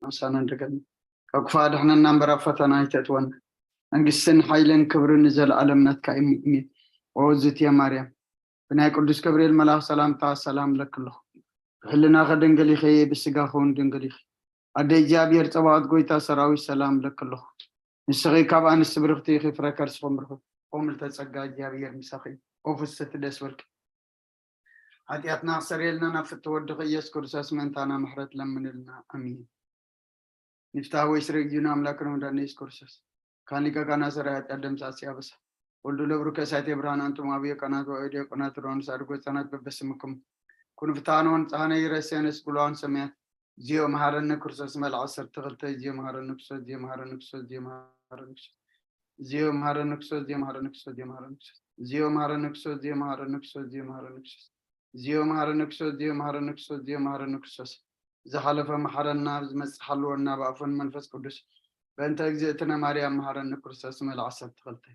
ምሳና እንደገና ካብ ክፉእ ኣድሕነና እምበር ኣብ ፈተና ኣይተእትወና። መንግስትን ሓይልን ክብርን ንዘለኣለም ናትካ እዩ። ኣሜን። ኦ ዝትየ ማርያም፣ ብናይ ቅዱስ ገብርኤል መልኣኽ ሰላምታ ሰላም ለኪ ኣለኹ። ብሕልናኺ ድንግል ኢኺ፣ ብስጋኺ እውን ድንግል ኢኺ። ኣደ እግዚኣብሔር ጸባኦት ጎይታ ሰራዊት ሰላም ለኪ ኣለኹ። ንስኺ ካብ ኣንስቲ ብርኽቲ ኢኺ፣ ፍረ ከርስኺ እውን ብርኹት። ኦ ምልዕተ ጸጋ እግዚኣብሔር ምሳኺ እዩ። ኦ ፍስሕቲ ደስ በልኪ። ሓጢኣትና ክሰርየልና ናብ ፍትው ወድኺ ኢየሱስ ክርስቶስ ምእንታና ምሕረት ለምንልና። ኣሜን። ንፍታሕ ወይ ስርግ ዩና ኣምላክ ነው እንዳነ ኢየሱስ ክርስቶስ ካን ሊቀ ካህናት ሰራይ ኃጢአት ደምሳስ ያበሳ ወልዱ ለብሩከ ሳይቴ ብርሃን አንቱም አብዮ ቀናት ወአይዲዮ ቀናት ሮን ሳድጎ ህፃናት በበስምኩም ኩን ፍትሐነ ወንጽሐነ ይረሴነ ስጉላዋን ሰማያት ዚዮ መሐረነ ክርስቶስ መልዓ ሰርተ ክልተ ዚዮ መሐረነ ክርስቶስ ዚዮ መሐረነ ክርስቶስ ዚዮ መሐረነ ክርስቶስ ዚዮ መሐረነ ክርስቶስ ዚዮ መሐረነ ክርስቶስ ዚዮ መሐረነ ክርስቶስ ዚዮ መሐረነ ክርስቶስ ዚዮ መሐረነ ክርስቶስ ዚዮ መሐረነ ክርስቶስ ዚዮ መሐረነ ክርስቶስ ዚዮ መሐረነ ክርስቶስ ዝሓለፈ መሐረና፣ ዝመጽእ ሓልወና ብኣፉን መንፈስ ቅዱስ። በእንተ እግዝእትነ ማርያም መሐረነ ክርስቶስ መልዓ ዓሰርተ ክልተ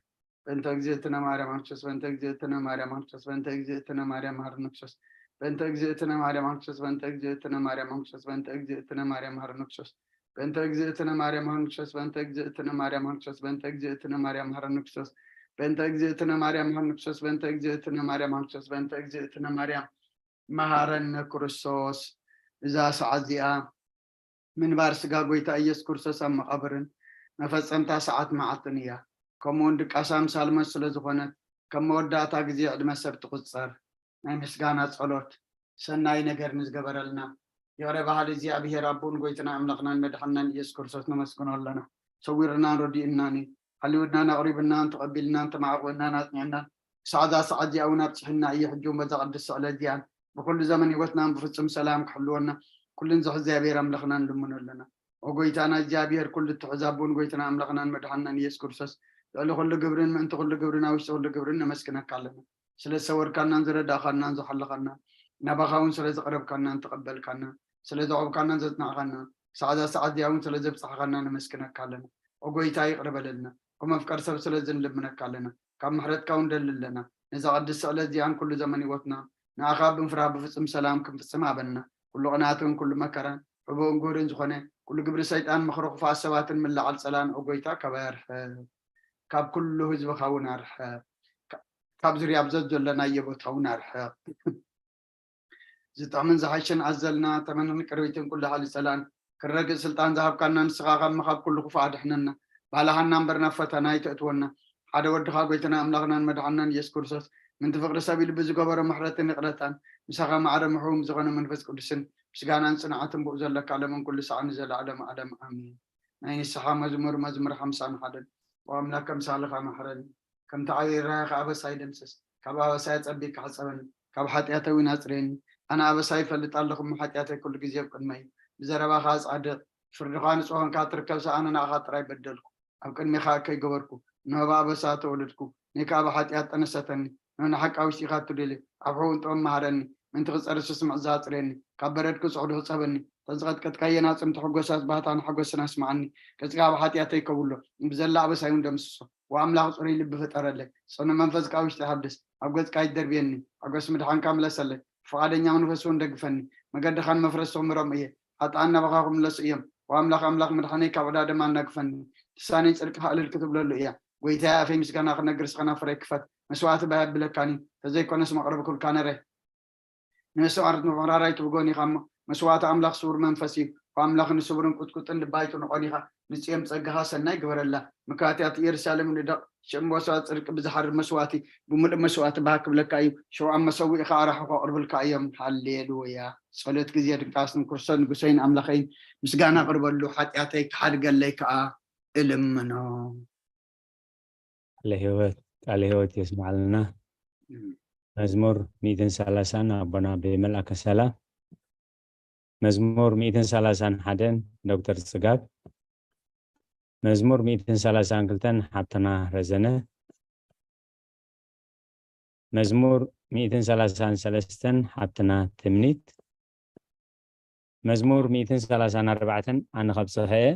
በእንተ እግዝእትነ ማርያም ክርስቶስ በእንተ እግዝእትነ ማርያም ክርስቶስ በእንተ እግዝእትነ ማርያም መሐረነ ክርስቶስ በእንተ እግዝእትነ ማርያም ክርስቶስ በእንተ እግዝእትነ ማርያም ክርስቶስ በእንተ እግዝእትነ ማርያም መሐረነ ክርስቶስ በእንተ እግዝእትነ ማርያም መሐረነ ክርስቶስ በእንተ እግዝእትነ ማርያም መሐረነ ክርስቶስ በእንተ እግዝእትነ ማርያም መሐረነ ክርስቶስ በእንተ እግዝእትነ ማርያም መሐረነ ክርስቶስ በእንተ እግዝእትነ ማርያም መሐረነ ክርስቶስ በእንተ እግዝእትነ ማርያም መሐረነ ክርስቶስ። እዛ ሰዓት እዚኣ ምንባር ስጋ ጎይታ ኢየሱስ ክርስቶስ ኣብ መቓብርን መፈጸምታ ሰዓት መዓልትን እያ። ከምኡውን ድቃሳ ኣምሳል ሞት ስለ ዝኾነት፣ ከም መወዳእታ ግዜ ዕድመ ሰብ ትቑጸር። ናይ ምስጋና ጸሎት። ሰናይ ነገር ንዝገበረልና ይቕረ በሃሊ እግዚኣብሔር ኣቦን ጎይትና ኣምላኽናን መድሓንናን ኢየሱስ ክርስቶስ ነመስግኖ ኣለና። ሰዊርናን ረዲእናን እዩ። ሓልዩናን ኣቕሪብናን ተቐቢልናን ተማዕቑናን ኣጽኒዕናን ክሳዕ እዛ ሰዓት እዚኣ እውን ኣብጽሕና እዩ። ሕጂ እውን በዛ ቅድስቲ ዕለት እዚኣን ብኩሉ ዘመን ህይወትናን ብፍጹም ሰላም ክሕልወና ኩሉ ንዝሕ እግዚኣብሔር ኣምላኽና ንልምኖ ኣለና። ኦ ጎይታና እግዚኣብሔር ኩሉ እትሕዝ ኣቦን ጎይትና ኣምላኽናን መድሓንናን ኢየሱስ ክርስቶስ ልዕሊ ኩሉ ግብርን ምእንቲ ኩሉ ግብርን ኣብ ውሽጢ ኩሉ ግብርን ነመስግነካ ኣለና። ስለ ዝሰወርካናን ዝረዳእካናን ዝሓለኻና ናባኻ እውን ስለ ዝቐረብካናን ተቐበልካና ስለ ዘቑብካናን ዘጽናዕካና ክሳዕ እዛ ሰዓት እዚኣ እውን ስለ ዘብጻሕካና ነመስግነካ ኣለና። ኦ ጎይታ ይቕረ በለልና። ከም መፍቀር ሰብ ስለ ዝንልምነካ ኣለና። ካብ ምሕረትካ እውን ደሊ ኣለና። ነዛ ቅድስቲ ዕለት እዚኣን ኩሉ ዘመን ህይወትና ንኣኻ ብምፍራህ ብፍጹም ሰላም ክንፍጽም ሃበና። ኩሉ ቅንኣትን ኩሉ መከራን ሕቡእን ግሁድን ዝኾነ ኩሉ ግብሪ ሰይጣን ምኽሪ ክፉኣት ሰባትን ምልዓል ጸላን ኦ ጎይታ ካባይ ኣርሕቕ። ካብ ኩሉ ህዝብኻ እውን ኣርሕቕ። ካብ ዙርያ ብዘት ዘለናዮ ቦታ እውን ኣርሕቕ። ዝጥዕምን ዝሓሸን ኣዘልና ተመንን ቅርቢትን ኩሉ ሓሊ ጸላን ክረግእ ስልጣን ዝሃብካና ንስኻ ካብ ምኻብ ኩሉ ክፉእ ኣድሕነና። ባልሃና እምበር ናብ ፈተና ኣይተእትወና። ሓደ ወድኻ ጎይታና ኣምላኽናን መድሓንናን ኢየሱስ ክርስቶስ ምንቲ ፍቕሪ ሰብ ኢሉ ብዝገበሮ ምሕረትን ይቕረታን ምሳኻ ማዕረ ምሕውም ዝኾነ መንፈስ ቅዱስን ምስጋናን ጽንዓትን ብኡ ዘለካ ለምን ኩሉ ሰዓት ንዘለዓለም ዓለም ኣሜን። ናይ ንስሓ መዝሙር መዝሙር ሓምሳን ሓደን። ኦ ኣምላክ ከምሳልኻ መሕረኒ፣ ከምቲ ዓብዪ ራይኻ ኣበሳይ ደምስስ፣ ካብ ኣበሳይ ኣጸቢቅካ ሕጸበኒ፣ ካብ ሓጢኣተይ እውን ኣጽርየኒ። ኣነ ኣበሳይ ይፈልጥ ኣለኹ እሞ ሓጢኣተይ ኩሉ ግዜ ኣብ ቅድመይ እዩ። ብዘረባኻ ጻድቕ፣ ፍርድኻ ንጹህ ኮንካ ትርከብ ሰብ ኣነ ንኣኻ ጥራይ በደልኩ፣ ኣብ ቅድሜኻ እከይ ገበርኩ፣ እንሆ ብኣበሳ ተወለድኩ፣ ንይ ከኣ ብሓጢኣት ጠነሰተኒ። ንሕና ሓቂ ኣብ ውሽጢ ኢኻ እትደልዮ፣ ኣብ ሕቡእን ጥበብ መሃረኒ። ምእንቲ ክጸሪ ስስምዕ ዝኣጽርየኒ፣ ካብ በረድ ክጽዕዱ ክጸበኒ። እተን ዝቐጥቀጥካየን ኣጽምቲ ሕጎሳት ባህታን ሓጎስን ኣስምዓኒ። ገጽካ ኣብ ሓጢኣተይ ከብሎ፣ ብዘላ ኣበሳይ እውን ደምስሶ። ወኣምላኽ ጽሩይ ልቢ ፍጠረለይ፣ ጽኑዕ መንፈስ ከኣ ኣብ ውሽጢ ሓድስ። ኣብ ገጽካ ኣይትደርብየኒ፣ ሓጎስ ምድሓንካ ምለሰለይ። ብፍቓደኛ መንፈስ እውን ደግፈኒ፣ መገድኻን መፍረስኽን ምረም እየ። ሓጥኣን ናባኻ ክምለሱ እዮም። ወኣምላኽ ኣምላኽ ምድሓነይ ካብ ዕዳ ደም ኣናግፈኒ። ልሳነይ ጽድቅኻ እልል ክትብለሉ እያ። ጐይታየ ኣፈይ ምስጋና ክነግር ስኸና ፍረይ ክፈት። መስዋእቲ ባይ ኣብለካኒ፣ ተዘይኮነስ መቕረቢ ኩልካ ነረ። ንመስዋዕት ምሕራር ኣይትብጎን ኢኻ እሞ፣ መስዋእቲ ኣምላኽ ስውር መንፈስ እዩ። ወኣምላኽ ንስውርን ቁጥቁጥን ልባ ኣይትንቖን ኢኻ። ንጽዮን ጸጋኻ ሰናይ ግበረላ። ምክባትያት ኢየሩሳሌም ንደቕ። ሽም መስዋእቲ ጽድቂ ብዝሓርር መስዋእቲ፣ ብምሉእ መስዋእቲ ባህ ክብለካ እዩ። ሽውዓን መሰውኢ ኸኣ ኣራሑ ከቕርብልካ እዮም። ሃሌሉያ። ጸሎት ግዜ ድቃስን ክርስቶስ ንጉሰይን ኣምላኸይን ምስጋና ኣቕርበሉ፣ ሓጢኣተይ ክሓድገለይ ከኣ እልምኖ። ቃለ ህይወት፣ ቃለ ህይወት የስምዓልና። እም። መዝሙር ሚእትን ሰላሳን ኣቦና ብመልኣከ ሰላም። መዝሙር ሚእትን ሰላሳን ሓደን ዶክተር ጽጋብ። መዝሙር ሚእትን ሰላሳን ክልተን ሓብትና ረዘነ። መዝሙር ሚእትን ሰላሳን ሰለስተን ሓብትና ትምኒት። መዝሙር ሚእትን ሰላሳን ኣርባዕተን ኣነ ከብጽሐ እየ።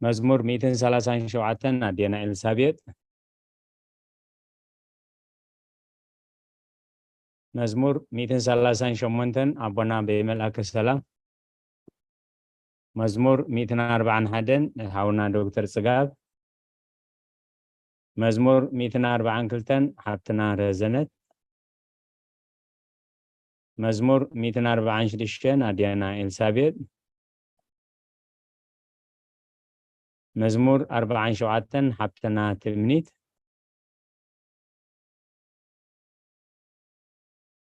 መዝሙር ሚእትን ሰላሳን ሸውዓተን ኣዴና ኤልሳቤጥ። መዝሙር ሚእትን ሰላሳን ሸሞንተን ኣቦና ብመልኣከ ሰላም። መዝሙር ሚእትን ኣርባዓን ሓደን ሓውና ዶክተር ጽጋብ። መዝሙር ሚእትን ኣርባዓን ክልተን ሓብትና ረዘነት። መዝሙር ሚእትን ኣርባዓን ሽዱሽተን ኣዴና ኤልሳቤጥ። መዝሙር ኣርባዓን ሸውዓተን ሓብትና ትምኒት።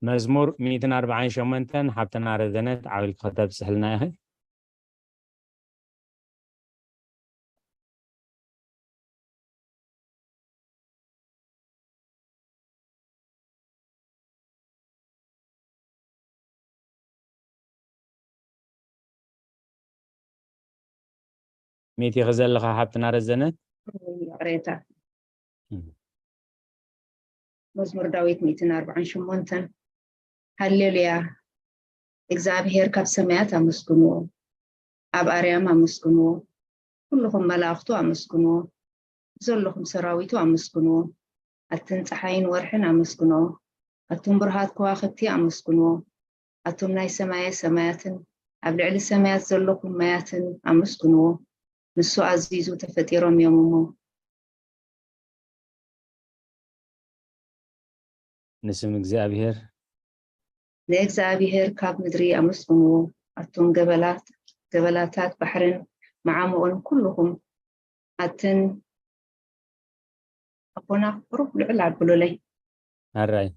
መዝሙር ሚእትን ኣርባዓን ሸሞንተን ሓብትና ረዘነት ዓው ኢልኪ ከተብጽሕልና ኢኺ። ሚእቲ ኢኺ ዘለኻ ሓብትና ረዘነት? ይቕሬታ። እም። መዝሙር ዳዊት ሚእትን ኣርባዓን ሸሞንተን። ሃሌሉያ። እግዚኣብሔር ካብ ሰማያት ኣመስግንዎ፣ ኣብ ኣርያም ኣመስግንዎ፣ ኩልኹም መላእኽቱ ኣመስግንዎ፣ ዘለኹም ሰራዊቱ ኣመስግንዎ። ኣትን ጸሓይን ወርሕን ኣመስግንዎ፣ ኣቱም ብሩሃት ከዋኽብቲ ኣመስግንዎ፣ ኣቱም ናይ ሰማየ ሰማያትን ኣብ ልዕሊ ሰማያት ዘለኹም ማያትን ኣመስግንዎ። ንሱ ኣዚዙ ተፈጢሮም እዮም እሞ። ንስም እግዚኣብሔር። ንእግዚኣብሔር ካብ ምድሪ ኣመስግንዎ፣ ኣቱም ገበላት፣ ገበላታት ባሕርን መዓሙቕን ኩልኹም ኣትን ኣቦና ቁሩብ ልዕል ኣብሉለይ። ኣራይ።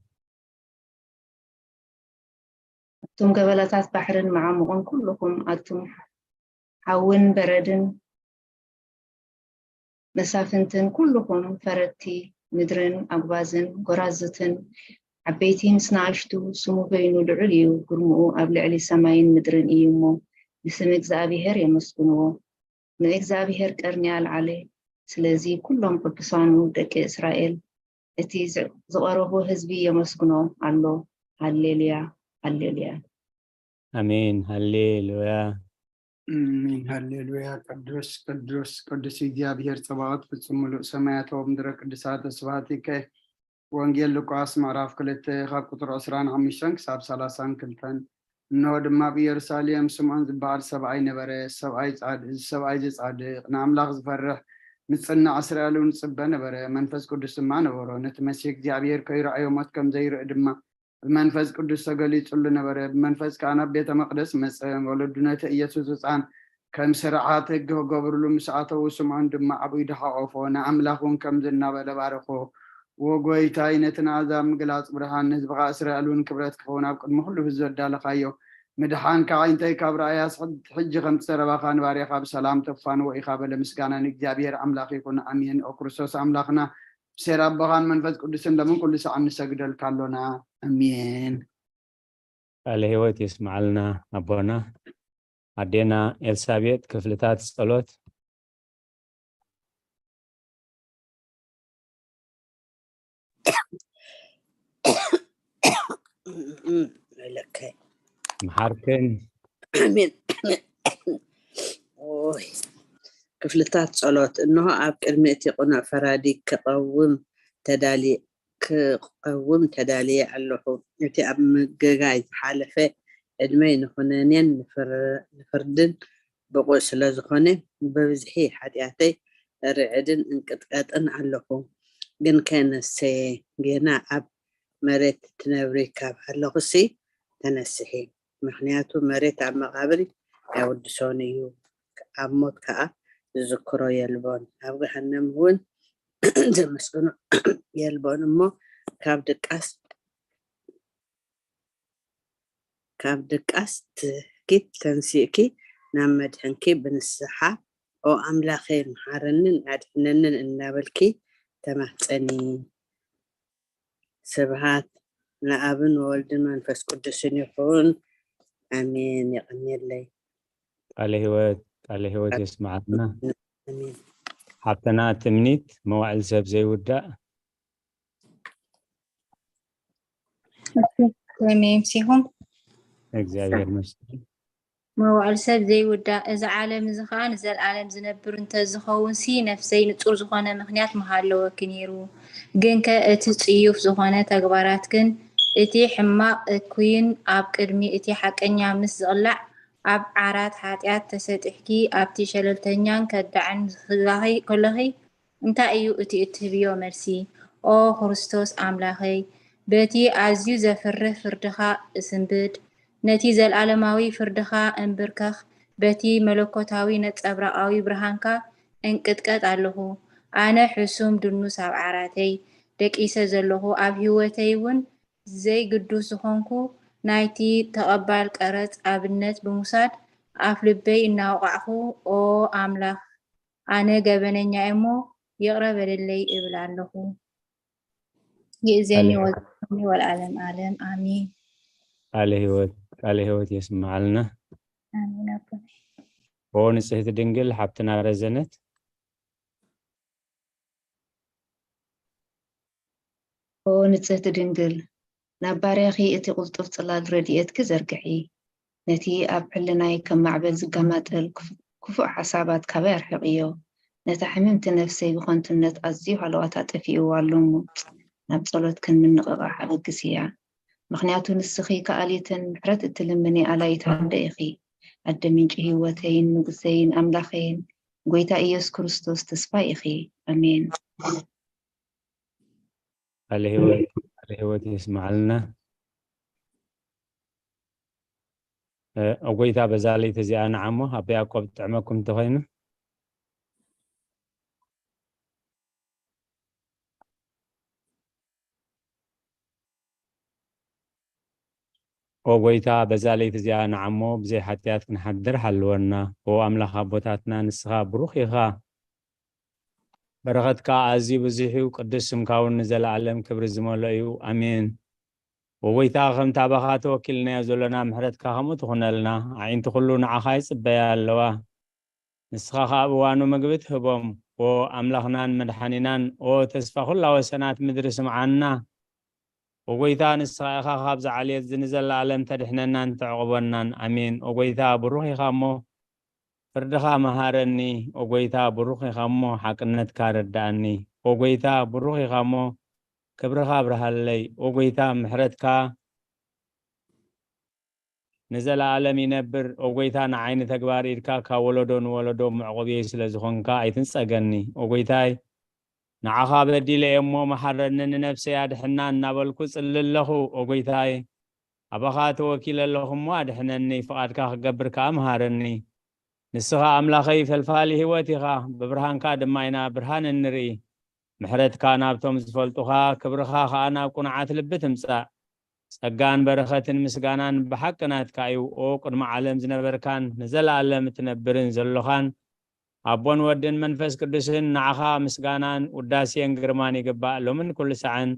ኣቱም ገበላታት ባሕርን መዓሙቕን ኩልኹም ኣቱም ሓውን በረድን መሳፍንትን ኩልኹም ፈረድቲ ምድርን ኣጉባዝን ጎራዝትን ዓበይቲ ምስ ንኣሽቱ ስሙ በይኑ ልዑል እዩ፣ ግርምኡ ኣብ ልዕሊ ሰማይን ምድርን እዩ እሞ ንስም እግዚኣብሔር የመስግንዎ። ንእግዚኣብሔር ቀርኒ ኣልዓለ። ስለዚ ኩሎም ቅዱሳኑ ደቂ እስራኤል እቲ ዝ- ዝቐረቦ ህዝቢ የመስግኖ ኣሎ። ሃሌሉያ፣ ሃሌሉያ። ኣሜን። ሃሌሉያ። ኣሜን። ሃሌሉያ። ቅዱስ ቅዱስ ቅዱስ እግዚኣብሔር ጸባኦት፣ ፍጹም ምሉእ ሰማያት ወምድረ ቅዱሳት ስብሐት ይከ። ወንጌል ሉቃስ ምዕራፍ ክልተ ካብ ቁጽሪ ዕስራን ሓሙሽተን ክሳብ ሰላሳን ክልተን። እንሆ ድማ ኣብ ኢየሩሳሌም ስምዖን ዝበሃል ሰብኣይ ነበረ። ሰብኣይ ጻድ- እዚ ሰብኣይ እዚ ጻድቕ፣ ንኣምላኽ ዝፈርሕ፣ ምጽናዕ እስራኤል እውን ዝጽበ ነበረ። መንፈስ ቅዱስ ድማ ነበሮ። ነቲ መሲሕ እግዚኣብሔር ከይረኣዮ ሞት ከም ዘይርኢ ድማ ብመንፈስ ቅዱስ ተገሊጹሉ ነበረ። ብመንፈስ ከኣ ናብ ቤተ መቕደስ መጸ። ወለዱ ነቲ ኢየሱስ ህጻን ከም ስርዓት ህግ ክገብርሉ ምስ ኣተዉ፣ ስምዖን ድማ ኣብ ኢዱ ሓቖፎ፣ ንኣምላኽ እውን ከምዚ እናበለ ባረኾ፣ "ወጎይታይ፣ ነቲ ንኣሕዛብ ምግላጽ ብርሃን፣ ንህዝብኻ እስራኤል እውን ክብረት ክኸውን ኣብ ቅድሚ ኩሉ ህዝቢ ዘዳለኻዮ ምድሓን ከዓ እንታይ ካብ ረኣያስ ሕድ- ሕጂ ከምቲ ዘረባኻ ንባርያኻ ብሰላም ተፋንዎ ኢኻ" በለ። ምስጋና ንእግዚኣብሔር ኣምላኽ ይኹን፣ ኣሜን። ኦ ክርስቶስ ኣምላኽና፣ ብሴር ኣቦኻን መንፈስ ቅዱስን ለምን ኩሉ ሰዓት ንሰግደልካ ኣሎና። ኣሜን። ቃለ ህይወት የስምዓልና ኣቦና። ኣዴና ኤልሳቤጥ ክፍልታት ጸሎት። ኢለከ መሓርክን ኣሜን። ኦይ፣ ክፍልታት ጸሎት። እንሆ ኣብ ቅድሚ እቲ ቅኑዕ ፈራዲ ክቐውም ተዳልየ ክቐውም ተዳልየ ኣለኹ። እቲ ኣብ ምግጋይ ዝሓለፈ ዕድመይ ንኹነኔን ንፍር- ንፍርድን ብቑዕ ስለ ዝኾነ፣ ብብዝሒ ሓጢኣተይ ርዕድን እንቅጥቀጥን ኣለኹ። ግንከ ነፍሰየ፣ ጌና ኣብ መሬት ትነብሪ ካብ ኣለኹሲ ተነስሒ። ምኽንያቱ መሬት ኣብ መቓብር ኣይውድሶን እዩ፣ ኣብ ሞት ከኣ ዝዝክሮ የልቦን። ኣብ ገሃነም እውን ዘመስግኖ የልቦን እሞ ካብ ድቃስ ካብ ድቃስ ትህኪት ተንሲእኪ ናብ መድሕንኪ ብንስሓ ኦ ኣምላኸይ መሓረንን ኣድሕነንን እናበልኪ ተማህፀኒ። ስብሃት ንኣብን ወልድን መንፈስ ቅዱስን ይኹን። ኣሜን። የቐንየለይ። ቃለ ህይወት ቃለ ህይወት የስምዓልና። ኣሜን። ሓብተና ትምኒት መዋዕል ሰብ ዘይውዳእ። ከመይ ኣምሲኹም? እግዚኣብሔር ይመስገን። መዋዕል ሰብ ዘይውዳእ፣ እዚ ዓለም እዚ ኸኣ ንዘለኣለም ዝነብር እንተዝኸውን ሲ፣ ነፍሰይ ንጹር ዝኾነ ምኽንያት ምሃለወኪ ነይሩ። ግንከ እቲ ጽዩፍ ዝኾነ ተግባራትክን እቲ ሕማቕ እኩይን ኣብ ቅድሚ እቲ ሓቀኛ ምስ ዝቕላዕ፣ ኣብ ዓራት ሓጢኣት ተሰጢሕኪ ኣብቲ ሸለልተኛን ከዳዕን ዝህባኺ ከለኺ፣ እንታይ እዩ እቲ እትህብዮ መልሲ? ኦ ክርስቶስ ኣምላኸይ፣ በቲ ኣዝዩ ዘፍርህ ፍርድኻ እስንብድ፣ ነቲ ዘለኣለማዊ ፍርድኻ እንብርከኽ፣ በቲ መለኮታዊ ነጸብራቓዊ ብርሃንካ እንቅጥቀጥ ኣለኹ። ኣነ ሕሱም ድኑስ ኣብ ዓራተይ ደቂሰ ዘለኹ፣ ኣብ ህይወተይ እውን ዘይግዱስ ዝኾንኩ ናይቲ ተቐባል ቀረጽ ኣብነት ብምውሳድ ኣፍ ልበይ እናወቓዕኹ፣ ኦ ኣምላኽ፣ ኣነ ገበነኛ እየ እሞ ይቕረ በለለይ እብል ኣለኹ። ይእዜኒ ኣለ- ወዘኒ ወለዓለም ዓለም ኣሜን። ቃለ ህይወት ቃለ ህይወት የስምዓልና። ኣሜን ኣቦ። ኦ ንጽህቲ ድንግል ሓብትና ረዘነት። ኦ ንጽህቲ ድንግል፣ ናብ ባርያኺ እቲ ቅልጡፍ ጽላል ረድኤትኪ ዘርግሒ። ነቲ ኣብ ሕልናይ ከም ማዕበል ዝገማጠል ክፉ- ክፉእ ሓሳባት ካባይ ኣርሕቕዮ። ነታ ሕምምቲ ነፍሰይ ብኸንቱነት ኣዝዩ ሃለዋታ ጠፊእዋ ኣሎ እሞ፣ ናብ ጸሎትክን ምንቕቓሕ ኣበግስያ። ምኽንያቱ ንስኺ ከኣሊትን ምሕረት እትልምኒ ኣላይት ኣደ ኢኺ። ኣደ ምንጪ ህይወተይን ንጉሰይን ኣምላኸይን፣ ጎይታ ኢየሱስ ክርስቶስ ተስፋይ ኢኺ። ኣሜን። ቃለ ህይወት ቃለ ህይወት የስምዓልና። እ፣ ኦ ጎይታ በዛ ለይቲ እዚኣ ንዓሞ ኣብ ያዕቆብ ጥዕመኩም እንተኾይኑ። ኦ ጎይታ በዛ ለይቲ እዚኣ ንዓሞ ብዘይ ሓጢኣት ክንሓድር ሓልወና። ኦ ኣምላኽ ኣቦታትና ንስኻ ብሩኽ ኢኻ። በረኸትካ ኣዝዩ ብዙሕ እዩ፣ ቅዱስ ስምካ እውን ንዘለኣለም ክብሪ ዝመልኦ እዩ። ኣሜን። ኦ ጎይታ ከምቲ ኣባኻ ተወኪልናዮ ዘሎና ምሕረትካ ከምኡ ትኹነልና። ኣዒንቲ ኩሉ ንዓኻ ይጽበያ ኣለዋ። ንስኻ ኸኣ ኣብ እዋኑ ምግቢ ትህቦም። ኦ ኣምላኽናን መድሓኒናን፣ ኦ ተስፋ ኩላ ወሰናት ምድሪ ስምዓና። ኦ ጎይታ ንስኻ ኢኻ ካብዚ ዓሌት እዚ ንዘለኣለም ተድሕነናን ተዕቑበናን። ኣሜን። ኦ ጎይታ ብሩኽ ኢኻ እሞ ፍርድኻ መሃረኒ። ኦ ጎይታ ብሩኽ ኢኻ እሞ ሓቅነትካ ረዳእኒ። ኦ ጎይታ ብሩኽ ኢኻ እሞ ክብርኻ ኣብርሃለይ። ኦ ጎይታ ምሕረትካ ንዘለኣለም ይነብር። ኦ ጎይታ ንዓይ ንተግባር ኢድካ ካብ ወለዶ ንወለዶ መዕቆብየይ ስለ ዝኾንካ ኣይትንጸገኒ። ኦ ጎይታይ ንዓኻ በዲለ እየ እሞ መሓረኒ፣ ንነፍሰይ ኣድሕና እናበልኩ ጽሊ ኣለኹ። ኦ ጎይታይ ኣባኻ ተወኪለ ኣለኹ እሞ ኣድሕነኒ፣ ፍቓድካ ክገብር ከኣ መሃረኒ። ንስኻ ኣምላኸይ ፈልፋሊ ህይወት ኢኻ፣ ብብርሃንካ ድማ ኢና ብርሃን እንርኢ። ምሕረትካ ናብቶም ዝፈልጡኻ፣ ክብርኻ ኸኣ ናብ ቁኑዓት ልቢ ትምጻእ። ጸጋን በረኸትን ምስጋናን ብሓቂ ናትካ እዩ። ኦ ቅድሚ ዓለም ዝነበርካን ንዘለኣለም እትነብርን ዘሎኻን ኣቦን ወድን መንፈስ ቅዱስን ንዓኻ ምስጋናን ውዳሴን ግርማን ይግባእ ሎምን ኩሉ ሳዕን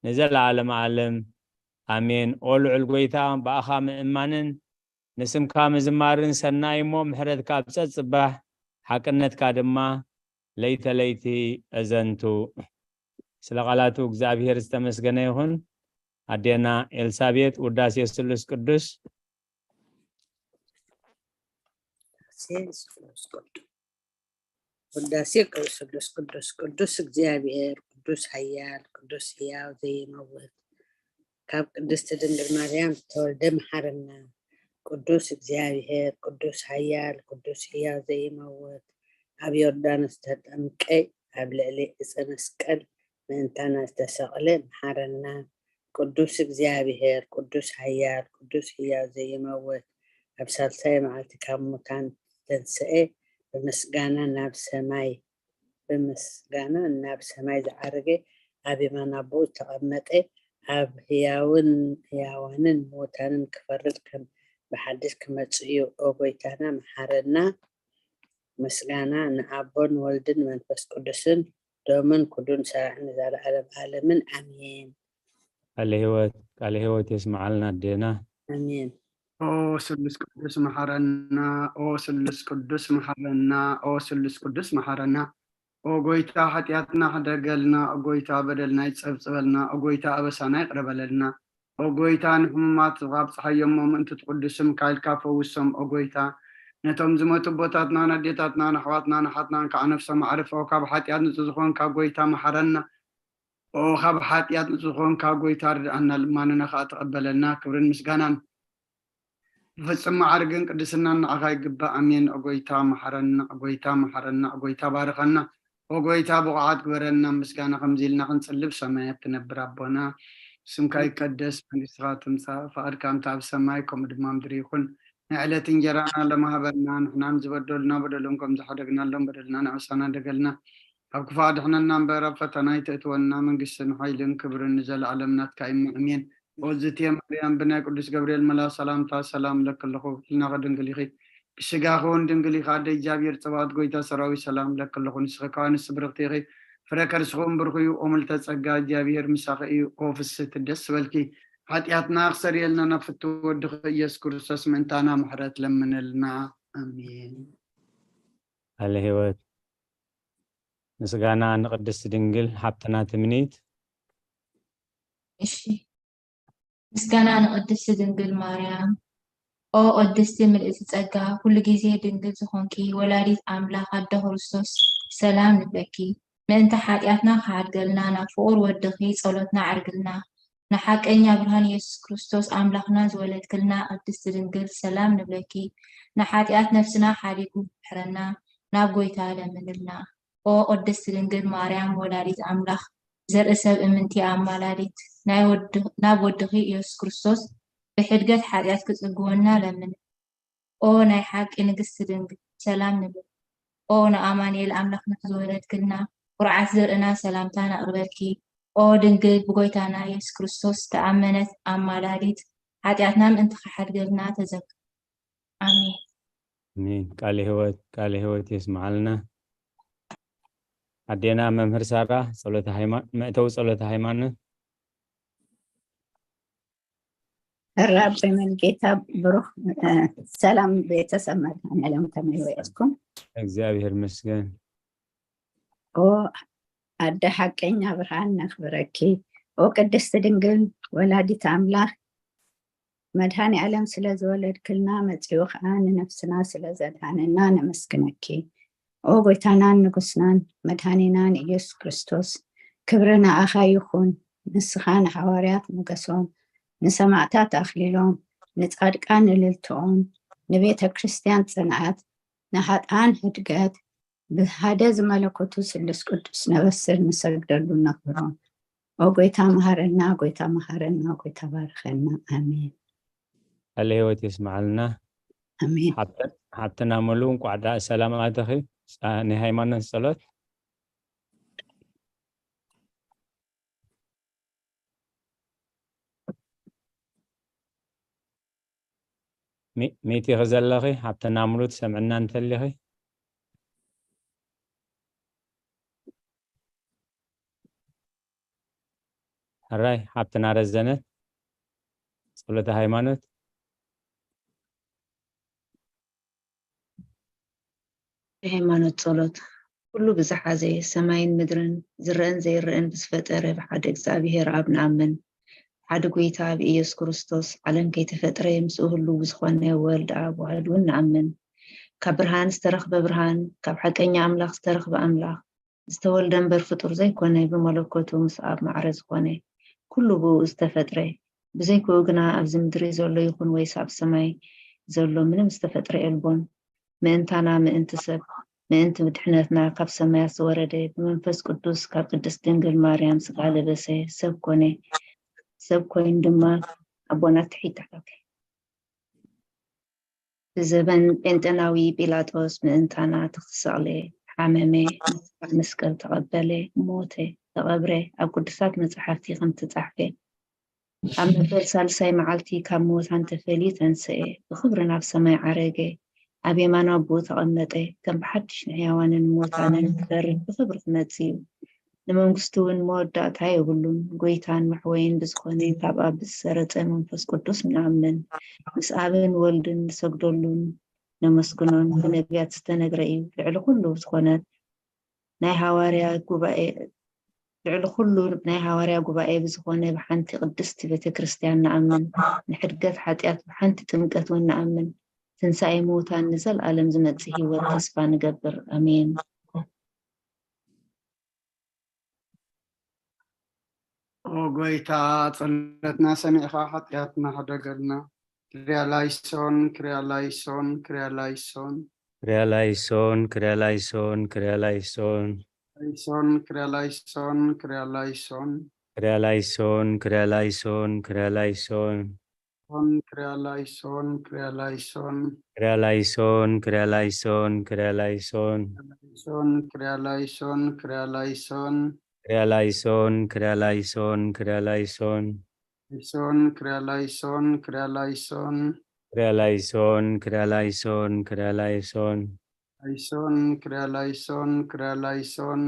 ንዘለኣለም ዓለም ኣሜን። ኦ ልዑል ጎይታ ብኣኻ ምእማንን ንስምካ ምዝማርን ሰናይ እሞ ምሕረትካ ኣብ ጸጽባሕ ሓቅነትካ ድማ ለይተ ለይቲ እዘንቱ። ስለ ቃላቱ እግዚኣብሔር ዝተመስገነ ይኹን። ኣዴና ኤልሳቤጥ ውዳሴ ስሉስ ቅዱስ። ውዳሴ ስሉስ ቅዱስ። ውዳሴ ስሉስ ቅዱስ። ቅዱስ እግዚኣብሔር፣ ቅዱስ ኃያል፣ ቅዱስ ሕያው ዘይመውት፣ ካብ ቅድስቲ ድንግል ማርያም ዝተወልደ መሓረና። ቅዱስ እግዚኣብሔር፣ ቅዱስ ኃያል፣ ቅዱስ ሕያው ዘይመውት፣ ኣብ ዮርዳኖስ ዝተጠምቀ፣ ኣብ ልዕሊ ዕፀ መስቀል ምእንታና ዝተሰቕለ መሓረና። ቅዱስ እግዚኣብሔር፣ ቅዱስ ኃያል፣ ቅዱስ ሕያው ዘይመውት፣ ኣብ ሳልሳይ መዓልቲ ካብ ሙታን ዝተንስኤ፣ ብምስጋና ናብ ሰማይ፣ ብምስጋና ናብ ሰማይ ዝዓረገ፣ ኣብ የማን ኣቦኡ ዝተቐመጠ፣ ኣብ ሕያውን ሕያዋንን ምዉታንን ክፈርድ ከም ብሓድሽ ክመጽእ እዩ። ኦ ጎይታና መሓረና። ምስጋና ንኣቦን ወልድን መንፈስ ቅዱስን፣ ሎምን ኩሉን ሳዕ ንዘለዓለም ዓለምን ኣሜን። ቃለ ህይወት ቃለ ህይወት የስምዓልና ኣዴና። ኣሜን። ኦ ስሉስ ቅዱስ መሓረና፣ ኦ ስሉስ ቅዱስ መሓረና፣ ኦ ስሉስ ቅዱስ መሓረና። ኦ ጎይታ ሓጢኣትና ሕደገልና፣ ኦ ጎይታ በደልና ይጸብጽበልና፣ ኦ ጎይታ ኣበሳና ይቕረ በለልና። ኦ ጎይታ ንሕሙማት ኣብጽሓዮም እሞ ምእንቲ ትቕዱስ ስምካ ኢልካ ፈውሶም። ኦ ጎይታ ነቶም ዝመቱ ኣቦታትናን ኣዴታትናን ኣሕዋትናን ኣሓትናን ከዓ ነፍሶም ኣዕርፎ። ካብ ሓጢኣት ንጹህ ዝኾንካ ጎይታ መሓረና። ኦ ካብ ሓጢኣት ንጹህ ዝኾንካ ጎይታ ርድኣና፣ ልማንና ከኣ ተቐበለልና። ክብርን ምስጋናን ብፍጹም መዓርግን ቅድስናን ንዓኻ ይግባእ። ኣሜን። ኦ ጎይታ መሓረና፣ ኦ ጎይታ መሓረና፣ ኦ ጎይታ ባርኸና፣ ኦ ጎይታ ብቑዓት ግበረና። ምስጋና ከምዚ ኢልና ክንጽልብ ሰማያት ትነብር ኣቦና፣ ስምካ ይቀደስ፣ መንግስትኻ ትምጻእ፣ ፍቓድካ ከምቲ ኣብ ሰማይ ከምኡ ድማ ምድሪ ይኹን። ንዕለት እንጀራና ለማህበና፣ ንሕናን ዝበደሉና በደሎም ከም ዝሓደግናሎም በደልና ንዕሳና ደገልና፣ ኣብ ክፉእ ኣድሕነና እምበር ኣብ ፈተና ኣይተእትወና፣ መንግስትን ሓይልን ክብርን ንዘለኣለም ናትካ እዩ፣ ኣሜን። ኦ ዝትየ ማርያም፣ ብናይ ቅዱስ ገብርኤል መልኣኽ ሰላምታ ሰላም እለኪ ኣለኹ፣ ብሕልናኺ ድንግል ኢኺ፣ ብስጋኺ እውን ድንግል ኢኺ፣ ኣደ እግዚኣብሔር ጽባኦት ጎይታ ሰራዊት ሰላም እለኪ ኣለኹ። ንስኺ ከኣ ንስቲ ብርኽቲ ኢኺ፣ ፍረ ከርስኺ እውን ብሩኽ እዩ። ኦ ምልዕተ ጸጋ፣ እግዚኣብሔር ምሳኺ እዩ። ኦ ፍስህቲ ደስ በልኪ፣ ሓጢኣትና ክሰርየልና ናብ ፍትው ወድኺ ኢየሱስ ክርስቶስ ምእንታና ምሕረት ለምነልና። ኣሜን። ቃለ ሕይወት። ምስጋና ንቅድስት ድንግል ሓብትና ትምኒት። እሺ፣ ምስጋና ንቅድስት ድንግል ማርያም። ኦ ቅድስቲ ምልእቲ ጸጋ፣ ኩሉ ግዜ ድንግል ዝኾንኪ ወላዲት ኣምላኽ ኣደ ክርስቶስ፣ ሰላም ንብለኪ። ምእንቲ ሓጢኣትና ክሓድገልና ናብ ፍቑር ወድኺ ጸሎትና ኣዕርግልና። ንሓቀኛ ብርሃን ኢየሱስ ክርስቶስ ኣምላኽና ዝወለድክልና ቅድስቲ ድንግል ሰላም ንብለኪ። ንሓጢኣት ነፍስና ሓዲጉ ክምሕረና ናብ ጎይታ ለምንልና። ኦ ቅድስቲ ድንግል ማርያም ወላዲት ኣምላኽ፣ ዘርኢ ሰብ እምንቲ ኣማላዲት፣ ናይ ወድ- ናብ ወድኺ ኢየሱስ ክርስቶስ ብሕድገት ሓጢኣት ክጽግወና ለምን። ኦ ናይ ሓቂ ንግስቲ ድንግል ሰላም ንብል። ኦ ንኣማኑኤል ኣምላኽና ዝወለድክልና ኩርዓት ዘርእና ሰላምታ ነቕርበልኪ። ኦ ድንግል ብጎይታና ኢየሱስ ክርስቶስ ተኣመነት ኣማላዲት ሓጢኣትና ምእንቲ ክሓድገልና ተዘክር። ኣሜን። ኣሜን። ቃለ ህይወት ቃለ ህይወት የስምዓልና። ኣዴና መምህር ሳራ ጸሎተ ሃይማ- መእተዊ ጸሎተ ሃይማኖት። ራብ በመልጌታ ብሩኽ ሰላም ቤተሰብ መድኃኔዓለም ከመይ ውዒልኩም? እግዚኣብሔር ይመስገን። ኦ ኣደ ሓቀኛ ብርሃን ነኽብረኪ። ኦ ቅድስቲ ድንግል ወላዲት ኣምላኽ መድኃኔዓለም ስለ ዝወለድክልና መጺኡ ኸዓ ንነፍስና ስለ ዘድሃነና ነመስግነኪ። ኦ ጎይታናን ንጉስናን መድኃኒናን ኢየሱስ ክርስቶስ ክብሪ ንኣኻ ይኹን። ንስኻ ንሓዋርያት ሞገሶም፣ ንሰማዕታት ኣኽሊሎም፣ ንጻድቃን እልልትኦም፣ ንቤተ ክርስቲያን ጽንዓት፣ ንሓጥኣን ህድገት፣ ብሓደ ዝመለኮቱ ስሉስ ቅዱስ ነበስር ንሰግደሉ ነኽብሮም። ኦ ጎይታ መሃረና፣ ጎይታ መሃረና፣ ጎይታ ባርኸና። ኣሜን። ቃለ ህይወት የስምዓልና። ኣሜን። ሓብተ- ሓብትና ሙሉ እንኳዕ ደኣ ሰላም ኣተኺ። ጻ- ናይ ሃይማኖት ጸሎት። ሚ- ሚት ኢኺ ዘለኺ፣ ሓብትና ሙሉ ትሰምዕና እንተሊኺ። ሕራይ ሓብትና ረዘነት ጸሎተ ሃይማኖት። ናይ ሃይማኖት ጸሎት። ኩሉ ብዝሓዘ ሰማይን ምድርን ዝረአን ዘይረአን ብዝፈጠረ ብሓደ እግዚኣብሔር ኣብ ንኣምን። ሓደ ጎይታ ብኢየሱስ ክርስቶስ ዓለም ከይተፈጥረ ምስኡ ህልው ብዝኾነ ወልድ ኣብ ዋህድ እውን ንኣምን። ካብ ብርሃን ዝተረኽበ ብርሃን፣ ካብ ሓቀኛ ኣምላኽ ዝተረኽበ ኣምላኽ፣ ዝተወልደ እምበር ፍጡር ዘይኮነ፣ ብመለኮቱ ምስ ኣብ ማዕረ ዝኾነ፣ ኩሉ ብኡ ዝተፈጥረ፣ ብዘይክኡ ግና ኣብዚ ምድሪ ዘሎ ይኹን ወይስ ኣብ ሰማይ ዘሎ ምንም ዝተፈጥረ የልቦን። ምእንታና፣ ምእንቲ ሰብ፣ ምእንቲ ድሕነትና ካብ ሰማያት ዝወረደ፣ ብመንፈስ ቅዱስ ካብ ቅድስት ድንግል ማርያም ስጋ ለበሰ፣ ሰብ ኮነ። ሰብ ኮይኑ ድማ ኣቦና ትሒት ተሓተ። ብዘበን ጴንጠናዊ ጲላጦስ ምእንታና ተኽስቕለ፣ ሓመመ፣ መስቀል ተቐበለ፣ ሞተ፣ ተቐብረ፣ ኣብ ቅዱሳት መጻሕፍቲ ከም ተጻሕፈ፣ ኣብ መበል ሳልሳይ መዓልቲ ካብ ምዉታን ተፈልዩ ተንስኤ፣ ብኽብሪ ናብ ሰማይ ዓረገ፣ ኣብ የማን ኣቦኡ ተቐመጠ፣ ከም ብሓድሽ ንሕያዋንን ንሙታንን ክፈርድ ብኽብሪ ክመጽእ እዩ። ንመንግስቱ እውን መወዳእታ የብሉን። ጎይታን መሕወይን ብዝኾነ ካብ ኣብ ብዝሰረጸ መንፈስ ቅዱስ ንኣምን። ምስ ኣብን ወልድን ንሰግደሉን ነመስግኖን ብነቢያት ዝተነግረ እዩ። ልዕሊ ኩሉ ዝኾነ ናይ ሃዋርያ ጉባኤ ልዕሊ ኩሉ ናይ ሃዋርያ ጉባኤ ብዝኾነ ብሓንቲ ቅድስቲ ቤተ ክርስቲያን ንኣምን። ንሕድገት ሓጢኣት ብሓንቲ ጥምቀት እውን ንኣምን። ትንሳኤ ምዉታን ንዘለኣለም ዝመጽእ ህይወት ተስፋ ንገብር። ኣሜን። ኦ ጎይታ፣ ጸሎትና ሰሚዕኻ ሓጢኣትና ሕደገልና። ክርያ ላይሶን፣ ክርያ ላይሶን፣ ክርያ ላይሶን። ክርያ ላይሶን፣ ክርያ ላይሶን፣ ክርያ ላይሶን። ላይሶን፣ ክርያ ላይሶን፣ ክርያ ላይሶን። ክርያ ላይሶን፣ ክርያ ላይሶን፣ ክርያ ላይሶን። ሶን፣ ክርያ ላይሶን፣ ክርያ ላይሶን። ክርያ ላይሶን፣ ክርያ ላይሶን፣ ክርያ ላይሶን። ሶን፣ ክርያ ላይሶን፣ ክርያ ላይሶን። ክርያ ላይሶን፣ ክርያ ላይሶን፣ ክርያ ላይሶን። ላይሶን፣ ክርያ ላይሶን፣ ክርያ ላይሶን። ክርያ ላይሶን፣ ክርያ ላይሶን፣ ክርያ ላይሶን። ላይሶን፣ ክርያ ላይሶን፣ ክርያ ላይሶን።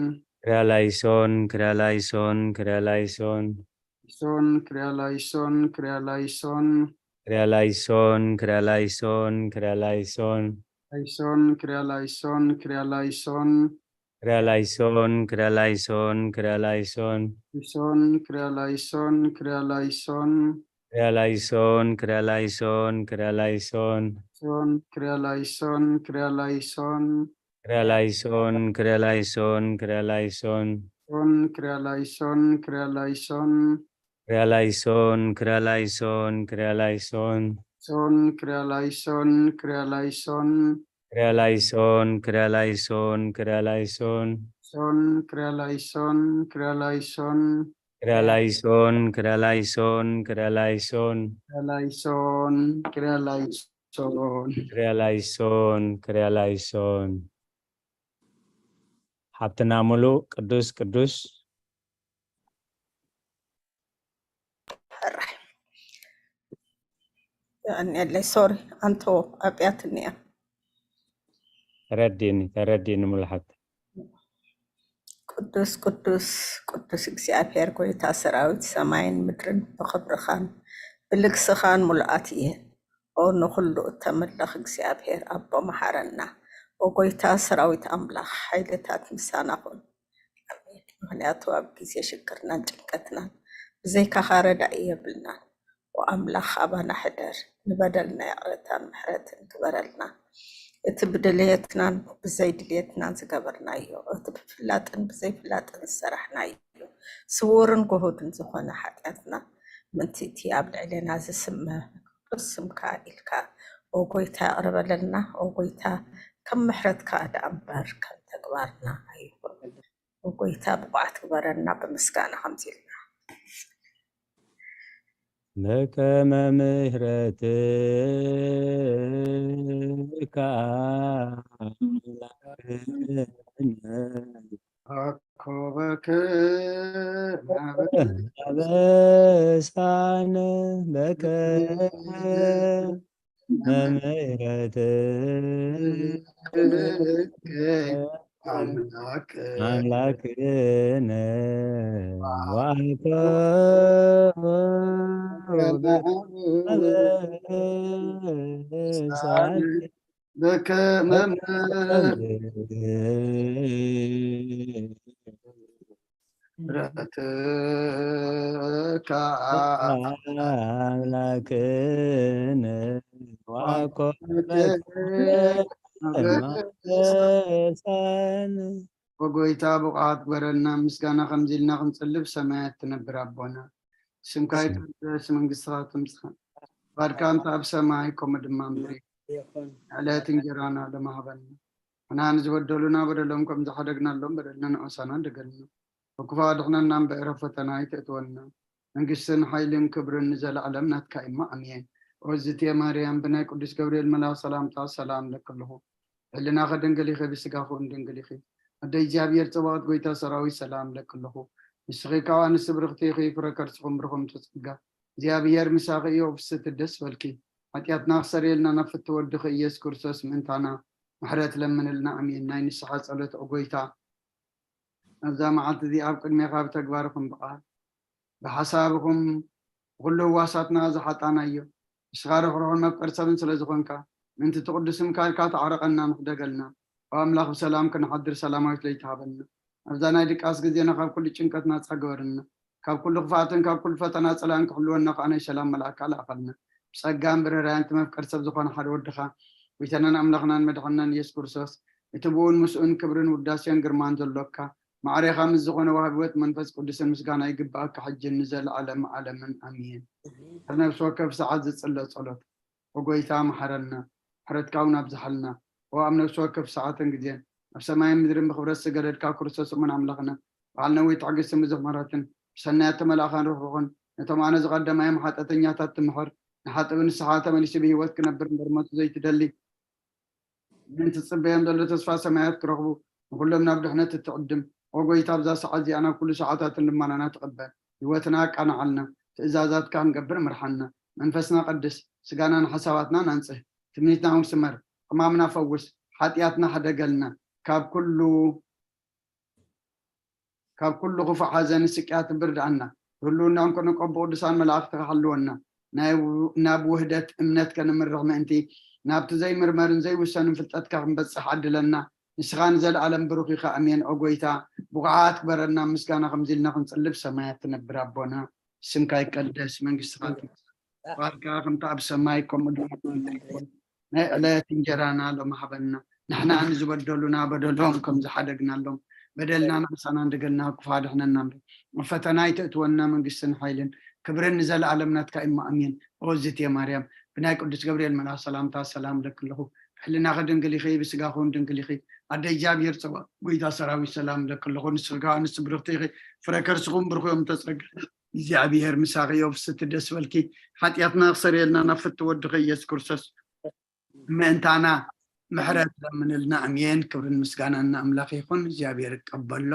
ክርያ ላይሶን፣ ክርያ ላይሶን፣ ክርያ ላይሶን። ሶን፣ ክርያ ላይሶን፣ ክርያ ላይሶን። ክርያ ላይሶን፣ ክርያ ላይሶን፣ ክርያ ላይሶን። ላይሶን፣ ክርያ ላይሶን፣ ክርያ ላይሶን። ክርያ ላይሶን፣ ክርያ ላይሶን፣ ክርያ ላይሶን። ላይሶን፣ ክርያ ላይሶን፣ ክርያ ላይሶን። ክርያ ላይሶን፣ ክርያ ላይሶን፣ ክርያ ላይሶን። ሶን፣ ክርያ ላይሶን፣ ክርያ ላይሶን። ክርያ ላይሶን፣ ክርያ ላይሶን፣ ክርያ ላይሶን። ሶን፣ ክርያ ላይሶን፣ ክርያ ላይሶን። ክርያ ላይሶን፣ ክርያ ላይሶን፣ ክርያ ላይሶን። ሶን፣ ክርያ ላይሶን፣ ክርያ ላይሶን። ክርያ ላይሶን፣ ክርያ ላይሶን፣ ክርያ ላይሶን። ሶን፣ ክርያ ላይሶን፣ ክርያ ላይሶን። ክርያ ላይሶን፣ ክርያ ላይሶን፣ ክርያ ላይሶን። ክርያ ላይሶን፣ ክርያ ላይሶን። ክርያ ላይሶን፣ ክርያ ላይሶን። ሓብትና ሙሉ ቅዱስ ቅዱስ። ሕራይ የቀንየለይ። ሶሪ፣ ኣንቶ ኣብያትኒ እያ። ተረዲኒ፣ ተረዲኒ ሙሉ ሓብቲ። ቅዱስ ቅዱስ ቅዱስ እግዚኣብሔር ጎይታ ሰራዊት ሰማይን ምድርን ብኽብርኻን ብልግስኻን ሙሉኣት እየን። ኦ ንኹሉ እተምልኽ እግዚኣብሔር ኣቦ መሓረና። ኦ ጎይታ ሰራዊት ኣምላኽ ሓይልታት ምሳና ኹን። ኣሜን። ምኽንያቱ ኣብ ግዜ ሽግርናን ጭንቀትናን ብዘይካኻ ረዳኢ የብልናን። ኦ ኣምላኽ ኣባና ሕደር፣ ንበደልና ይቕረታን ምሕረትን ግበረልና። እቲ ብድልየትናን ብዘይድልየትናን ዝገበርናዮ፣ እቲ ብፍላጥን ብዘይፍላጥን ዝሰራሕናዮ፣ ስዉርን ግሁድን ዝኾነ ሓጢኣትና ምእንቲ እቲ ኣብ ልዕሌና ዝስመ ቅዱስ ስምካ ኢልካ ኦ ጎይታ ይቕረ በለልና። ኦ ጎይታ ከም ምሕረትካ ደኣ እምበር ከም ተግባርና ኣይኹን። ኦ ጎይታ ብቑዓት ግበረና ብምስጋና ከምዚ ኢልና በከመ ምሕረትከ ኣምላክነ ኣኮበከ አበሳነ በከመ ምሕረትከ ኣምላክ ኣምላክነ ወአኮ በከመ ምሕረትከ ኣምላክነ ወአኮ ኦጎይታ ብቕዓት ግበረልና ምስጋና ከምዚ ኢልና ክንጽልብ ሰማያት ትነብር ኣቦና ስምካ ይቀደስ መንግስትኻ ትምጻእ ፍቃድካ እንተ ኣብ ሰማይ ከምኡ ድማ ምድሪ ዕለት እንጀራና ሎሚ ሃበና ንሕና ንዝበደሉና በደሎም ከም ዝሓደግናሎም በደልና ንኦሳና ደገልና ወክፉ ኣድሕነና እምበር ፈተና ኣይተእትወና መንግስትን ሓይልን ክብርን ንዘለዓለም ናትካ እማ ኣሜን። ኦዝትየ ማርያም ብናይ ቅዱስ ገብርኤል መልኣኽ ሰላምታ ሰላም ለክልኹ ህልናኸ ድንግል ኢኺ ብስጋኹ እውን ድንግል ኢኺ ኣደ እግዚኣብሔር ጽባኦት ጎይታ ሰራዊት ሰላም ለክልኹ ንስኺ ካብ ኣንስቲ ብርኽቲ ኢኺ ፍረ ከርስኹም ብርኹም ተጸጋ እግዚኣብሔር ምሳኺ እዩ ፍስቲ ደስ በልኪ ሓጢኣትና ክሰርየልና ናብ ፍቲ ወድኺ ኢየሱስ ክርስቶስ ምእንታና ምሕረት ለምንልና ኣሜን። ናይ ንስሓ ጸሎት ኦ ጎይታ ኣብዛ መዓልቲ እዚኣ ኣብ ቅድሜኻ ብተግባርኹም ብቓል ብሓሳብኹም ብኹሉ ህዋሳትና ዝሓጣናዮ ንስኻ ርሕሩሕን መፍቀር ሰብን ስለ ዝኾንካ ምእንቲ እቲ ቅዱስ ስምካ ኢልካ ተዓረቐና ምሕደገልና ኦ ኣምላኽ ብሰላም ክንሓድር ሰላማዊት ለይቲ ሃበና ኣብዛ ናይ ድቃስ ግዜና ካብ ኩሉ ጭንቀት ናጻ ግበርና ካብ ኩሉ ክፍኣትን ካብ ኩሉ ፈተና ጸላእን ክሕልወና ከኣ ናይ ሰላም መልኣካ ልኣኸልና ብጸጋን ብርህራን እቲ መፍቀር ሰብ ዝኾነ ሓደ ወድኻ ጎይታናን ኣምላኽናን መድሓንናን ኢየሱስ ክርስቶስ እቲ ብኡን ምስኡን ክብርን ውዳሴን ግርማን ዘሎካ ማዕሬኻ ምስ ዝኾነ ወሃቢ ህይወት መንፈስ ቅዱስን ምስጋና ይግባኣካ፣ ሕጂ ንዘለዓለም ዓለምን ኣሜን። ኣብ ነፍሲ ወከፍ ሰዓት ዝጽለ ጸሎት። ኦ ጎይታ፣ መሓረና፣ ምሕረትካ እውን ኣብዝሓልና። ኦ ኣብ ነፍሲ ወከፍ ሰዓትን ግዜን ኣብ ሰማይን ምድርን ብኽብረት ዝገደድካ ክርስቶስ እሙን ኣምላኽና፣ በዓል ነዊሕ ትዕግስትን ብዙሕ ምሕረትን፣ ብሰናያት ተመላእኻን ርሕሩሕን፣ ነቶም ኣነ ዝቐደማዮም ሓጢኣተኛታት ትምሕር፣ ንሓጥእ ብንስሓ ተመሊሱ ብህይወት ክነብር እምበር ሞት ዘይትደሊ፣ ምእንቲ ትጽበዮም ዘሎ ተስፋ ሰማያት ክረኽቡ፣ ንኹሎም ናብ ድሕነት እትዕድም። ኦ ጎይታ፣ ኣብዛ ሰዓት እዚኣ ናብ ኩሉ ሰዓታትን ልማናና ትቕበል። ህይወትና ኣቃንዓልና፣ ትእዛዛትካ ክንገብር ምርሓና። መንፈስና ቀድስ፣ ስጋናን ሓሳባትናን ኣንጽህ። ትምኒትና እውን ስመር፣ ሕማምና ፈውስ፣ ሓጢኣትና ሕደገልና። ካብ ኩሉ ካብ ኩሉ ክፉእ ሓዘን ስቅያት ብርድኣና። ህልውናን ክንቆ ብቅዱሳን መላእኽትኻ ሓልወና። ናይ ው-፣ ናብ ውህደት እምነት ከነምርሕ ምእንቲ፣ ናብቲ ዘይምርመርን ዘይውሰንን ፍልጠትካ ክንበጽሕ ዓድለና። ንስኻ ንዘለኣለም ብሩኽ ኢኻ። ኣሜን። ኦ ጎይታ፣ ብቑዓት ግበረና፣ ምስጋና ከምዚ ኢልና ክንጽልብ ሰማያት ትነብር ኣቦና። ስምካ ይቀደስ፣ መንግስትኻ ትምጻእ፣ ፍቓድካ ከምቲ ኣብ ሰማይ ከምኡ ድማ ኣብ ምድሪ ትኹን። ናይ ዕለት እንጀራና ሎሚ ሃበና። ንሕና ንዝበደሉና በደሎም ከም ዝሓደግናሎም፣ በደልና ንሕሳና እንደገልና ክፉ ኣድሕነና እምበር። ኣብ ፈተና ኣይተእትወና፣ መንግስትን ሓይልን ክብርን ንዘለኣለም ናትካ እዩ። ኣሜን። ኦ ዝቴ ማርያም፣ ብናይ ቅዱስ ገብርኤል መልኣኽ ሰላምታ ሰላም እለኪ ኣለኹ። ብሕልናኺ ድንግል ኢኺ፣ ብስጋኺ እውን ድንግል ኢኺ። ኣደ እግዚኣብሔር ጸባኦት፣ ጎይታ ሰራዊት ሰላም እለኪ ኣለኹ። ንስኺ ከኣ ንስቲ ብርኽቲ ኢኺ፣ ፍረ ከርስኺ እውን ብሩኽ እዮም። ተጸጋ እግዚኣብሔር ምሳኺ እዩ። ፍስቲ ደስ በልኪ፣ ሓጢኣትና ክሰርየልና ናብ ፍቲ ወድኺ ኢየሱስ ክርስቶስ ምእንታና ምሕረት ለምንልና። ኣሜን። ክብርን ምስጋናን ንኣምላኽ ይኹን። እግዚኣብሔር ይቀበሎ።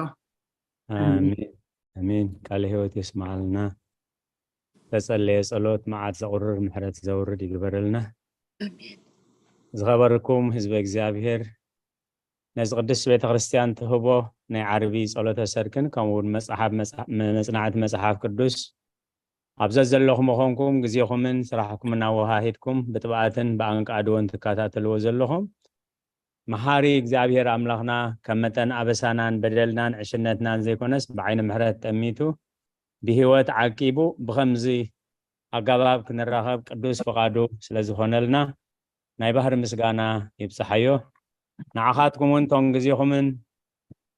ኣሜን። ኣሜን። ቃለ ህይወት የስምዓልና። ተጸለየ ጸሎት መዓት ዘቑርር ምሕረት ዘውርድ ይግበረልና። ኣሜን። ዝኸበርኩም ህዝበ እግዚኣብሔር፣ ነዚ ቅድስት ቤተ ክርስቲያን ትህቦ ናይ ዓርቢ ጸሎተ ሰርክን ከምኡ እውን መጽሓፍ መጽ-፣ መጽናዕቲ መጽሓፍ ቅዱስ ኣብ ዘዘለኹም ኮንኩም ግዜኹምን ስራሕኩምን ኣወሃሂድኩም ብጥብኣትን ብኣንቃድዎን ትከታተልዎ ዘለኹም፣ መሓሪ እግዚኣብሔር ኣምላኽና ከም መጠን ኣበሳናን በደልናን ዕሽነትናን ዘይኮነስ ብዓይኒ ምሕረት ጠሚቱ ብህይወት ዓቂቡ ብኸምዚ ኣገባብ ክንራኸብ ቅዱስ ፍቓዱ ስለ ዝኾነልና ናይ ባህሪ ምስጋና ይብጽሓዮ። ንዓኻትኩም እውን ቶም ግዜኹምን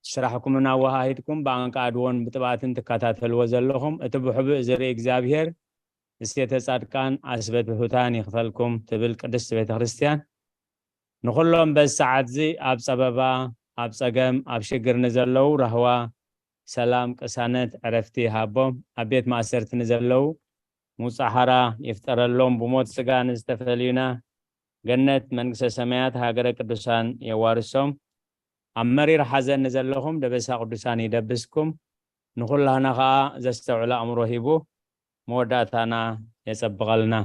ስራሕኩምን ኣወሃሂድኩም ብኣንቃድዎን ብጥብኣትን ትከታተልዎ ዘለኹም፣ እቲ ብሕቡእ ዝርኢ እግዚኣብሔር እሴተ ጻድቃን ኣስበ ትሑታን ይኽፈልኩም ትብል ቅድስት ቤተ ክርስቲያን። ንኹሎም በዚ ሰዓት እዚ ኣብ ጸበባ፣ ኣብ ጸገም፣ ኣብ ሽግር ንዘለዉ ራህዋ፣ ሰላም፣ ቅሳነት፣ ዕረፍቲ ይሃቦም። ኣብ ቤት ማእሰርቲ ንዘለዉ ምውጻእ ሓራ ይፍጠረሎም። ብሞት ስጋ ንዝተፈልዩና ገነት መንግስተ ሰማያት ሃገረ ቅዱሳን የዋርሶም። ኣብ መሪር ሓዘን ንዘለኹም ደበሳ ቅዱሳን ይደብስኩም። ንኹላህና ኸኣ ዘስተውዕል ኣእምሮ ሂቡ መወዳእታና የጸብቐልና።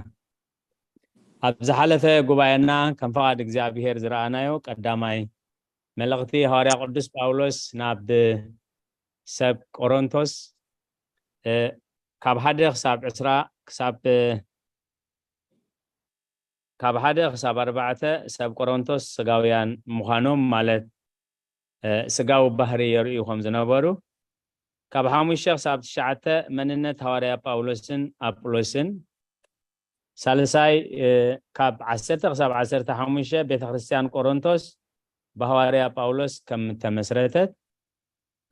ኣብ ዝሓለፈ ጉባኤና ከም ፍቓድ እግዚኣብሔር ዝረኣናዮ ቀዳማይ መልእኽቲ ሃዋርያ ቅዱስ ጳውሎስ ናብ ሰብ ቆሮንቶስ፣ እ፣ ካብ ሓደ ክሳብ ዕስራ፣ ክሳብ፣ እ፣ ካብ ሓደ ክሳብ ኣርባዕተ ሰብ ቆሮንቶስ ስጋውያን ምዃኖም፣ ማለት፣ እ፣ ስጋዊ ባህሪ የርእዩ ከም ዝነበሩ፣ ካብ ሓሙሽተ ክሳብ ትሽዓተ መንነት ሃዋርያ ጳውሎስን ኣጵሎስን፣ ሳልሳይ፣ እ፣ ካብ ዓሰርተ ክሳብ ዓሰርተ ሓሙሽተ ቤተ ክርስቲያን ቆሮንቶስ ብሃዋርያ ጳውሎስ ከም እተመስረተት፣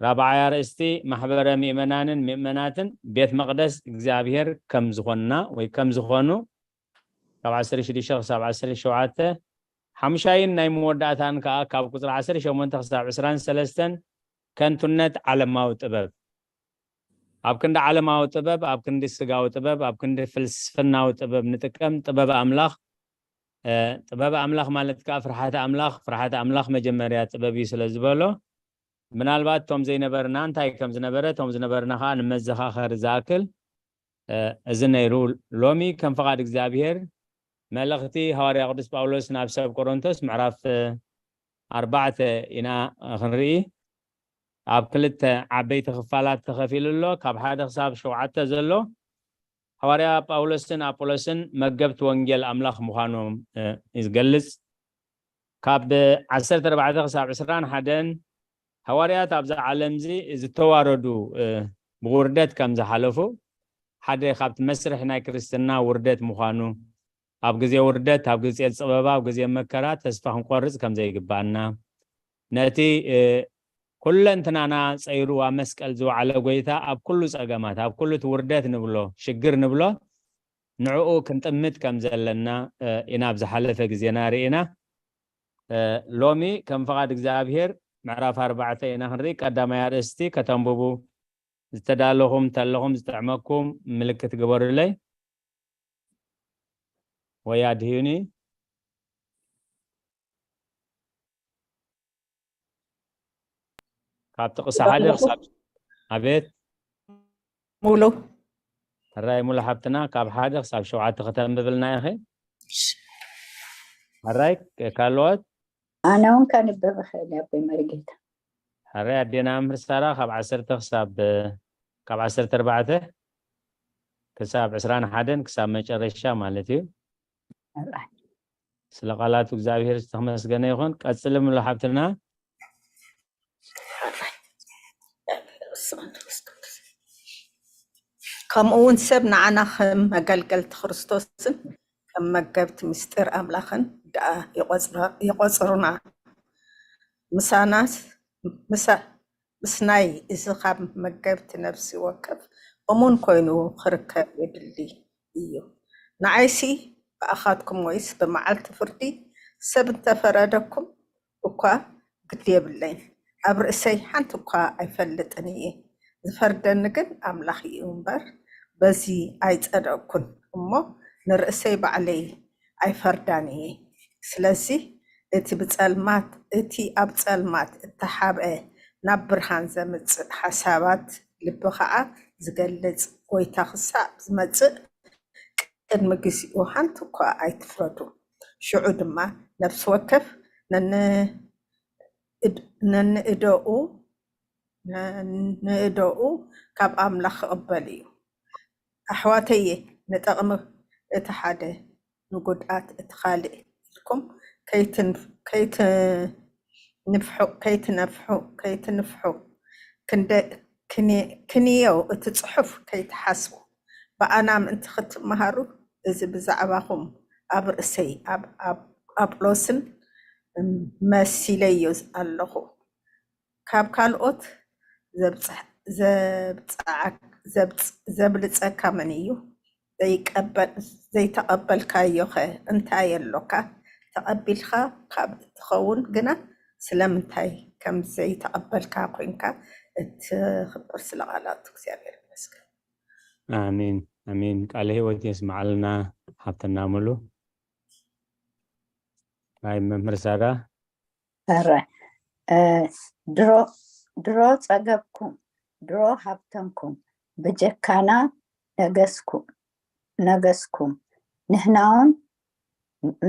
ራብዓይ ኣርእስቲ ማሕበረ ምእመናንን ምእመናትን ቤት መቕደስ እግዚኣብሔር ከም ዝኾንና ወይ ከም ዝኾኑ ካብ ዓሰርተ ሽዱሽተ ክሳብ ዓሰርተ ሸውዓተ፣ ሓሙሻይን ናይ መወዳእታን ከኣ ካብ ቁጽሪ ዓሰርተ ሸሞንተ ክሳብ ዕስራን ሰለስተን ከንቱነት ዓለማዊ ጥበብ። ኣብ ክንዲ ዓለማዊ ጥበብ፣ ኣብ ክንዲ ስጋዊ ጥበብ፣ ኣብ ክንዲ ፍልስፍናዊ ጥበብ ንጥቀም፣ ጥበብ ኣምላኽ፣ እ፣ ጥበብ ኣምላኽ ማለት ከኣ ፍርሓት ኣምላኽ፣ ፍርሓት ኣምላኽ መጀመርያ ጥበብ እዩ ስለ ዝበሎ፣ ምናልባት እቶም ዘይነበርና እንታይ ከም ዝነበረ፣ እቶም ዝነበርና ከኣ ንመዘኻኸሪ ዝኣክል፣ እ፣ እዚ ነይሩ። ሎሚ ከም ፍቓድ እግዚኣብሔር መልእኽቲ ሃዋርያ ቅዱስ ጳውሎስ ናብ ሰብ ቆሮንቶስ ምዕራፍ፣ እ፣ ኣርባዕተ ኢና ክንርኢ። ኣብ ክልተ ዓበይቲ ክፋላት ተኸፊሉ ኣሎ። ካብ ሓደ ክሳብ ሸውዓተ ዘሎ ሃዋርያ ጳውሎስን ኣጶሎስን መገብቲ ወንጌል ኣምላኽ ምዃኖም፣ እ፣ ይገልጽ። ካብ ዓሰርተ ኣርባዕተ ክሳብ ዕስራን ሓደን ሃዋርያት ኣብዛ ዓለምዚ ዝተዋረዱ፣ እ፣ ብውርደት ከም ዝሓለፉ፣ ሓደ ካብቲ መስርሕ ናይ ክርስትና ውርደት ምዃኑ፣ ኣብ ግዜ ውርደት፣ ኣብ ግዜ ጸበባ፣ ኣብ ግዜ መከራ ተስፋ ክንቆርጽ ከም ዘይግባና፣ ነቲ፣ እ፣ ኩለንትናና ጸይሩ ኣብ መስቀል ዝወዓለ ጎይታ ኣብ ኩሉ ጸገማት፣ ኣብ ኩሉ እቲ ውርደት ንብሎ፣ ሽግር ንብሎ፣ ንዕኡ ክንጥምት ከም ዘለና፣ እ፣ ኢና ኣብ ዝሓለፈ ግዜና ርኢና። እ፣ ሎሚ ከም ፍቓድ እግዚኣብሔር ምዕራፍ ኣርባዕተ ኢና ክንርኢ። ቀዳማይ ኣርእስቲ ከተንብቡ ዝተዳለኹም እንተለኹም ዝጥዕመኩም ምልክት ግበሩለይ። ወይ ኣድህዩኒ። ካብ ጥቕሲ ሓደ ኣለኹ። ክሳብ ኣቤት። ሙሉ። ሕራይ ሙሉ ሓብትና፣ ካብ ሓደ ክሳብ ሸውዓተ ከተንብብልና ኢኺ። ሕራይ ካልኦት? ኣነ እውን ከንብብ እኽእል እየ ኣቦይ መሪጌታ። ሕራይ ኣዴና መምህር ሳራ፣ ካብ ዓሰርተ ክሳብ፣ ካብ ዓሰርተ ኣርባዕተ ክሳብ ዕስራን ሓደን ክሳብ መጨረሻ ማለት እዩ። ሕራይ። ስለ ቃላቱ እግዚኣብሔር ዝተመስገነ ይኹን። ቀጽሊ ሙሉ ሓብትና። ከምኡ እውን ሰብ ንዓና ከም መገልገልቲ ክርስቶስን ከም መገብቲ ምስጢር ኣምላኽን ደኣ ይቖጽረ-፣ ይቖጽሩና። ምሳናስ-፣ ምሳ-፣ ምስናይ እዚ ካብ መገብቲ ነፍሲ ወከፍ እሙን ኮይኑ ክርከብ የድሊ እዩ። ንዓይሲ ብኣኻትኩም ወይስ ብመዓልቲ ፍርዲ ሰብ እንተፈረደኩም እኳ ግዲ የብለይን። ኣብ ርእሰይ ሓንቲ እኳ ኣይፈልጥን እየ። ዝፈርደኒ ግን ኣምላኽ እዩ እምበር፣ በዚ ኣይጸደቕኩን እሞ፣ ንርእሰይ ባዕለይ ኣይፈርዳን እየ። ስለዚ እቲ ብጸልማት፣ እቲ ኣብ ጸልማት እተሓብአ ናብ ብርሃን ዘምጽእ ሓሳባት ልቢ ኸኣ ዝገልጽ ጐይታ ክሳብ ዝመጽእ ቅድሚ ግዜኡ ሓንቲ እኳ ኣይትፍረዱ። ሽዑ ድማ ነፍሲ ወከፍ ነን-፣ እድ-፣ ነንእደኡ፣ ነንእደኡ ካብ ኣምላኽ ክቕበል እዩ። ኣሕዋተየ፣ ንጠቕሚ እቲ ሓደ ንጉድኣት እቲ ካልእ ኢልኩም ከይትን-፣ ከይትንፍሑ፣ ከይትነፍሑ፣ ከይትንፍሑ፣ ክንደ-፣ ክን-፣ ክንየው እቲ ጽሑፍ ከይትሓስቡ፣ ብኣና ምእንቲ ክትመሃሩ፣ እዚ ብዛዕባኹም ኣብ ርእሰይ ኣብ፣ ኣብ ኣጵሎስን መሲለዮ ኣለኹ። ካብ ካልኦት ዘብጽሕ-፣ ዘብጽዓክ-፣ ዘብጽ-፣ ዘብልጸካ መን እዩ? ዘይቀበል-፣ ዘይተቐበልካዮኸ እንታይ ኣሎካ? ተቐቢልካ ካብ እትኸውን ግና ስለምንታይ ከም ዘይተቐበልካ ኮይንካ እትኽብር ስለ ቃላቱ እግዚኣብሔር ይመስገን። ኣሜን፣ ኣሜን። ቃለ ህይወት የስምዓልና ሓብትና ሙሉ። ናይ መምህር ሳራ። ኧረ፣ እ፣ ድሮ፣ ድሮ ጸገብኩም፣ ድሮ ሃብተምኩም፣ ብጀካና ነገስኩም፣ ነገስኩም። ንሕናውን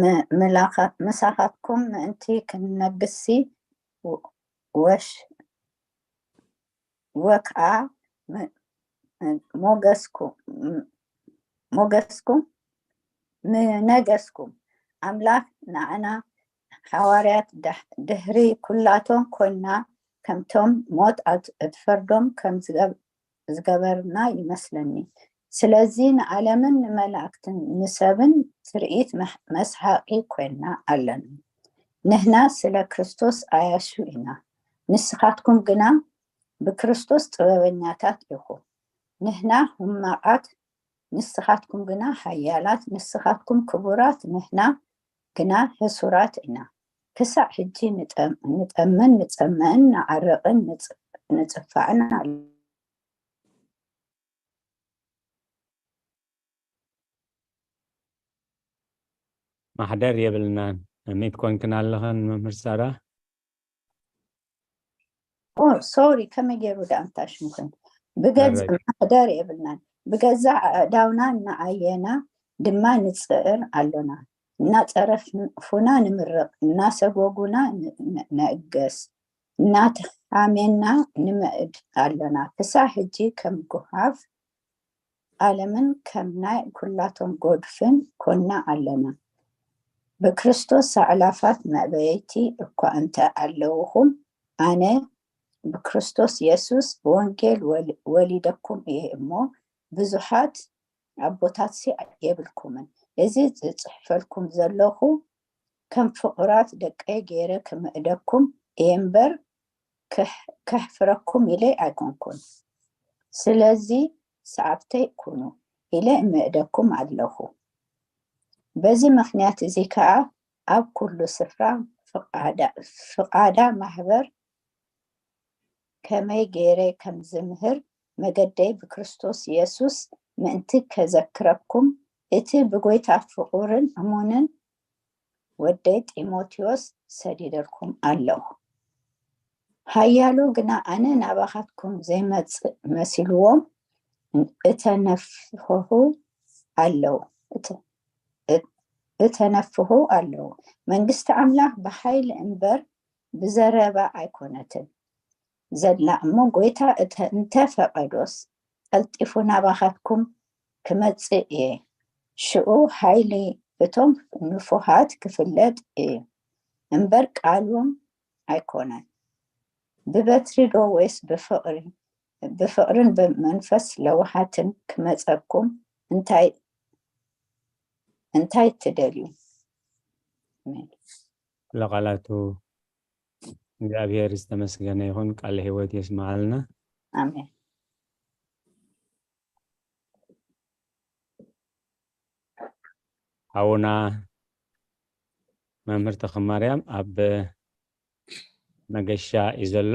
ም-፣ ምላኻ-፣ ምሳኻትኩም ምእንቲ ክንነግስሲ ወ-፣ ወሽ-፣ ወክኣ ም-፣ ሞገስኩም፣ ም-፣ ሞገስኩም ምነገስኩም። ኣምላኽ ንዓና ሓዋርያት ዳሕ-፣ ድሕሪ ኩላቶም ኮና ከምቶም ሞት ኣት-፣ እትፈርዶም ከም ዝገብ-፣ ዝገበርና ይመስለኒ። ስለዚ ንዓለምን ንመላእክትን ንሰብን ትርኢት መሕ-፣ መስሓቂ ኮይና ኣለና። ንሕና ስለ ክርስቶስ ዓያሹ ኢና። ንስኻትኩም ግና ብክርስቶስ ጥበበኛታት ኢኹም። ንሕና ሕማቓት፣ ንስኻትኩም ግና ሓያላት፣ ንስኻትኩም ክቡራት፣ ንሕና ግና ሕሱራት ኢና። ክሳዕ ሕጂ ንጠም-፣ ንጠምን ንጸምእን፣ ንዓርቕን ንጽ-፣ ንጽፋዕን ኣለና። ማሕደር የብልናን። ሚት ኮንክን ኣለኸን መምህር ሳራ? ኦ፣ ሶሪ፣ ከመይ ገይሩ ደኣ እንታሽምክን? ብገዝ-፣ ማሕደር የብልናን። ብገዛእ ኣእዳውና እናኣየና ድማ ንጽዕር ኣሎና። እናጸረፉና ንምርቕ፣ እናሰጎጉና ን-፣ ን-፣ ንእገስ፣ እናተሓሜና ንምእድ ኣሎና። ክሳዕ ሕጂ ከም ጓሃፍ ዓለምን ከም ናይ ኩላቶም ጎድፍን ኮና ኣለና። ብክርስቶስ ኣዕላፋት መእበይቲ እኳ እንተ ኣለውኹም፣ ኣነ ብክርስቶስ የሱስ ብወንጌል ወል-፣ ወሊደኩም እየ እሞ፣ ብዙሓት ኣቦታትሲ የብልኩምን። እዚ ዝጽሕፈልኩም ዘለኹ፣ ከም ፍቑራት ደቀይ ገይረ ክምእደኩም እየ እምበር፣ ከሕ-፣ ከሕፍረኩም ኢለ ኣይኮንኩን። ስለዚ ሰዓብተይ ኩኑ ኢለ እምእደኩም ኣለኹ። በዚ ምኽንያት እዚ ከኣ ኣብ ኩሉ ስፍራ ፍቓዳ-፣ ፍቓዳ ማሕበር ከመይ ገይረ ከም ዝምህር መገደይ ብክርስቶስ የሱስ ምእንቲ ከዘክረኩም፣ እቲ ብጎይታ ፍቑርን እሙንን ወደይ ጢሞቴዎስ ሰዲደልኩም ኣለኹ። ሓያሎ ግና ኣነ ናባኻትኩም ዘይመጽእ መሲልዎም እተነፍሁ ኣለዉ፣ እተ-፣ እተ-፣ እተነፍሁ ኣለዉ። መንግስቲ ኣምላኽ ብሓይሊ እምበር ብዘረባ ኣይኮነትን ዘላ እሞ፣ ጎይታ እተ-፣ እንተ ፈቐዶስ ቀልጢፉ ናባኻትኩም ክመጽእ እየ። ሽኡ ሓይሊ እቶም ንፉሃት ክፍለጥ እዩ እምበር ቃልዎም ኣይኮነን። ብበትሪ ዶ ወይስ ብፍቕሪ፣ ብፍቕርን ብመንፈስ ለዋሃትን ክመጸኩም እንታይ፣ እንታይ ትደልዩ? ኣሜን። ለቃላቱ እግዚኣብሔር ዝተመስገነ ይኹን። ቃለ ሕይወት የስምዓልና። ኣሜን። ሓውና መምህር ተኽማርያም ኣብ መገሻ እዩ ዘሎ።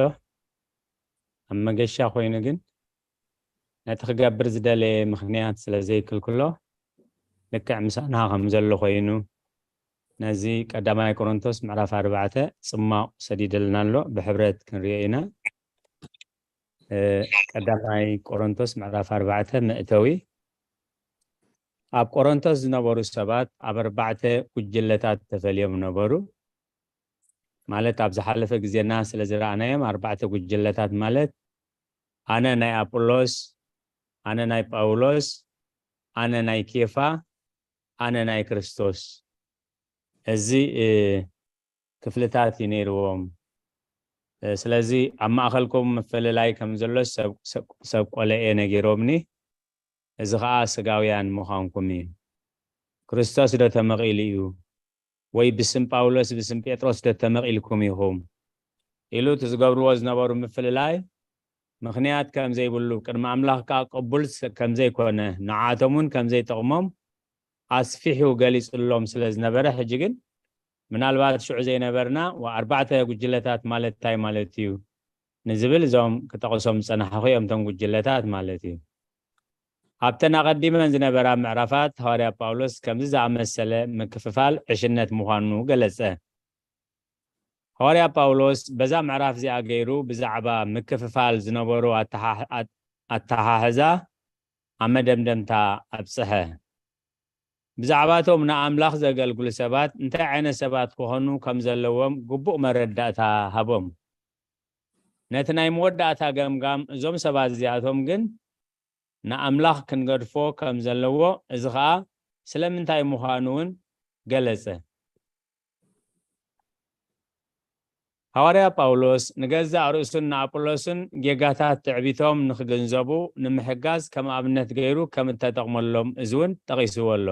ኣብ መገሻ ኮይኑ ግን ነቲ ክገብር ዝደለየ ምኽንያት ስለ ዘይክልክሎ ልክዕ ምሳና ከም ዘሎ ኮይኑ ነዚ ቀዳማይ ቆሮንቶስ ምዕራፍ ኣርባዕተ ጽማቕ ሰዲደልና ኣሎ። ብሕብረት ክንሪኦ ኢና። እ፣ ቀዳማይ ቆሮንቶስ ምዕራፍ ኣርባዕተ መእተዊ። ኣብ ቆሮንቶስ ዝነበሩ ሰባት ኣብ ኣርባዕተ ጉጅለታት ተፈልዮም ነበሩ። ማለት ኣብ ዝሓለፈ ግዜና ስለ ዝረኣናዮም ኣርባዕተ ጉጅለታት ማለት ኣነ ናይ ኣጵሎስ፣ ኣነ ናይ ጳውሎስ፣ ኣነ ናይ ኬፋ፣ ኣነ ናይ ክርስቶስ። እዚ እ፣ ክፍልታት እዩ ነይርዎም። እ፣ ስለዚ ኣብ ማእኸልኩም ምፍልላይ ከም ዘሎ ሰብ፣ ሰብ፣ ሰብ ቆለኤ ነጊሮምኒ። እዚ ኸዓ ስጋውያን ምዃንኩም እዩ። ክርስቶስ ዶ ተመቒሉ እዩ? ወይ ብስም ጳውሎስ ብስም ጴጥሮስ ዶ ተመቒልኩም ኢኹም? ኢሉ እቲ ዝገብርዎ ዝነበሩ ምፍልላይ ምኽንያት ከም ዘይብሉ፣ ቅድሚ ኣምላኽ ከኣ ቅቡል ስ-፣ ከም ዘይኮነ፣ ንዓቶም እውን ከም ዘይጠቕሞም ኣስፊሑ ገሊጹሎም ስለ ዝነበረ፣ ሕጂ ግን ምናልባት ሽዑ ዘይነበርና፣ ዋ፣ ኣርባዕተ ጉጅለታት ማለት እንታይ ማለት እዩ ንዝብል እዞም ክጠቕሶም ዝጸናሕኹ እዮም፣ እቶም ጉጅለታት ማለት እዩ። ኣብተን ኣቐዲመን ዝነበራ ምዕራፋት ሃዋርያ ጳውሎስ ከምዚ ዝኣመሰለ ምክፍፋል ዕሽነት ምዃኑ ገለጸ። ሃዋርያ ጳውሎስ በዛ ምዕራፍ እዚኣ ገይሩ ብዛዕባ ምክፍፋል ዝነበሩ ኣተሓሕ-፣ ኣት-፣ ኣተሓሕዛ ኣብ መደምደምታ ኣብጽሐ። ብዛዕባ እቶም ንኣምላኽ ዘገልግሉ ሰባት እንታይ ዓይነት ሰባት ክኾኑ ከም ዘለዎም ግቡእ መረዳእታ ሃቦም። ነቲ ናይ መወዳእታ ገምጋም፣ እዞም ሰባት እዚኣቶም ግን ንኣምላኽ ክንገድፎ ከም ዘለዎ፣ እዚ ኸኣ ስለምንታይ ምዃኑ እውን ገለጸ። ሃዋርያ ጳውሎስ ንገዛእ ርእሱን ንኣጵሎስን ጌጋታት ትዕቢቶም ንኽግንዘቡ ንምሕጋዝ ከም ኣብነት ገይሩ ከም እተጠቕመሎም እዚ እውን ጠቒስዎ ኣሎ።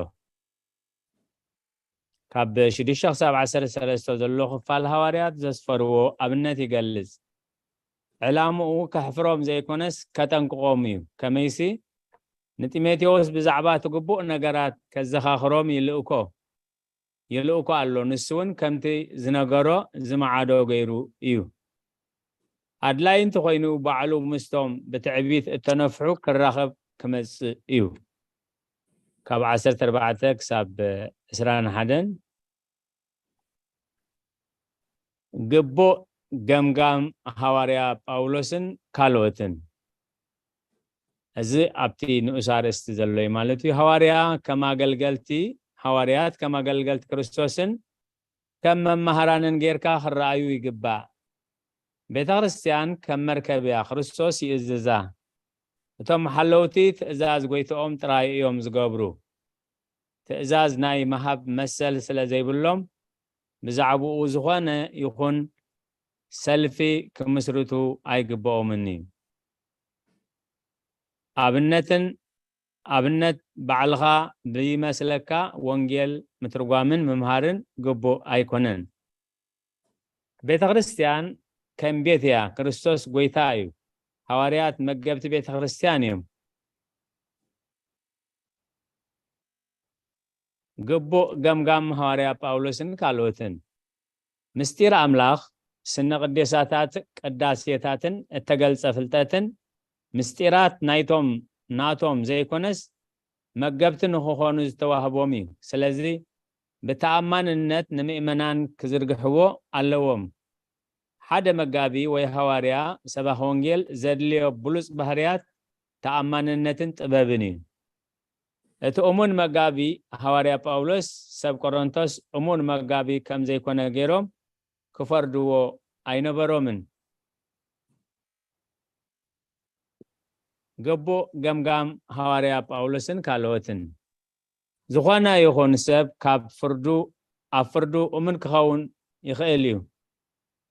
ካብ ሽዱሽተ ክሳብ ዓሰርተ ሰለስተ ዘሎ ክፋል ሃዋርያት ዘስፈርዎ ኣብነት ይገልጽ። ዕላምኡ ከሕፍሮም ዘይኮነስ ከጠንቅቖም እዩ። ከመይሲ ንጢሞቴዎስ ብዛዕባ እቲ ግቡእ ነገራት ከዘኻኽሮም ይልእኮ፣ ይልእኮ ኣሎ። ንሱ እውን ከምቲ ዝነገሮ ዝመዓዶ ገይሩ እዩ። ኣድላይ እንተኾይኑ ባዕሉ ምስቶም ብትዕቢት እተነፍሑ ክራኸብ ክመጽእ እዩ። ካብ ዓሰርተ ኣርባዕተ ክሳብ ዕስራን ሓደን ግቡእ ገምጋም ሃዋርያ ጳውሎስን ካልኦትን። እዚ ኣብቲ ንኡስ ኣርእስቲ ዘሎ እዩ ማለት እዩ። ሃዋርያ ከም ኣገልገልቲ፣ ሃዋርያት ከም ኣገልገልቲ ክርስቶስን ከም መማህራንን ጌርካ ክረኣዩ ይግባእ። ቤተ ክርስቲያን ከም መርከብ እያ፣ ክርስቶስ ይእዝዛ። እቶም ሓለውቲ ትእዛዝ ጎይትኦም ጥራይ እዮም ዝገብሩ። ትእዛዝ ናይ ምሃብ መሰል ስለ ዘይብሎም ብዛዕባኡ ዝኾነ ይኹን ሰልፊ ክምስርቱ ኣይግብኦምን እዩ። ኣብነትን፣ ኣብነት ባዕልኻ ብይመስለካ ወንጌል ምትርጓምን ምምሃርን ግቡእ ኣይኮነን። ቤተ ክርስቲያን ከም ቤት እያ። ክርስቶስ ጎይታ እዩ። ሃዋርያት መገብቲ ቤተ ክርስቲያን እዮም። ግቡእ ገምጋም ሃዋርያ ጳውሎስን ካልኦትን። ምስጢር ኣምላኽ፣ ስነ ቅዴሳታት፣ ቅዳሴታትን እተገልጸ ፍልጠትን ምስጢራት ናይቶም ናቶም ዘይኮነስ መገብቲ ንኽኾኑ ዝተዋህቦም እዩ። ስለዚ ብተኣማንነት ንምእመናን ክዝርግሕዎ ኣለዎም። ሓደ መጋቢ ወይ ሃዋርያ ሰባኺ ወንጌል ዘድልዮ ብሉጽ ባህርያት ተኣማንነትን ጥበብን እዩ። እቲ እሙን መጋቢ ሃዋርያ ጳውሎስ ሰብ ቆሮንቶስ እሙን መጋቢ ከም ዘይኮነ ገይሮም ክፈርድዎ ኣይነበሮምን። ግቡእ ገምጋም ሃዋርያ ጳውሎስን ካልኦትን። ዝኾነ ይኹን ሰብ ካብ ፍርዱ ኣብ ፍርዱ እሙን ክኸውን ይኽእል እዩ።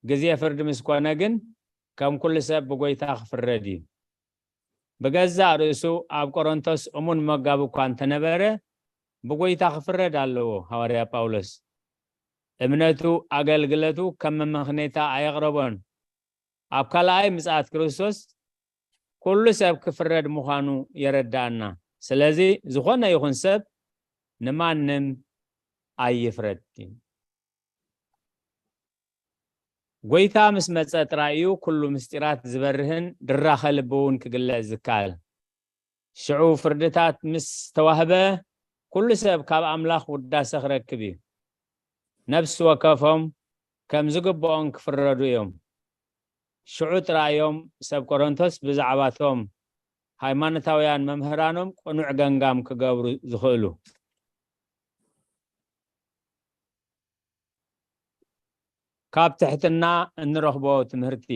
ግዜ ፍርዲ ምስ ኮነ ግን ከም ኩሉ ሰብ ብጎይታ ክፍረድ እዩ። ብገዛእ ርእሱ ኣብ ቆሮንቶስ እሙን መጋቢ እኳ እንተነበረ ብጎይታ ክፍረድ ኣለዎ። ሃዋርያ ጳውሎስ እምነቱ ኣገልግለቱ ከም መመኽነይታ ኣየቕረቦን። ኣብ ካልኣይ ምጽኣት ክርስቶስ ኩሉ ሰብ ክፍረድ ምዃኑ የረዳእና። ስለዚ ዝኾነ ይኹን ሰብ ንማንም ኣይፍረድ። ጎይታ ምስ መጸ ጥራይ እዩ ኩሉ ምስጢራት ዝበርህን ድራኸ ልቢ እውን ክግለጽ ዝከኣል። ሽዑ ፍርድታት ምስ ተዋህበ ኩሉ ሰብ ካብ ኣምላኽ ውዳሰ ክረክብ እዩ። ነፍሲ ወከፎም ከም ዝግብኦም ክፍረዱ እዮም። ሽዑ ጥራይ እዮም ሰብ ቆሮንቶስ ብዛዕባቶም ሃይማኖታውያን መምህራኖም ቅኑዕ ገምጋም ክገብሩ ዝኽእሉ። ካብ ትሕትና እንረኽቦ ትምህርቲ።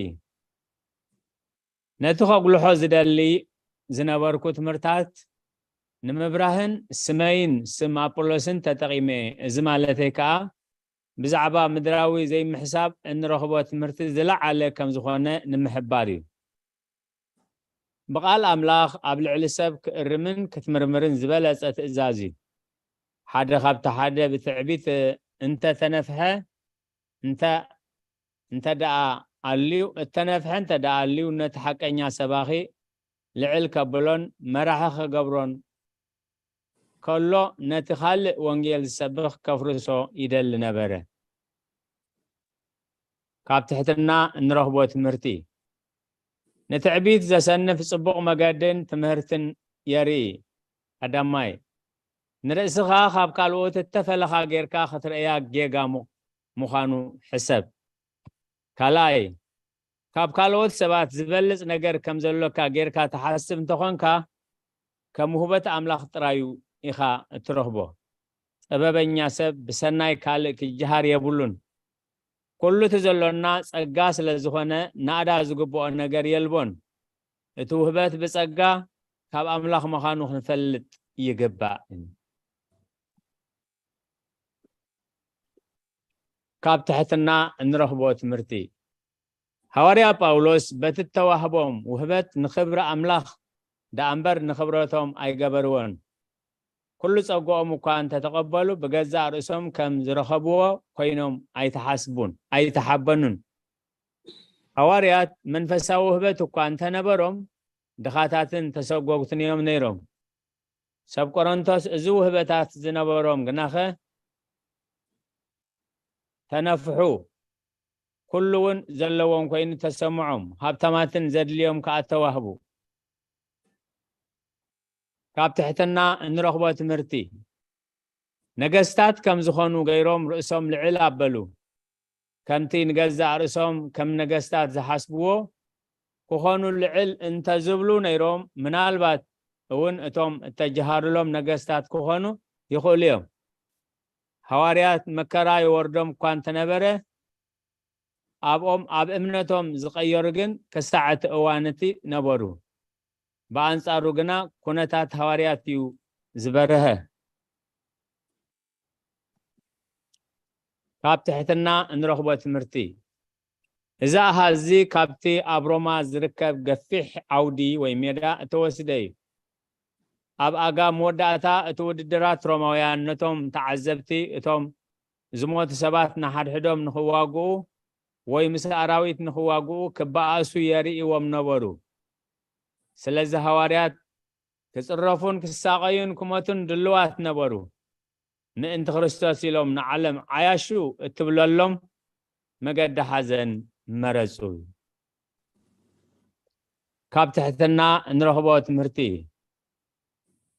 ነቲ ከጉልሖ ዝደሊ ዝነበርኩ ትምህርታት ንምብራህን ስመይን ስም ኣጵሎስን ተጠቒመ። እዚ ማለተይ ከኣ ብዛዕባ ምድራዊ ዘይምሕሳብ እንረኽቦ ትምህርቲ ዝለዓለ ከም ዝኾነ ንምሕባር እዩ። ብቓል ኣምላኽ ኣብ ልዕሊ ሰብ ክእርምን ክትምርምርን ዝበለጸ ትእዛዝ እዩ። ሓደ ካብቲ ሓደ ብትዕቢት እንተ ተነፍሐ፣ እንተ፣ እንተ ደኣ ኣልዩ፣ እተነፍሐ እንተ ደኣ ኣልዩ፣ ነቲ ሓቀኛ ሰባኺ ልዕል ከብሎን መራሒ ክገብሮን ከሎ፣ ነቲ ካልእ ወንጌል ዝሰብኽ ከፍርሶ ይደሊ ነበረ። ካብ ትሕትና እንረኽቦ ትምህርቲ። ንትዕቢት ዘሰንፍ ጽቡቕ መገድን ትምህርትን የርኢ። ቀዳማይ፣ ንርእስኻ ካብ ካልኦት እተፈለኻ ጌርካ ክትርእያ ጌጋ ሙ-፣ ምዃኑ ሕሰብ። ካልኣይ፣ ካብ ካልኦት ሰባት ዝበልጽ ነገር ከም ዘሎካ ጌርካ ትሓስብ እንተኾንካ፣ ከም ውህበት ኣምላኽ ጥራዩ ኢኻ እትረኽቦ። ጥበበኛ ሰብ ብሰናይ ካልእ ክጀሃር የብሉን። ኩሉ እቲ ዘሎና ጸጋ ስለ ዝኾነ፣ ናእዳ ዝግብኦ ነገር የልቦን። እቲ ውህበት ብጸጋ ካብ ኣምላኽ ምዃኑ ክንፈልጥ ይግባእ። ካብ ትሕትና እንረኽቦ ትምህርቲ። ሃዋርያ ጳውሎስ በቲ እተዋህቦም ውህበት ንኽብሪ ኣምላኽ ደኣ እምበር ንኽብረቶም ኣይገበርዎን። ኩሉ ጸግኦም እኳ እንተተቐበሉ፣ ብገዛእ ርእሶም ከም ዝረኸብዎ ኮይኖም ኣይተሓስቡን፣ ኣይተሓበኑን። ሃዋርያት መንፈሳዊ ውህበት እኳ እንተነበሮም፣ ድኻታትን ተሰጎግትን እዮም ነይሮም። ሰብ ቆሮንቶስ እዚ ውህበታት ዝነበሮም ግናኸ ተነፍሑ፣ ኩሉ እውን ዘለዎም ኮይኑ ተሰምዖም፣ ሃብታማትን ዘድልዮም ከኣ ተዋህቡ። ካብ ትሕትና እንረኽቦ ትምህርቲ። ነገስታት ከም ዝኾኑ ገይሮም ርእሶም ልዕል ኣበሉ። ከምቲ ንገዛእ ርእሶም ከም ነገስታት ዝሓስብዎ ክኾኑ ልዕል እንተ ዝብሉ ነይሮም፣ ምናልባት እውን እቶም እተጀሃሩሎም ነገስታት ክኾኑ ይኽእሉ እዮም። ሃዋርያት መከራ ይወርዶም እኳ እንተነበረ፣ ኣብኦም፣ ኣብ እምነቶም ዝቐየሩ ግን ክሳዕ እቲ እዋን እቲ ነበሩ። ብኣንጻሩ ግና ኩነታት ሃዋርያት እዩ ዝበርሀ። ካብ ትሕትና እንረኽቦ ትምህርቲ። እዚ ኣሃዝ እዚ ካብቲ ኣብ ሮማ ዝርከብ ገፊሕ ዓውዲ ወይ ሜዳ እተወስደ እዩ። ኣብ ኣጋ መወዳእታ እቲ ውድድራት፣ ሮማውያን ነቶም ተዓዘብቲ፣ እቶም ዝሞቱ ሰባት ንሓድሕዶም ንኽዋግኡ ወይ ምስ ኣራዊት ንኽዋግኡ ክበኣሱ የርእይዎም ነበሩ። ስለዚ ሃዋርያት ክጽረፉን ክሳቐዩን ክሞቱን ድልዋት ነበሩ። ምእንቲ ክርስቶስ ኢሎም ንዓለም ዓያሹ እትብለሎም መገዲ ሓዘን መረጹ። ካብ ትሕትና እንረኽቦ ትምህርቲ፣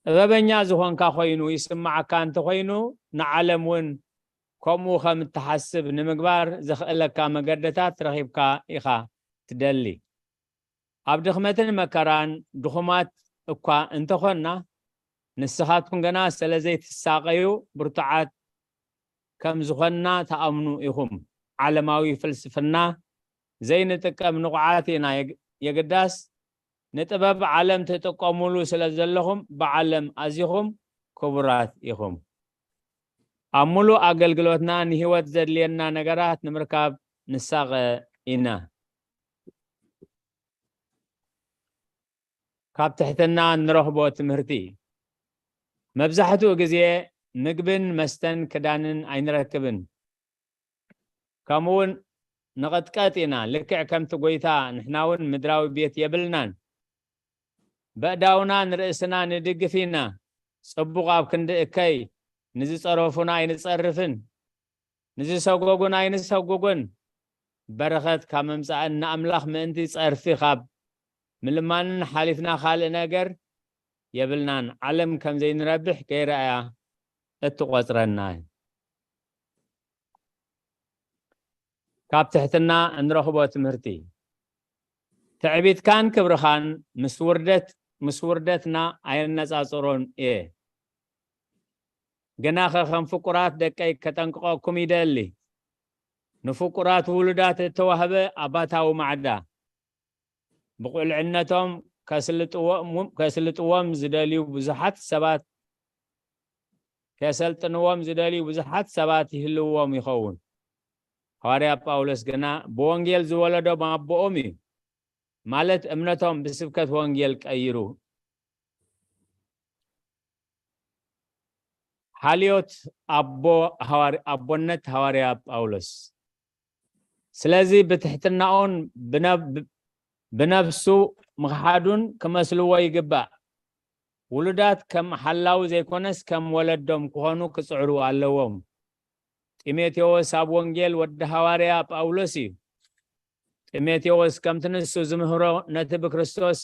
ጥበበኛ ዝኾንካ ኮይኑ ይስምዓካ እንተኾይኑ፣ ንዓለም እውን ከምኡ ከም እትሓስብ ንምግባር ዘኽእለካ መገድታት ረኺብካ ኢኻ ትደሊ። ኣብ ድኽመትን መከራን ድኹማት እኳ እንተኾንና፣ ንስኻትኩም ገና ስለ ዘይትሳቐዩ ብርቱዓት ከም ዝኾንና ትኣምኑ ኢኹም። ዓለማዊ ፍልስፍና ዘይንጥቀም ንቑዓት ኢና። የግ-፣ የግዳስ ንጥበብ ዓለም ትጥቀሙሉ ስለ ዘለኹም ብዓለም ኣዚኹም ክቡራት ኢኹም። ኣብ ሙሉእ ኣገልግሎትና ንህይወት ዘድልየና ነገራት ንምርካብ ንሳቐ ኢና። ካብ ትሕትና እንረኽቦ ትምህርቲ፣ መብዛሕትኡ ግዜ ምግብን መስተን ክዳንን ኣይንረክብን። ከምኡውን ንቐጥቀጥ ኢና። ልክዕ ከምቲ ጐይታ፣ ንሕና እውን ምድራዊ ቤት የብልናን። በእዳውና ንርእስና ንድግፍ ኢና። ጽቡቕ ኣብ ክንዲ እከይ፣ ንዝጸረፉና ኣይንጸርፍን፣ ንዝሰጎጉን ኣይንሰጉጉን። በረኸት ካብ ምምጻእን ንኣምላኽ ምእንቲ ጸርፊ ካብ ምልማንን ሓሊፍና ካልእ ነገር የብልናን። ዓለም ከም ዘይንረብሕ ገይራ እያ እትቖጽረና። ካብ ትሕትና እንረኽቦ ትምህርቲ፣ ትዕቢትካን ክብርኻን ምስ ውርደት፣ ምስ ውርደትና ኣየነጻጽሮን እየ። ግናኸ ከም ፍቁራት ደቀይ ከጠንቅቐኩም ይደሊ። ንፍቁራት ውሉዳት እተዋህበ ኣባታዊ ማዕዳ፣ ብቁልዕነቶም ከስልጥዎም፣ ከስልጥዎም ዝደልዩ ብዙሓት ሰባት፣ ከሰልጥንዎም ዝደልዩ ብዙሓት ሰባት ይህልውዎም ይኸውን። ሃዋርያ ጳውሎስ ግና ብወንጌል ዝወለዶም ኣቦኦም እዩ፣ ማለት እምነቶም ብስብከት ወንጌል ቀይሩ። ሓልዮት ኣቦ ሃዋር-፣ ኣቦነት ሃዋርያ ጳውሎስ። ስለዚ ብትሕትናኡን ብነብ-፣ ብነብሱ ምኽሓዱን ክመስልዎ ይግባእ። ውሉዳት ከም ሓላዊ ዘይኮነስ ከም ወለዶም ክኾኑ ክጽዕሩ ኣለዎም። ጢሞቴዎስ ኣብ ወንጌል ወዲ ሃዋርያ ጳውሎስ እዩ። ጢሞቴዎስ ከምቲ ንሱ ዝምህሮ ነቲ ብክርስቶስ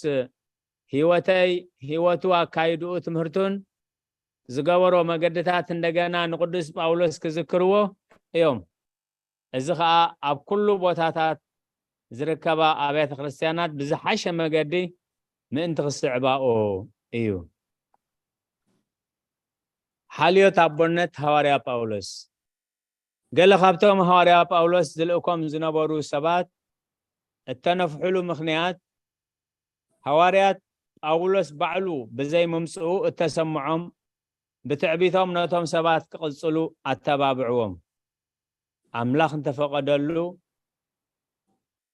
ህይወተይ፣ ህይወቱ፣ ኣካይድኡ፣ ትምህርቱን ዝገበሮ መገድታት እንደገና ንቅዱስ ጳውሎስ ክዝክርዎ እዮም። እዚ ኸኣ ኣብ ኩሉ ቦታታት ዝርከባ ኣብያተ ክርስቲያናት ብዝሓሸ መገዲ ምእንቲ ክስዕባኦ እዩ። ሓልዮት ኣቦነት ሃዋርያ ጳውሎስ። ገለ ካብቶም ሃዋርያ ጳውሎስ ዝልእኮም ዝነበሩ ሰባት እተነፍሑሉ ምኽንያት፣ ሃዋርያት ጳውሎስ ባዕሉ ብዘይ ምምጽኡ እተሰምዖም ብትዕቢቶም ነቶም ሰባት ክቕጽሉ ኣተባብዕዎም። ኣምላኽ እንተፈቐደሉ፣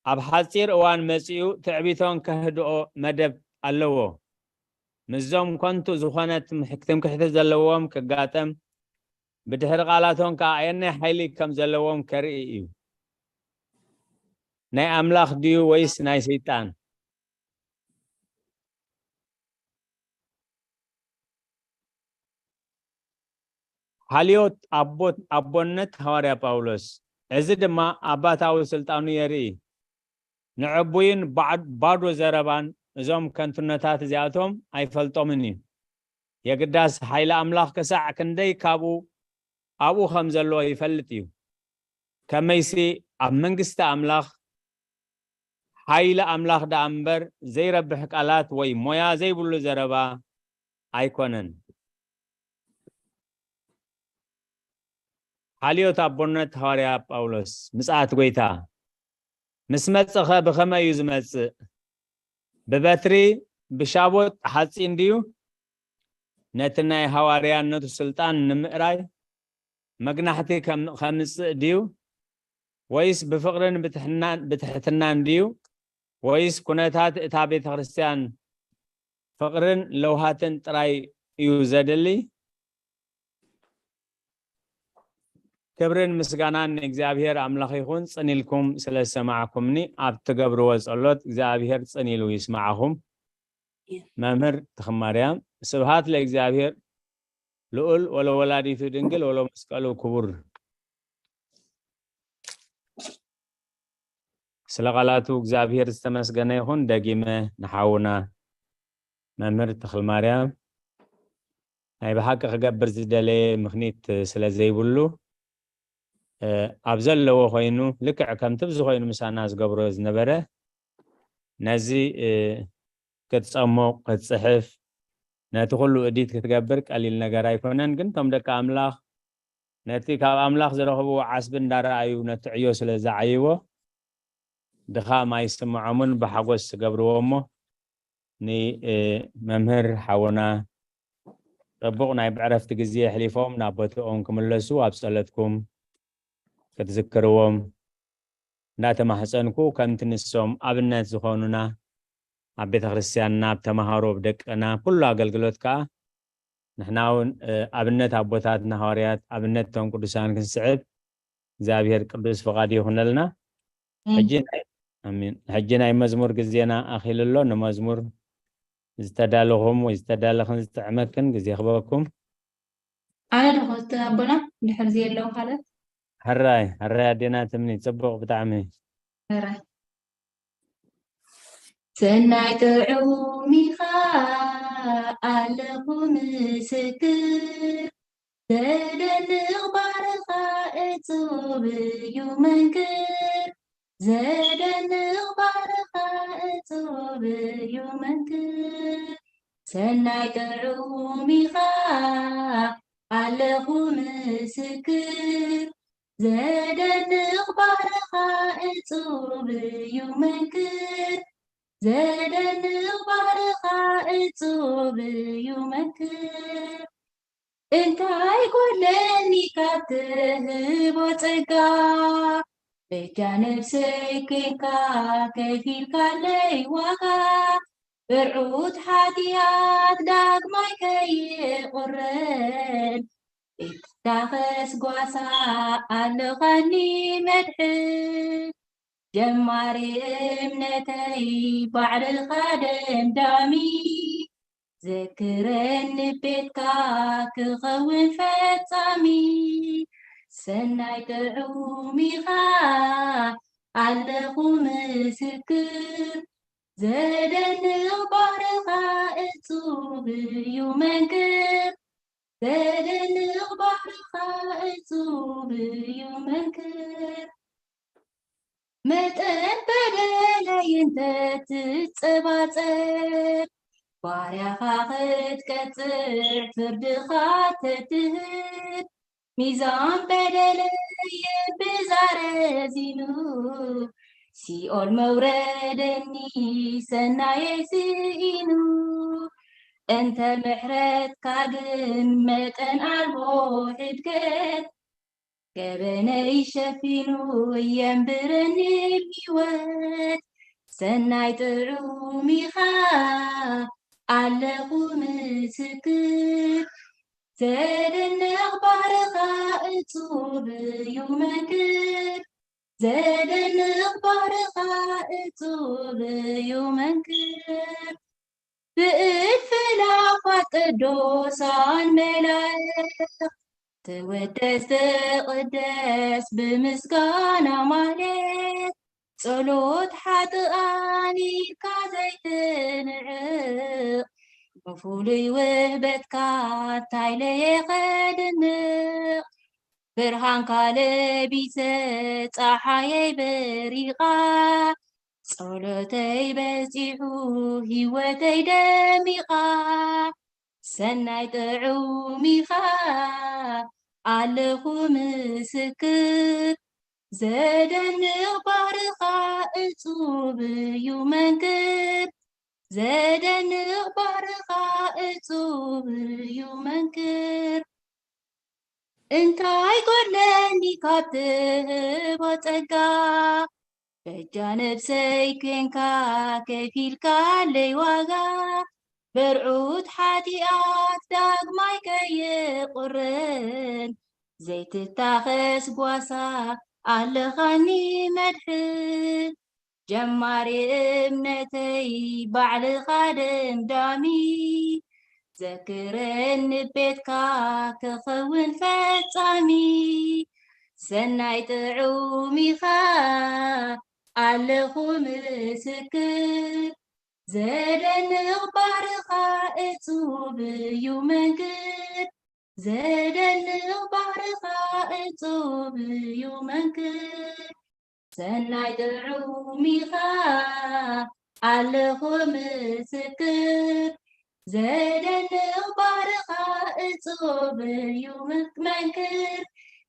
ኣብ ሓጺር እዋን መጺኡ ትዕቢቶም ከህድኦ መደብ ኣለዎ። ምስዞም ከንቱ ዝኾነ ትምሕ-፣ ትምክሕቲ ዘለዎም ክጋጠም፣ ብድሕሪ ቃላቶም ከኣ ኣየናይ ሓይሊ ከም ዘለዎም ከርኢ እዩ። ናይ ኣምላኽ ድዩ ወይስ ናይ ሰይጣን? ሓልዮት ኣቦት-፣ ኣቦነት ሃዋርያ ጳውሎስ። እዚ ድማ ኣባታዊ ስልጣኑ የርኢ። ንዕቡይን ባዕ-፣ ባዶ ዘረባን እዞም ከንቱነታት እዚኣቶም ኣይፈልጦምን እዩ። የግዳስ ሓይሊ ኣምላኽ ክሳዕ ክንደይ ካብኡ፣ ኣብኡ ከም ዘሎ ይፈልጥ እዩ። ከመይሲ ኣብ መንግስቲ ኣምላኽ ሓይሊ ኣምላኽ ደኣ እምበር ዘይረብሕ ቃላት ወይ ሞያ ዘይብሉ ዘረባ ኣይኮነን። ሓልዮት ኣቦነት ሃዋርያ ጳውሎስ። ምጽኣት ጐይታ ምስ መጸኸ ብኸመይ እዩ ዝመጽእ? ብበትሪ፣ ብሻቦጥ ሓጺን ድዩ? ነቲ ናይ ሃዋርያነቱ ስልጣን ንምእራይ መግናሕቲ ከም-፣ ከምጽእ ድዩ? ወይስ ብፍቕርን ብትሕናን፣ ብትሕትናን ድዩ? ወይስ ኩነታት እታ ቤተ ክርስቲያን ፍቕርን ለውሃትን ጥራይ እዩ ዘድሊ? ክብርን ምስጋናን ንእግዚኣብሔር ኣምላኽ ይኹን። ጽን ኢልኩም ስለ ዝሰማዕኩምኒ፣ ኣብ ትገብርዎ ጸሎት እግዚኣብሔር ጽን ኢሉ ይስማዓኹም። መምህር ተኽለማርያም፣ ስብሃት ለእግዚኣብሔር ልዑል ወለወላዲቱ ድንግል ወለመስቀሉ ክቡር። ስለ ቃላቱ እግዚኣብሔር ዝተመስገነ ይኹን። ደጊመ ንሓውና መምህር ተኽለማርያም ናይ ብሓቂ ክገብር ዝደለየ ምኽኒት ስለ ዘይብሉ፣ እ፣ ኣብ ዘለዎ ኮይኑ ልክዕ ከምቲ ብዝኾይኑ ምሳና ዝገብሮ ዝነበረ ነዚ፣ እ፣ ክትጸሙቕ፣ ክትጽሕፍ፣ ነቲ ኩሉ እዲት ክትገብር ቀሊል ነገር ኣይኮነን። ግን እቶም ደቂ ኣምላኽ ነቲ ካብ ኣምላኽ ዝረኽብዎ ዓስቢ እንዳረኣዩ ነቲ ዕዮ ስለ ዝዓይዎ ድኻም ኣይስምዖምን ብሓጎስ ዝገብርዎ እሞ ን፣ እ፣ መምህር ሓውና ጽቡቕ ናይ ብዕረፍቲ ግዜ ኣሕሊፎም ናብ ቦትኦም ክምለሱ ኣብ ጸሎትኩም ክትዝክርዎም እንዳተማህጸንኩ፣ ከምቲ ንሶም ኣብነት ዝኾኑና ኣብ ቤተ ክርስቲያንና፣ ኣብ ተማሃሮ፣ ኣብ ደቅና፣ ኣብ ኩሉ ኣገልግሎት ከኣ ንሕና እውን፣ እ፣ ኣብነት ኣቦታትና ሃዋርያት፣ ኣብነት እቶም ቅዱሳን ክንስዕብ እግዚኣብሔር ቅዱስ ፍቓድ ይኹነልና። ኣሜን። ሕጂ ናይ፣ ኣሜን። ሕጂ ናይ መዝሙር ግዜና ኣኺሉ ኣሎ። ንመዝሙር ዝተዳለኹም ወይ ዝተዳለኽን ዝጥዕመክን ግዜ ክበኩም። ኣነ ዶ ክወስድ ኣቦና ድሕር ዘየለዉ ካልኦት? ሕራይ፣ ሕራይ ኣዴና ትምኒ፣ ጽቡቕ ብጣዕሚ። ሕራይ። ሰናይ ጥዑም ኢኻ ኣለኹ ምስክር፣ ዘደንቕ ባርኻ እጹብ እዩ መንክር፣ ዘደንቕ ባርኻ እጹብ እዩ መንክር። ሰናይ ጥዑም ኢኻ ኣለኹ ምስክር፣ ዘደንቕ ባርኻ እጹብ እዩ መንክር፣ ዘደንቕ ባርኻ እጹብ እዩ መንክር። እንታይ ጎድለኒ ካብ ትህቦ ጸጋ፣ በጃ ነፍሰይ ኬንካ ከፊልካለይ ዋጋ፣ ብርዑት ሓጢኣት ዳግማይ ከይቁረን፣ ኢድካ ከስጓሳ ኣለኻኒ መድሕን። ጀማሪ እምነተይ ባዕልኻ ደምዳሚ፣ ዘክረኒ ቤትካ ክኸውን ፈጻሚ። ሰናይ ጥዑም ኢኻ ኣለኹ ምስክር፣ ዘደንቕ ባርኻ እጹብ እዩ መንክር፣ ዘደንቕ ባርኻ እጹብ እዩ መንክር። መጠን በደለይ እንተ ትጸባጸብ፣ ባርያኻ ክትቀጽዕ ፍርድኻ ተትህብ፣ ሚዛን በደለይ ብዛ ረዚኑ፣ ሲኦል መውረደኒ ሰናየይ ስኢኑ። እንተ ምሕረትካ ግን መጠን ኣልቦ ሕድገት፣ ገበነይ ሸፊኑ የንብረኒ ብህይወት። ሰናይ ጥዑም ኢኻ ኣለኹ ምስክር፣ ዘደንቕ ባርኻ እጹብ እዩ መንክር፣ ዘደንቕ ባርኻ እጹብ እዩ መንክር። ብእልፊ ኣእላፋት ቅዱሳን መላእኽት ትውደስ ትቕደስ ብምስጋና ማህሌት፣ ጸሎት ሓጥኣን ኢድካ ዘይትንዕቕ፣ ብፍሉይ ውህበትካ እንታይ ለየ ኸድንቕ። ብርሃንካ ለቢሰ ጸሓየይ በሪቓ፣ ጸሎተይ በጺሑ ህይወተይ ደሚቓ። ሰናይ ጥዑም ኢኻ ኣለኹ ምስክር፣ ዘደንቕ ባርኻ እጹብ እዩ መንክር፣ ዘደንቕ ባርኻ እጹብ እዩ መንክር። እንታይ ጎድለኒ ካብ ትህቦ ጸጋ፣ በጃ ነፍሰይ ኬንካ ከፊልካለይ ዋጋ፣ ብርዑት ሓጢኣት ዳግማይ ከይቁረን፣ ዘይትታኸስ ጓሳ ኣለኻኒ መድሕን፣ ጀማሪ እምነተይ ባዕልኻ ደምዳሚ፣ ዘክረኒ ቤትካ ክኸውን ፈጻሚ፣ ሰናይ ጥዑም ኢኻ ኣለኹ ምስክር፣ ዘደንቕ ባህርኻ እጹብ እዩ መንክር፣ ዘደንቕ ባህርኻ እጹብ እዩ መንክር፣ ሰናይ ጥዑም ኢኻ ኣለኹ ምስክር፣ ዘደንቕ ባህርኻ እጹብ እዩ መንክር፣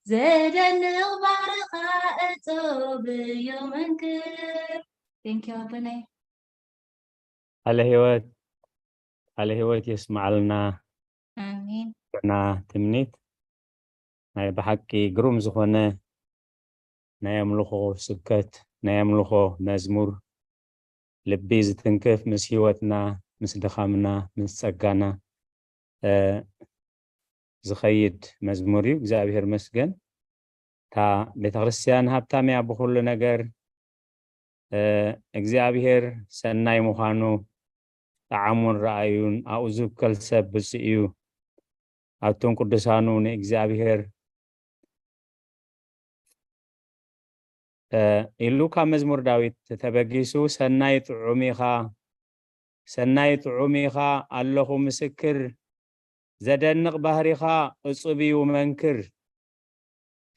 ዘደንቕ ባህርኻ እጹብ እዩ መንክር። Thank you ኣቦናይ። ቃለ ህይወት ቃለ ህይወት የስምዓልና። ኣሜን። ና ትምኒት ናይ ብሓቂ ግሩም ዝኾነ ናይ ኣምልኾ ስብከት፣ ናይ ኣምልኾ መዝሙር፣ ልቢ ዝትንክፍ፣ ምስ ህይወትና፣ ምስ ድኻምና፣ ምስ ጸጋና ዝኸይድ መዝሙር እዩ። እግዚኣብሔር መስገን። እታ ቤተክርስትያን ሃብታም እያ ብኹሉ ነገር። እግዚኣብሔር ሰናይ ምዃኑ ጠዓሙን ረኣዩን ኣብኡ ዝውከል ሰብ ብፁዕ እዩ። ኣብቶም ቅዱሳኑ ንእግዚኣብሔር ኢሉ ካብ መዝሙር ዳዊት ተበጊሱ፣ ሰናይ ጥዑም ኢኻ፣ ሰናይ ጥዑም ኢኻ ኣለኹ ምስክር፣ ዘደንቕ ባህሪኻ እጹብ እዩ መንክር።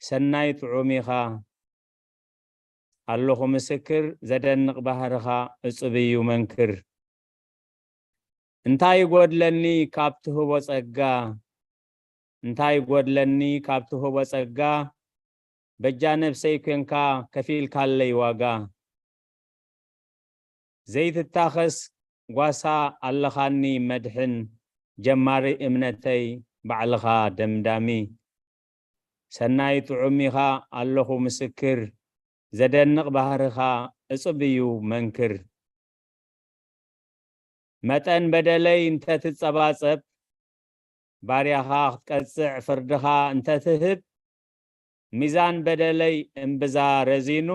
ሰናይ ጥዑም ኢኻ ኣለኹ ምስክር፣ ዘደንቕ ባህርኻ እጹብ እዩ መንክር። እንታይ ይጎድለኒ ካብ ትህቦ ጸጋ፣ እንታይ ይጎድለኒ ካብ ትህቦ ጸጋ፣ በጃ ነፍሰይ ኮንካ ከፊልካለይ ዋጋ። ዘይትታኸስ ጓሳ ኣለኻኒ መድሕን፣ ጀማሪ እምነተይ ባዕልኻ ደምዳሚ። ሰናይ ጥዑም ኢኻ ኣለኹ ምስክር፣ ዘደንቕ ባህርኻ እጹብ እዩ መንክር። መጠን በደለይ እንተትጸባጸብ፣ ባርያኻ ክትቀጽዕ ፍርድኻ እንተትህብ፣ ሚዛን በደለይ እምብዛ ረዚኑ፣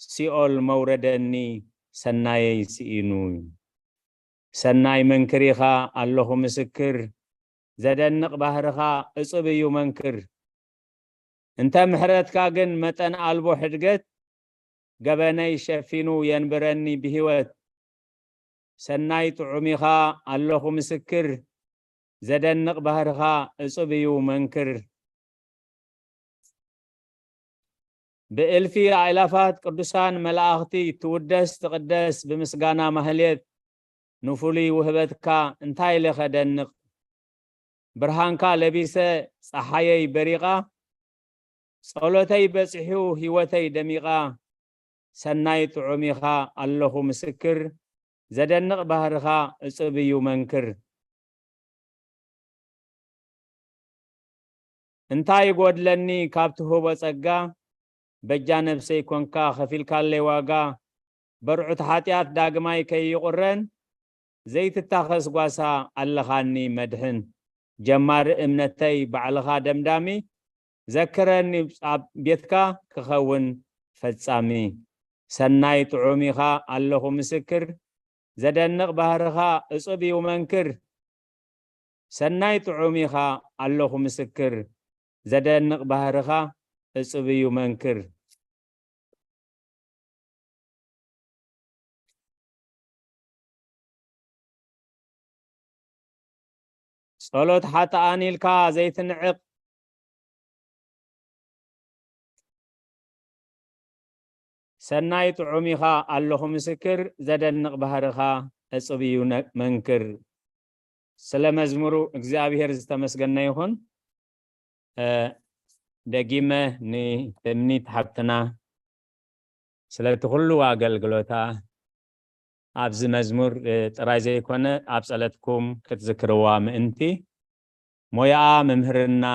ሲኦል መውረደኒ ሰናየይ ስኢኑ። ሰናይ መንክር ኢኻ ኣለኹ ምስክር፣ ዘደንቕ ባህርኻ እጹብ እዩ መንክር። እንተ ምሕረትካ ግን መጠን ኣልቦ ሕድገት፣ ገበነይ ሸፊኑ የንብረኒ ብህይወት። ሰናይ ጥዑም ኢኻ ኣለኹ ምስክር፣ ዘደንቕ ባህርኻ እጹብ እዩ መንክር። ብእልፊ ኣእላፋት ቅዱሳን መላእኽቲ ትውደስ ትቕደስ ብምስጋና ማህሌት፣ ንፍሉይ ውህበትካ እንታይ ኢለ ከደንቕ። ብርሃንካ ለቢሰ ጸሓየይ በሪቓ፣ ጸሎተይ በጺሑ ህይወተይ ደሚቓ። ሰናይ ጥዑም ኢኻ ኣለኹ ምስክር፣ ዘደንቕ ባህርኻ እጹብ እዩ መንክር። እንታይ ይጎድለኒ ካብ ትህቦ ጸጋ፣ በጃ ነፍሰይ ኮንካ ከፊልካለይ ዋጋ። በርዑት ሓጢኣት ዳግማይ ከይቁረን፣ ዘይትታኸስ ጓሳ ኣለኻኒ መድሕን። ጀማሪ እምነተይ ባዕልኻ ደምዳሚ፣ ዘክረኒ ኣብ ቤትካ ክኸውን ፈጻሚ። ሰናይ ጥዑም ኢኻ ኣለኹ ምስክር፣ ዘደንቕ ባህርኻ እጹብ እዩ መንክር። ሰናይ ጥዑም ኢኻ ኣለኹ ምስክር፣ ዘደንቕ ባህርኻ እጹብ እዩ መንክር። ጸሎት ሓጥኣን ኢልካ ዘይትንዕቕ፣ ሰናይ ጥዑም ኢኻ ኣለኹ ምስክር፣ ዘደንቕ ባህርኻ እጹብ እዩ መንክር። ስለ መዝሙሩ እግዚኣብሔር ዝተመስገነ ይኹን። ደጊመ ንትምኒት ሓብትና ስለቲ ኩሉ ኣገልግሎታ ኣብዚ መዝሙር ጥራይ ዘይኮነ ኣብ ጸለትኩም ክትዝክርዋ ምእንቲ፣ ሞያኣ ምምህርና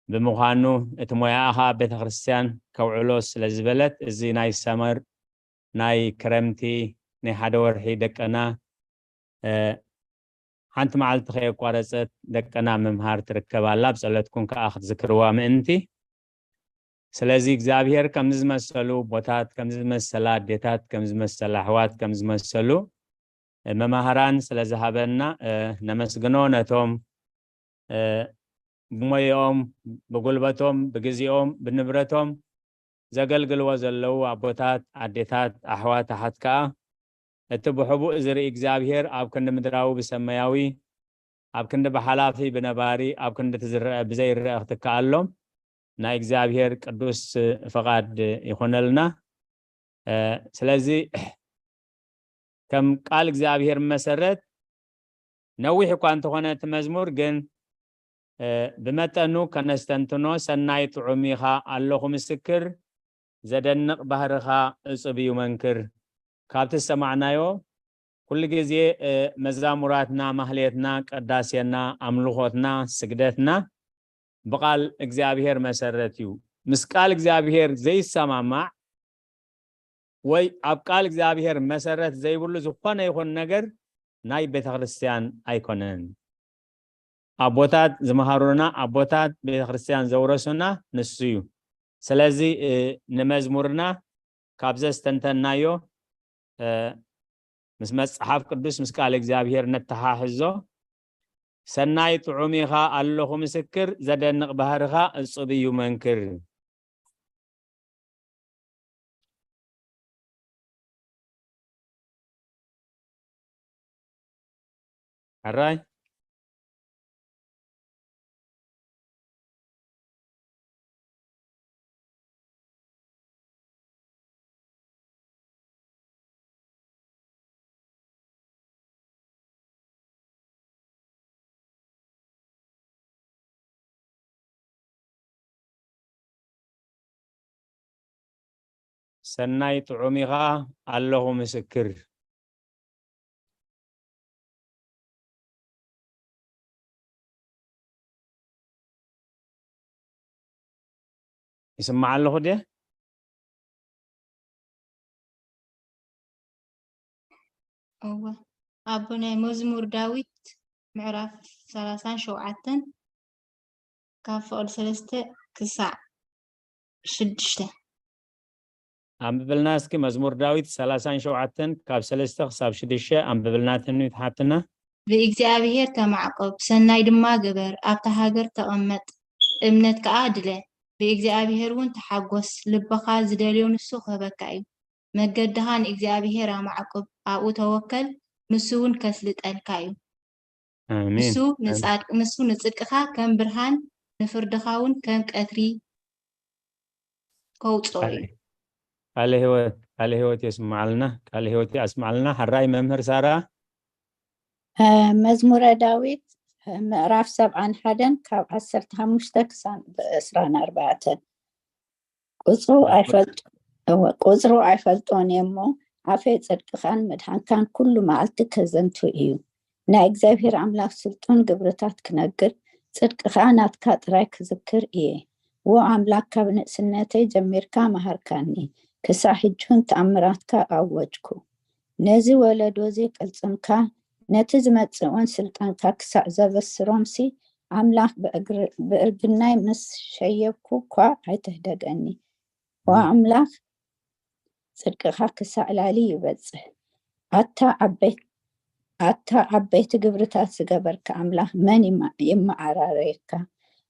ብምዃኑ እቲ ሞያኣ ኸኣ ቤተ ክርስቲያን ከውዕሎ ስለ ዝበለት፣ እዚ ናይ ሰመር ናይ ክረምቲ ናይ ሓደ ወርሒ ደቀና ሓንቲ መዓልቲ ከየቋረጸት ደቀና ምምሃር ትርከብ ኣላ። ብጸሎትኩም ከኣ ክትዝክርዋ ምእንቲ። ስለዚ እግዚኣብሔር ከምዚ ዝመሰሉ ኣቦታት፣ ከምዚ ዝመሰላ ኣዴታት፣ ከምዚ ዝመሰላ ኣሕዋት፣ ከምዚ ዝመሰሉ መማህራን ስለ ዝሃበና፣ እ፣ ነመስግኖ። ነቶም፣ እ፣ ብሞያኦም፣ ብጉልበቶም፣ ብግዜኦም፣ ብንብረቶም ዘገልግልዎ ዘለዉ ኣቦታት፣ ኣዴታት፣ ኣሕዋት፣ ኣሓት ከኣ እቲ ብሕቡእ ዝርኢ እግዚኣብሔር ኣብ ክንዲ ምድራዊ ብሰማያዊ፣ ኣብ ክንዲ ብሓላፊ ብነባሪ፣ ኣብ ክንዲ እቲ ዝረአ ብዘይረአ ክትከኣሎም ናይ እግዚኣብሔር ቅዱስ ፍቓድ ይኹነልና። እ፣ ስለዚ ከም ቃል እግዚኣብሔር መሰረት ነዊሕ እኳ እንተኾነ እቲ መዝሙር ግን፣ እ፣ ብመጠኑ ከነስተንትኖ፣ ሰናይ ጥዑም ኢኻ ኣለኹ ምስክር፣ ዘደንቕ ባህርኻ እጹብ እዩ መንክር። ካብቲ ዝሰማዕናዮ ኩሉ ግዜ፣ እ፣ መዛሙራትና፣ ማህሌትና፣ ቅዳሴና፣ ኣምልኾትና፣ ስግደትና ብቃል እግዚኣብሔር መሰረት እዩ። ምስ ቃል እግዚኣብሔር ዘይሰማማዕ ወይ ኣብ ቃል እግዚኣብሔር መሰረት ዘይብሉ ዝኾነ ይኹን ነገር ናይ ቤተ ክርስቲያን ኣይኮነን። ኣቦታት ዝመሃሩና፣ ኣቦታት ቤተ ክርስቲያን ዘውረሱና ንሱ እዩ። ስለዚ፣ እ፣ ንመዝሙርና ካብ ዘስተንተናዮ፣ እ፣ ምስ መጽሓፍ ቅዱስ፣ ምስ ቃል እግዚኣብሔር ነተሓሕዞ። ሰናይ ጥዑም ኢኻ ኣለኹ ምስክር፣ ዘደንቕ ባህርኻ እጹብ እዩ መንክር። ሕራይ። ሰናይ ጥዑም ኢኻ ኣለኹ ምስክር። ይስማዕ ኣለኹ ድየ? እወ። ኣብ ናይ መዝሙር ዳዊት ምዕራፍ ሰላሳን ሸውዓተን ካብ ፍቕዲ ሰለስተ ክሳዕ ሽዱሽተ። ኣንብብልና እስኪ። መዝሙር ዳዊት ሰላሳን ሸውዓተን ካብ ሰለስተ ክሳብ ሽዱሽተ ኣንብብልና ትንቢት ሓብትና። ብእግዚኣብሔር ተማዕቆብ፣ ሰናይ ድማ ግበር፣ ኣብታ ሃገር ተቐመጥ፣ እምነት ከኣ ድለ። ብእግዚኣብሔር እውን ተሓጎስ፣ ልብኻ ዝደልዮ ንሱ ክህበካ እዩ። መገድኻ ንእግዚኣብሔር ኣማዕቁብ፣ ኣብኡ ተወከል፣ ንሱ እውን ከስልጠልካ እዩ። ኣሜን። ንሱ ንጻድቅ ንሱ ንጽድቅኻ ከም ብርሃን ንፍርድኻ እውን ከም ቀትሪ ከውጽኦ እዩ። ቃለ ህይወት፣ ቃለ ህይወት የስምዓልና፣ ቃለ ህይወት የስምዓልና። ሕራይ መምህር ሳራ። መዝሙረ ዳዊት ምዕራፍ ሰብዓን ሓደን ካብ ዓሰርተ ሓሙሽተ ክሳብ ዕስራን ኣርባዕተን። ቁጽሩ ኣይፈልጦ እወ፣ ቁጽሩ ኣይፈልጦን እየ እሞ፣ ኣፈይ ጽድቅኻን ምድሓንካን ኩሉ መዓልቲ ከዘንቱ እዩ። ናይ እግዚኣብሔር ኣምላኽ ስልጡን ግብርታት ክነግር፣ ጽድቅኻ ናትካ ጥራይ ክዝክር እየ። ዎ ኣምላኽ፣ ካብ ንእስነተይ ጀሚርካ መሃርካኒ፣ ክሳዕ ሕጂ እውን ተኣምራትካ ኣወጅኩ። ነዚ ወለዶ እዚ ቅልጽምካ፣ ነቲ ዝመጽእ እውን ስልጣንካ ክሳዕ ዘበስሮምሲ፣ ኣምላኽ ብእግር-፣ ብእርግናይ ምስ ሸየብኩ እኳ ኣይትህደገኒ። ዋ ኣምላኽ፣ ጽድቅኻ ክሳዕ ላሊ ይበጽሕ። ኣታ ዓበይ-፣ ኣታ ዓበይቲ ግብርታት ዝገበርካ ኣምላኽ መን ይማ-፣ ይመዓራረየካ?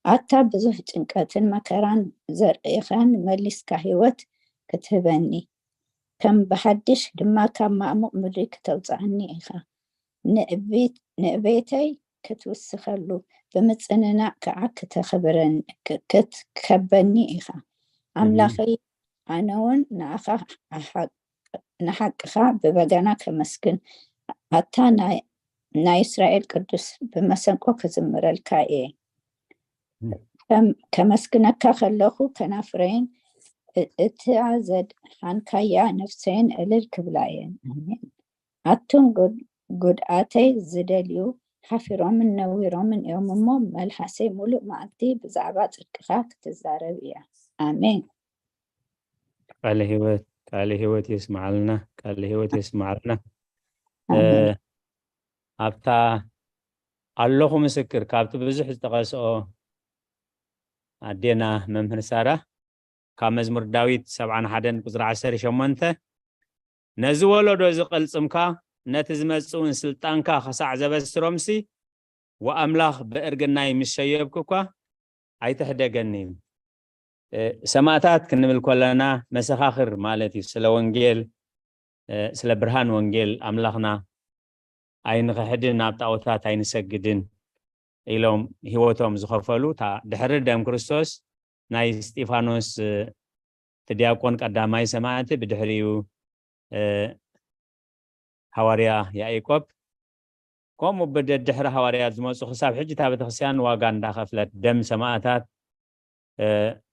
ኣታ ብዙሕ ጭንቀትን መከራን ዘርእኻን መሊስካ ህይወት ክትህበኒ፣ ከም ብሓድሽ ድማ ካብ ማእሙቕ ምድሪ ክተውጽኣኒ ኢኻ። ንዕቤት-፣ ንዕቤተይ ክትውስኸሉ፣ ብምጽንናዕ ከኣ ክተኽብረን-፣ ክ-፣ ክትከበኒ ኢኻ። ኣሜን። ኣምላኸይ፣ ኣነ እውን ንኣኻ ኣሓ-፣ ንሓቅኻ ብበገና ከመስግን፣ ኣታ ናይ፣ ናይ እስራኤል ቅዱስ ብመሰንቆ ክዝምረልካ እየ። ከም-፣ ከመስግነካ ከለኹ ከናፍረይን እ-፣ እታ ዘድሓንካያ ነፍሰይን እልል ክብላ እየን። ኣሜን። ኣቱም ጉድ-፣ ጉድኣተይ ዝደልዩ ሓፊሮምን ነዊሮምን እዮም እሞ፣ መልሓሰይ ሙሉእ መዓልቲ ብዛዕባ ጽድቅኻ ክትዛረብ እያ። ኣሜን። ቃለ ህይወት፣ ቃለ ህይወት የስምዓልና፣ ቃለ ህይወት የስምዓልና። ኣሜን። እ፣ ኣብታ ኣለኹ ምስክር ካብቲ ብዙሕ ዝጠቐስኦ ኣዴና መምህር ሳራ ካብ መዝሙር ዳዊት ሰብዓን ሓደን ቁፅሪ ዓሰርተ ሸሞንተ፣ ነዚ ወለዶ እዚ ቅልጽምካ ነቲ ዝመጽእ እውን ስልጣንካ ክሳዕ ዘበስሮምሲ፣ ወኣምላኽ ብእርግናይ ምስ ሸየብኩ እኳ ኣይትሕደገኒ። ሰማእታት ክንብል ከለና መሰኻኽር ማለት እዩ። ስለ ወንጌል ስለ ብርሃን ወንጌል ኣምላኽና ኣይንኽሕድን፣ ናብ ጣዖታት ኣይንሰግድን ኢሎም ህይወቶም ዝኸፈሉ፣ እታ ድሕሪ ደም ክርስቶስ ናይ እስጢፋኖስ እቲ ዲያቆን ቀዳማይ ሰማዕቲ፣ ብድሕሪኡ ሃዋርያ ያዕቆብ፣ ከምኡ ብደድሕሪ ሃዋርያት ዝመፁ ክሳብ ሕጂ እታ ቤተክርስትያን ዋጋ እንዳኸፍለት፣ ደም ሰማእታት፣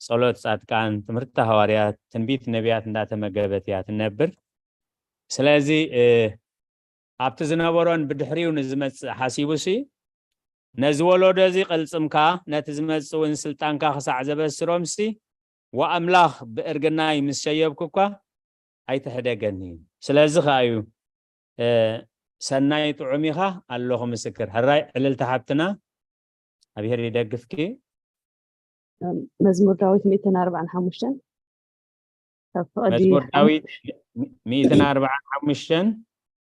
ጸሎት ጻድቃን፣ ትምህርቲ ሃዋርያት፣ ትንቢት ነቢያት እንዳተመገበት እያ ትነብር። ስለዚ ኣብቲ ዝነበሮን ብድሕሪኡ ንዝመጽእ ሓሲቡሲ፣ ነዚ ወለዶ እዚ ቅልጽምካ ነቲ ዝመጽእ እውን ስልጣንካ ክሳዕ ዘበስሮምሲ፣ ወኣምላኽ ብእርግናይ ምስ ሸየብኩ እኳ ኣይትሕደገኒ። ስለዚ ከኣ እዩ ሰናይ ጥዑም ኢኻ ኣለኹ ምስክር። ሕራይ ዕልልቲ ሓብትና፣ ኣብሄር ይደግፍኪ። መዝሙር ዳዊት ሚእትን ኣርባዓን ሓሙሽተን ካብ ፍቕዲ መዝሙር ዳዊት ሚእትን ኣርባዓን ሓሙሽተን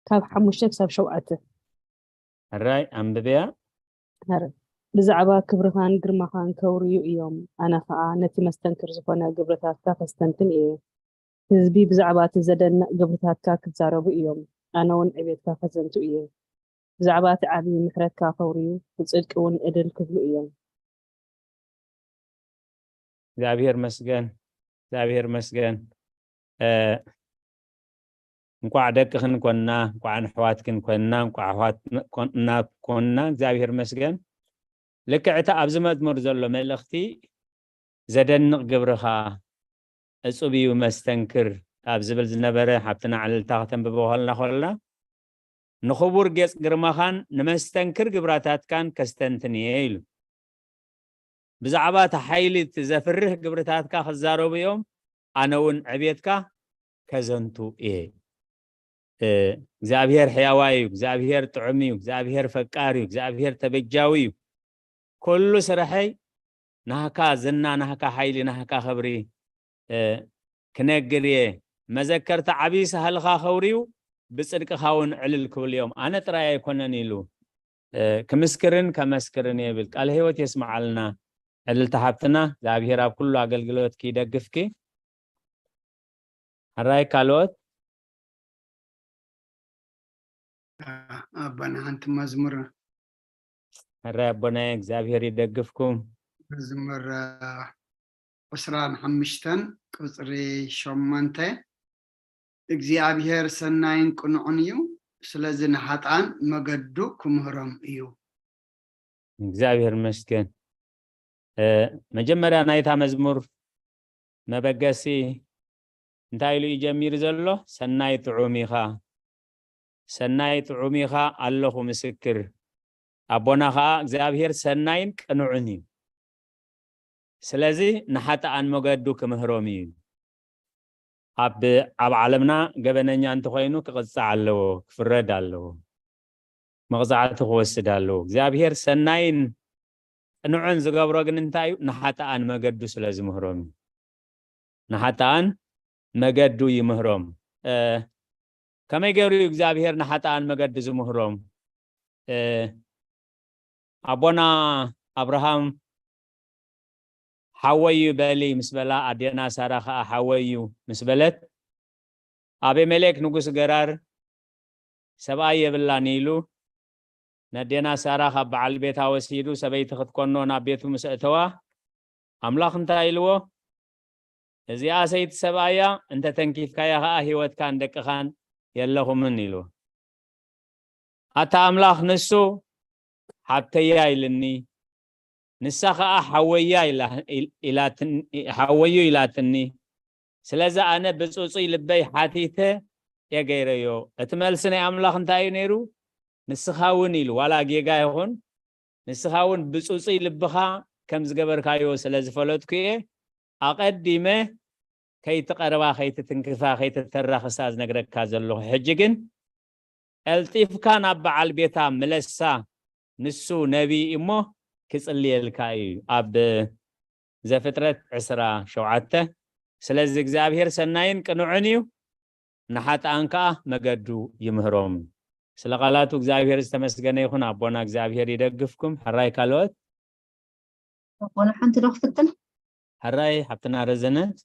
ካብ ሓሙሽተ ክሳብ ሸውዓተ። ሕራይ ኣንብብያ። ብዛዕባ ክብርኻን ግርማኻን ከውርዩ እዮም፣ ኣነ ኸኣ ነቲ መስተንክር ዝኾነ ግብርታትካ ከስተንትን እየ። ህዝቢ ብዛዕባ እቲ ዘደንቕ ግብርታትካ ክዛረቡ እዮም፣ ኣነ እውን ዕቤትካ ከዘንቱ እየ። ብዛዕባ እቲ ዓቢ ምሕረትካ ከውርዩ፣ ብጽድቂ እውን እልል ክብሉ እዮም። እግዚኣብሔር መስገን፣ እግዚኣብሔር መስገን። እንቋዕ ደቅኽን ኮንና፣ እንቋዕ ኣሕዋትክን ኮንና፣ እንቋዕ ኣሕዋትና ኮንና፣ እግዚኣብሔር መስገን። ልክዕ እቲ ኣብዚ መዝሙር ዘሎ መልእኽቲ፣ ዘደንቕ ግብርኻ እጹብ እዩ መስተንክር ካብ ዝብል ዝነበረ፣ ሓብትና ዕልልታ ከተንብቦ ከልና ከለና፣ ንኽቡር ጌጽ ግርማኻን ንመስተንክር ግብራታትካን ከስተንትን እየ ኢሉ። ብዛዕባ እቲ ሓይሊ እቲ ዘፍርህ ግብርታትካ ክዛረቡ እዮም፣ ኣነ እውን ዕቤትካ ከዘንቱ እየ። እግዚኣብሔር ሕያዋይ እዩ፣ እግዚኣብሔር ጥዑም እዩ፣ እግዚኣብሔር ፈቃር እዩ፣ እግዚኣብሔር ተበጃዊ እዩ። ኩሉ ስርሐይ ናህካ ዝና፣ ናህካ ሓይሊ፣ ናህካ ክብሪ ክነግር እየ። መዘከርታ ዓብዪ ሳህልኻ ከውርዩ፣ ብጽድቅኻ እውን ዕልል ክብሉ እዮም። ኣነ ጥራይ ኣይኮነን ኢሉ ክምስክርን ከመስክርን እየ ይብል። ቃለ ህይወት የስምዓልና። ዕልልቲ ሓብትና፣ እግዚኣብሔር ኣብ ኩሉ ኣገልግሎትኪ ይደግፍኪ። ሕራይ ካልኦት? ኣባና ሓንቲ መዝሙር። ሕራይ ኣቦናይ፣ እግዚኣብሔር ይደግፍኩም። መዝሙር ዕስራን ሓሙሽተን ቁፅሪ ሸሞንተ፣ እግዚኣብሔር ሰናይን ቅኑዕን እዩ፣ ስለዚ ንሓጥኣን መገዱ ክምህሮም እዩ። እግዚኣብሔር ይመስገን። መጀመርያ ናይታ መዝሙር መበገሲ እንታይ ኢሉ እዩ ጀሚሩ ዘሎ? ሰናይ ጥዑም ኢኻ፣ ሰናይ ጥዑም ኢኻ ኣለኹ ምስክር። ኣቦና ኸዓ እግዚኣብሔር ሰናይን ቅኑዕን እዩ። ስለዚ ንሓጥኣን መገዱ ክምህሮም እዩ። ኣብ ኣብ ዓለምና ገበነኛ እንተኾይኑ ክቕጻዕ ኣለዎ፣ ክፍረድ ኣለዎ፣ መቕጻዕቲ ክወስድ ኣለዎ። እግዚኣብሔር ሰናይን ቅኑዕን ዝገብሮ ግን እንታይ እዩ? ንሓጥኣን መገዱ ስለ ዝምህሮም እዩ። ንሓጥኣን መገዱ ይምህሮም። ከመይ ገይሩ እዩ እግዚኣብሔር ንሓጥኣን መገዲ ዝምህሮም? ኣቦና ኣብርሃም ሓወይ እዩ በሊ ምስ በላ፣ ኣዴና ሳራ ኸዓ ሓወይ እዩ ምስ በለት፣ ኣቤሜሌክ ንጉስ ገራር ሰብኣይ የብላን ኢሉ ነዴና ሳራ ካብ በዓል ቤታ ወሲዱ ሰበይቲ ክትኮኖ ናብ ቤቱ ምስ እተዋ፣ ኣምላኽ እንታይ ኢልዎ? እዚኣ ሰይቲ ሰብኣያ እንተ ተንኪፍካያ ኸዓ ህይወትካን ደቅኻን የለኹምን ኢልዎ። ኣታ ኣምላኽ ንሱ ሓብተያ ኢልኒ፣ ንሳ ኸዓ ሓወያ ኢላ- ኢል- ኢላትን- ሓወዩ ኢላትኒ። ስለዚ ኣነ ብፁፁይ ልበይ ሓቲተ እየ ገይረዮ። እቲ መልሲ ናይ ኣምላኽ እንታይ እዩ ነይሩ? ንስኻ እውን ኢሉ፣ ዋላ ጌጋ ይኹን፣ ንስኻ እውን ብፁፁይ ልብኻ ከም ዝገበርካዮ ስለ ዝፈለጥኩ እየ፣ ኣቐዲመ ከይትቐርባ፣ ከይትትንክፋ፣ ከይትተራኽሳ ዝነግረካ ዘለኹ። ሕጂ ግን ቀልጢፍካ ናብ በዓል ቤታ ምለሳ፣ ንሱ ነቢይ እሞ ክጽልየልካ እዩ። ኣብ ዘፍጥረት ዕስራ ሸውዓተ። ስለዚ እግዚኣብሔር ሰናይን ቅኑዕን እዩ፣ ንሓጥኣን ከኣ መገዱ ይምህሮም። ስለ ቃላቱ እግዚኣብሔር ዝተመስገነ ይኹን። ኣቦና እግዚኣብሔር ይደግፍኩም። ሕራይ ካልኦት። ኣቦና ሓንቲ ዶ ክፍትን? ሕራይ ሓብትና ረዘነት።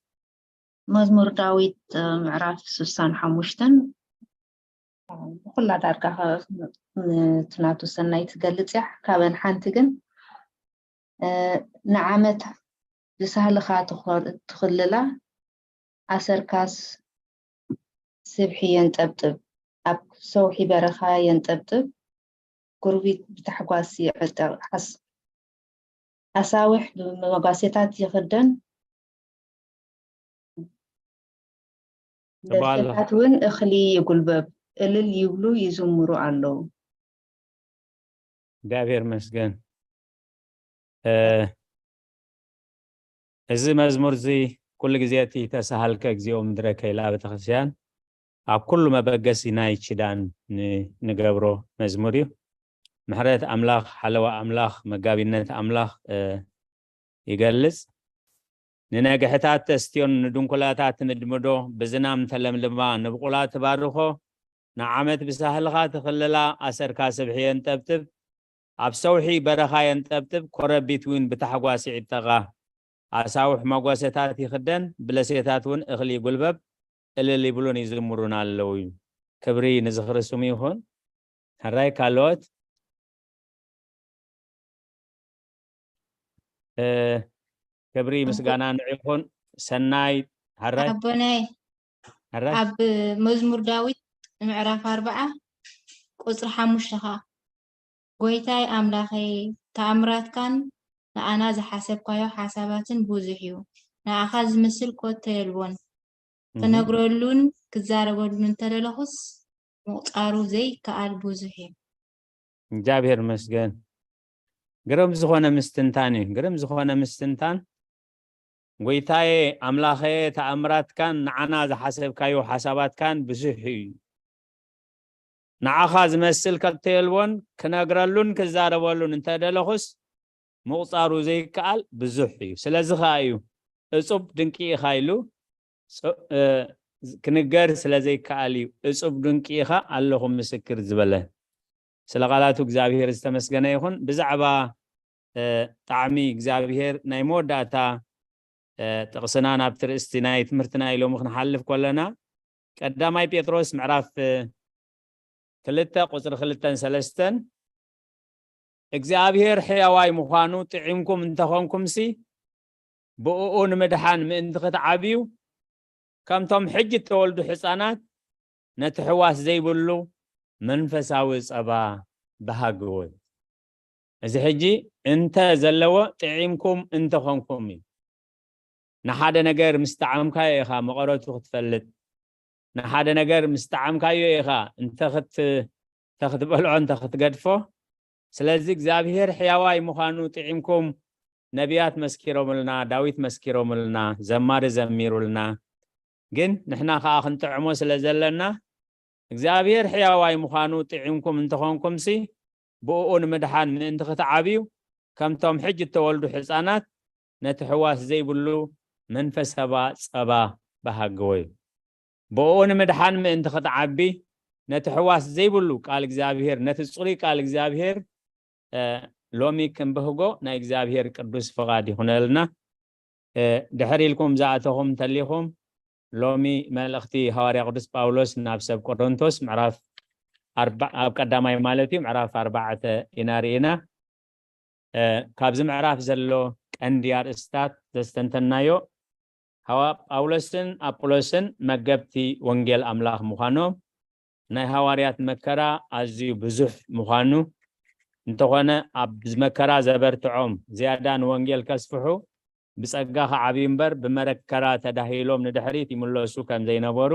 መዝሙር ዳዊት፣ እ፣ ምዕራፍ ስሳን ሓሙሽተን፣ እ፣ ብኹላ ዳርጋ ኸ-፣ ን-፣ እቲ ናቱ ሰናይ ትገልጽ እያ። ካበን ሓንቲ ግን፣ እ፣ ንዓመት ብሳህልኻ ትኾር-፣ ትኽልላ፣ ኣሰርካስ ስብሒ የንጠብጥብ፣ ኣብ ሰውሒ በረኻ የንጠብጥብ፣ ጉርቢት ብታሕጓስ ይዕጠቕ፣ ሓስ-፣ ኣሳውሕ ብመጓሴታት ይኽደን፣ ተባለ። ደሴታት እውን እኽሊ ይጉልበብ፣ እልል ይብሉ ይዝምሩ ኣለዉ። እግዚኣብሔር መስገን። እ፣ እዚ መዝሙር እዚ ኩሉ ግዜ እቲ ተሳሃልከ እግዚኦ ምድረከ ኢላ ቤተክርስትያን ኣብ ኩሉ መበገሲ ናይ ኪዳን ን-፣ ንገብሮ መዝሙር እዩ። ምሕረት ኣምላኽ፣ ሓለዋ ኣምላኽ፣ መጋቢነት ኣምላኽ፣ እ፣ ይገልጽ። ንነግሕታት ተስትዮን ንድንኩላታት ንድምዶ፣ ብዝናም ተለምልማ ንብቑላ ትባርኾ፣ ንዓመት ብሳህልኻ ትኽልላ፣ ኣሰርካ ስብሒ የንጠብጥብ፣ ኣብ ሰውሒ በረኻ የንጠብጥብ፣ ኮረቢት እውን ብታሕጓስ ይዕጠቓ። ኣሳውሕ መጓሰታት ይኽደን፣ ብለሴታት እውን እኽሊ ይጉልበብ፣ እልል ይብሉን ይዝምሩን ኣለዉ እዩ። ክብሪ ንዝኽሪ ስሙ ይኹን። ሕራይ ካልኦት። እ፣ ክብሪ ምስጋና ንዑ ይኹን። ሰናይ ሕራይ። ኣቦናይ፣ ሕራይ። ኣብ መዝሙር ዳዊት ምዕራፍ ኣርባዓ ቁጽሪ ሓሙሽተ ኸኣ፣ ጎይታይ ኣምላኸይ፣ ተኣምራትካን ንኣና ዝሓሰብካዮ ሓሳባትን ብዙሕ እዩ። ንኣኻ ዝመስል ኮተ የልቦን። እህ። ክነግረሉን ክዛረበሉን እንተደለኹስ፣ ምቑጻሩ ዘይከኣል ብዙሕ እዩ። እግዚኣብሔር ይመስገን። ግርም ዝኾነ ምስትንታን እዩ። ግርም ዝኾነ ምስትንታን። ጎይታዬ ኣምላኸየ፣ ተኣምራትካን ንዓና ዝሓሰብካዮ ሓሳባትካን ብዙሕ እዩ። ንዓኻ ዝመስል ከቶ የልቦን፣ ክነግረሉን ክዛረበሉን እንተደለኹስ፣ ምቑጻሩ ዘይከኣል ብዙሕ እዩ። ስለዚ ኸኣ እዩ፣ "እጹብ ድንቂ ኢኻ" ኢሉ፣ ጾ-፣ እ፣ ክንገር ስለ ዘይከኣል እዩ፣ "እጹብ ድንቂ ኢኻ፣ ኣለኹ ምስክር" ዝበለ። ስለ ቃላቱ እግዚኣብሔር ዝተመስገነ ይኹን። ብዛዕባ፣ እ፣ ጣዕሚ እግዚኣብሔር ናይ መወዳእታ፣ እ፣ ጥቕስና ናብቲ ርእስቲ ናይ ትምህርትና ኢሎም ክንሓልፍ ከለና፣ ቀዳማይ ጴጥሮስ ምዕራፍ፣ እ፣ ክልተ ቁጽሪ ክልተን ሰለስተን፣ እግዚኣብሔር ሕያዋይ ምዃኑ ጥዒምኩም እንተኾንኩምሲ፣ ብእኡ ንምድሓን ምእንቲ ክትዓብዩ፣ ከምቶም ሕጂ እተወልዱ ሕፃናት፣ ነቲ ሕዋስ ዘይብሉ መንፈሳዊ ጸባ ብሃግዎ። እዚ ሕጂ እንተ ዘለዎ ጥዒምኩም እንተኾንኩም እዩ። ንሓደ ነገር ምስ ጠዓምካዮ ኢኻ መቐረቱ ክትፈልጥ። ንሓደ ነገር ምስ ጠዓምካዮ ኢኻ እንተ ክት-፣ እንተ ክትበልዖ፣ እንተ ክትገድፎ። ስለዚ እግዚኣብሔር ሕያዋይ ምዃኑ ጥዒምኩም፣ ነቢያት መስኪሮምልና፣ ዳዊት መስኪሮምልና፣ ዘማሪ ዘሚሩልና። ግን ንሕና ከኣ ክንጥዕሞ ስለ ዘለና፣ እግዚኣብሔር ሕያዋይ ምዃኑ ጥዒምኩም እንተኾንኩምሲ፣ ብእኡ ንምድሓን ምእንቲ ክትዓብዩ፣ ከምቶም ሕጂ እተወልዱ ሕፃናት፣ ነቲ ሕዋስ ዘይብሉ መንፈሳዊ ጸባ ብሃግዎ እዩ። ብእኡ ንምድሓን ምእንቲ ክትዓቢ፣ ነቲ ሕዋስ ዘይብሉ ቃል እግዚኣብሔር፣ ነቲ ጽሩይ ቃል እግዚኣብሔር፣ እ፣ ሎሚ ክንብህጎ ናይ እግዚኣብሔር ቅዱስ ፍቓድ ይኹነልና። እ፣ ድሕር ኢልኩም ዝኣተኹም እንተሊኹም፣ ሎሚ መልእኽቲ ሃዋርያ ቅዱስ ጳውሎስ ናብ ሰብ ቆሮንቶስ ምዕራፍ ኣርባ-፣ ኣብ ቀዳማይ ማለት እዩ፣ ምዕራፍ ኣርባዕተ ኢና ርኢና። እ፣ ካብዚ ምዕራፍ ዘሎ ቀንዲ ኣርእስታት ዘስተንተናዮ፣ ሃዋ-፣ ጳውሎስን ኣጵሎስን መገብቲ ወንጌል ኣምላኽ ምዃኖም፣ ናይ ሃዋርያት መከራ ኣዝዩ ብዙሕ ምዃኑ፣ እንተኾነ ኣብ መከራ ዘበርትዖም ዝያዳ ንወንጌል ከስፍሑ ብጸጋ ክዓብዩ እምበር ብመረከራ ተዳሂሎም ንድሕሪት ይምለሱ ከም ዘይነበሩ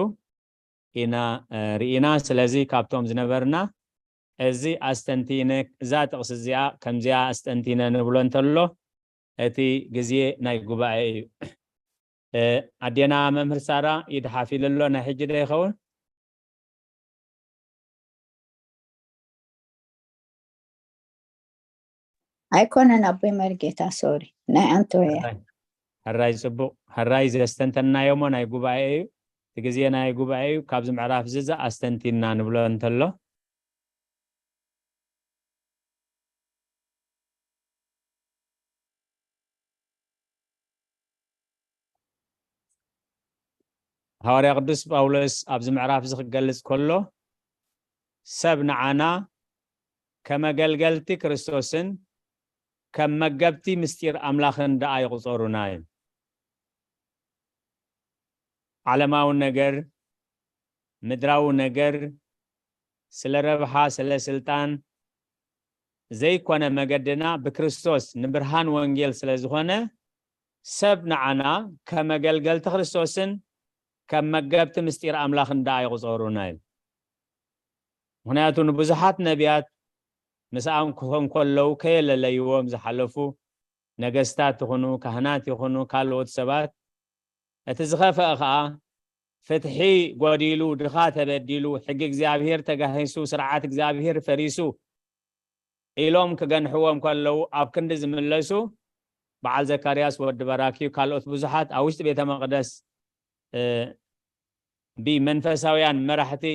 ኢና፣ እ፣ ርኢና። ስለዚ ካብቶም ዝነበርና እዚ ኣስተንቲነ፣ እዛ ጥቕሲ እዚኣ ከምዚኣ ኣስተንቲነ ንብሎ እንተሎ እቲ ግዜ ናይ ጉባኤ እዩ። እ፣ ኣዴና መምህር ሳራ ይድሓፍ ኢሉ ኣሎ፣ ናይ ሕጂ ዶ ይኸውን? ኣይኮነን ኣቦይ መርጌታ፣ ሶሪ፣ ናይ ኣንቶያ። ሕራይ፣ ሕራይ፣ ጽቡቕ፣ ሕራይ። ዘስተንተናዮሞ ናይ ጉባኤ እዩ፣ እቲ ግዜ ናይ ጉባኤ እዩ። ካብዚ ምዕራፍ እዚ ኣስተንቲና ንብሎ እንተሎ፣ ሃዋርያ ቅዱስ ጳውሎስ ኣብዚ ምዕራፍ እዚ ክገልጽ ከሎ፣ ሰብ ንዓና ከመገልገልቲ ክርስቶስን ከም መገብቲ ምስጢር ኣምላኽን ደኣ ይቑጸሩና እዩ። ዓለማዊ ነገር፣ ምድራዊ ነገር፣ ስለ ረብሓ፣ ስለ ስልጣን ዘይኮነ፣ መገድና ብክርስቶስ ንብርሃን ወንጌል ስለ ዝኾነ፣ ሰብ ንዓና ከመገልገልቲ ክርስቶስን ከም መገብቲ ምስጢር ኣምላኽን ደኣ ይቑጸሩና እዩ። ምኽንያቱ ንብዙሓት ነቢያት ምስኣም ክኾን ከለዉ ከየለለይዎም ዝሓለፉ ነገስታት ይኹኑ፣ ካህናት ይኹኑ፣ ካልኦት ሰባት፣ እቲ ዝኸፍአ ኸኣ ፍትሒ ጎዲሉ፣ ድኻ ተበዲሉ፣ ሕጊ እግዚኣብሔር ተጋሂሱ፣ ስርዓት እግዚኣብሔር ፈሪሱ ኢሎም ክገንሕዎም ከለዉ ኣብ ክንዲ ዝምለሱ፣ በዓል ዘካርያስ ወዲ በራክዩ ካልኦት ብዙሓት ኣብ ውሽጢ ቤተ መቕደስ፣ እ፣ ብመንፈሳውያን መራሕቲ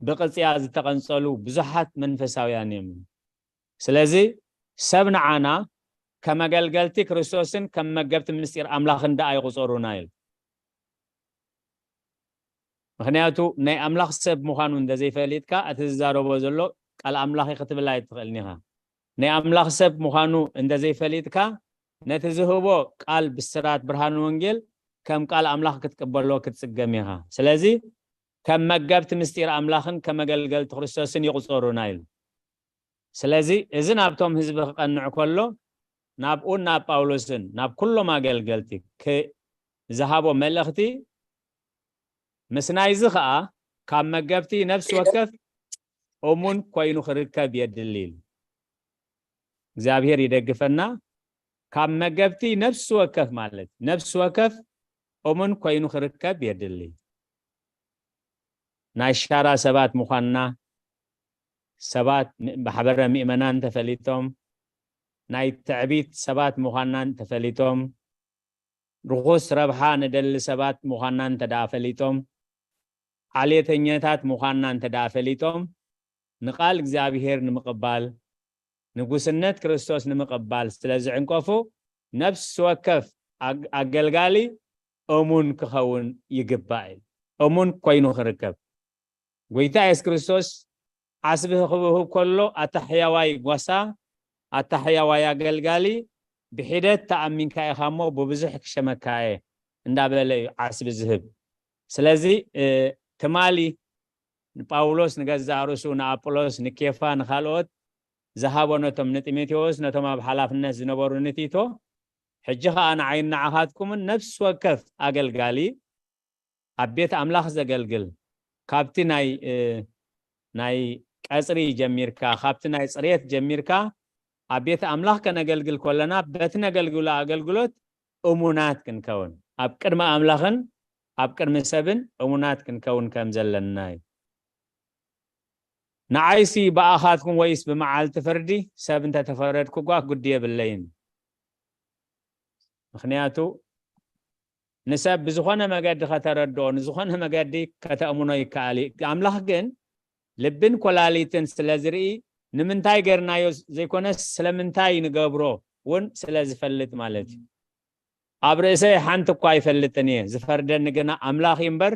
ብቕጽያ ዝተቐንጸሉ ብዙሓት መንፈሳውያን እዮም። ስለዚ ሰብ ንዓና ከም ኣገልገልቲ ክርስቶስን ከም መገብቲ ምስጢር ኣምላኽን ደኣ ይቑጸሩና ኢሉ። ምኽንያቱ ናይ ኣምላኽ ሰብ ምዃኑ እንተዘይፈሊጥካ፣ እቲ ዝዛረቦ ዘሎ ቃል ኣምላኽ እዩ ክትብል ኣይትኽእልን ኢኻ። ናይ ኣምላኽ ሰብ ምዃኑ እንተዘይፈሊጥካ፣ ነቲ ዝህቦ ቃል ብስራት ብርሃን ወንጌል ከም ቃል ኣምላኽ ክትቅበሎ ክትጽገም ኢኻ። ስለዚ ከም መገብቲ ምስጢር ኣምላኽን ከም ኣገልገልቲ ክርስቶስን ይቑጸሩና ኢሉ። ስለዚ እዚ ናብቶም ህዝቢ ክቐንዕ ከሎ፣ ናብኡን ናብ ጳውሎስን ናብ ኩሎም ኣገልገልቲ ክ-፣ ዝሃቦ መልእኽቲ፣ ምስ ናይዚ ኸኣ ካብ መገብቲ ነፍሲ ወከፍ እሙን ኮይኑ ክርከብ የድሊ ኢሉ። እግዚኣብሔር ይደግፈና። ካብ መገብቲ ነፍሲ ወከፍ ማለት ነፍሲ ወከፍ እሙን ኮይኑ ክርከብ የድሊ። ናይ ሻራ ሰባት ምዃንና፣ ሰባት ም-፣ ማሕበረ ምእመናን ተፈሊጦም፣ ናይ ትዕቢት ሰባት ምዃንናን ተፈሊጦም፣ ርኹስ ረብሓ ንደሊ ሰባት ምዃንና እንተ ደኣ ፈሊጦም፣ ዓሌተኛታት ምዃንና እንተ ደኣ ፈሊጦም፣ ንቓል እግዚኣብሔር ንምቕባል፣ ንጉስነት ክርስቶስ ንምቕባል ስለ ዝዕንቀፉ፣ ነፍሲ ወከፍ ኣግ-፣ ኣገልጋሊ እሙን ክኸውን ይግባእ እዩ። እሙን ኮይኑ ክርከብ። ጎይታ የሱስ ክርስቶስ ዓስቢ ክህብ ከሎ፣ ኣታ ሕያዋይ ጓሳ፣ ኣታ ሕያዋይ ኣገልጋሊ፣ ብሒደት ተኣሚንካ ኢኻ እሞ ብብዙሕ ክሸመካ እየ እንዳበለ እዩ ዓስቢ ዝህብ። ስለዚ፣ እ፣ ትማሊ ንጳውሎስ ንገዛእ ርእሱ፣ ንኣጵሎስ፣ ንኬፋ፣ ንኻልኦት ዝሃቦ ነቶም ንጢሞቴዎስ፣ ነቶም ኣብ ሓላፍነት ዝነበሩ ንቲቶ፣ ሕጂ ኸኣ ንዓይን ንዓኻትኩምን ነፍሲ ወከፍ ኣገልጋሊ ኣብ ቤት ኣምላኽ ዘገልግል፣ ካብቲ ናይ፣ እ፣ ናይ ቀጽሪ ጀሚርካ፣ ካብቲ ናይ ጽሬት ጀሚርካ፣ ኣብ ቤት ኣምላኽ ከነገልግል ከለና፣ በቲ ነገልግሎ ኣገልግሎት እሙናት ክንከውን፣ ኣብ ቅድሚ ኣምላኽን ኣብ ቅድሚ ሰብን እሙናት ክንከውን ከም ዘለና እዩ። ንዓይሲ ብኣኻትኩም ወይስ ብመዓልቲ ፍርዲ ሰብ እንተተፈረድኩ ጓ ግዲ የብለይን። ምኽንያቱ ንሰብ ብዝኾነ መገዲ ከተረድኦ፣ ንዝኾነ መገዲ ከተእምኖ ይከኣል እዩ። ኣምላኽ ግን ልብን ኮላሊትን ስለ ዝርኢ፣ ንምንታይ ገርናዮ ዘይኮነስ ስለምንታይ ንገብሮ እውን ስለ ዝፈልጥ ማለት እዩ። ኣብ ርእሰይ ሓንቲ እኳ ኣይፈልጥን እየ፣ ዝፈርደኒ ግና ኣምላኽ እዩ እምበር፣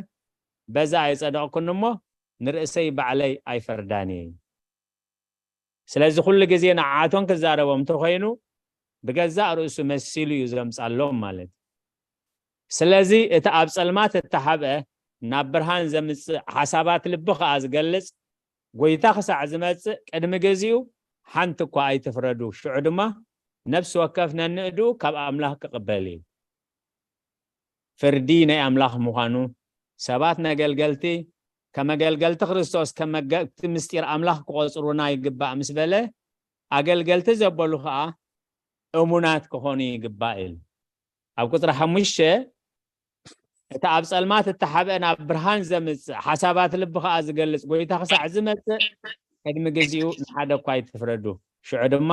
በዛ ኣይጸደቕኩን እሞ፣ ንርእሰይ ባዕለይ ኣይፈርዳን እየ። ስለዚ ኩሉ ግዜ ንዓቶም ክዛረቦም እንተኾይኑ፣ ብገዛእ ርእሱ መሲሉ እዩ ዘምጻሎም ማለት እዩ። ስለዚ እቲ ኣብ ጸልማት እተሓብአ ናብ ብርሃን ዘምጽእ፣ ሓሳባት ልቢ ኸኣ ዝገልጽ፣ ጐይታ ክሳዕ ዝመጽእ ቅድሚ ግዜኡ ሓንቲ እኳ ኣይትፍረዱ። ሽዑ ድማ ነፍሲ ወከፍ ነንእድኡ ካብ ኣምላኽ ክቕበል እዩ። ፍርዲ ናይ ኣምላኽ ምዃኑ፣ ሰባት ነገልገልቲ፣ ከም ኣገልገልቲ ክርስቶስ፣ ከም መገብቲ ምስጢር ኣምላኽ ክቖጽሩና ይግባእ ምስ በለ፣ ኣገልገልቲ ዘበሉ ኸኣ እሙናት ክኾኑ ይግባእ ኢሉ። ኣብ ቁጽሪ ሓሙሽተ፣ እቲ ኣብ ጸልማት እተሓብአ ናብ ብርሃን ዘምጽእ፣ ሓሳባት ልቢ ኸኣ ዝገልጽ ጐይታ ክሳዕ ዝመጽእ፣ ቅድሚ ግዜኡ ንሓደ እኳ ኣይትፍረዱ። ሽዑ ድማ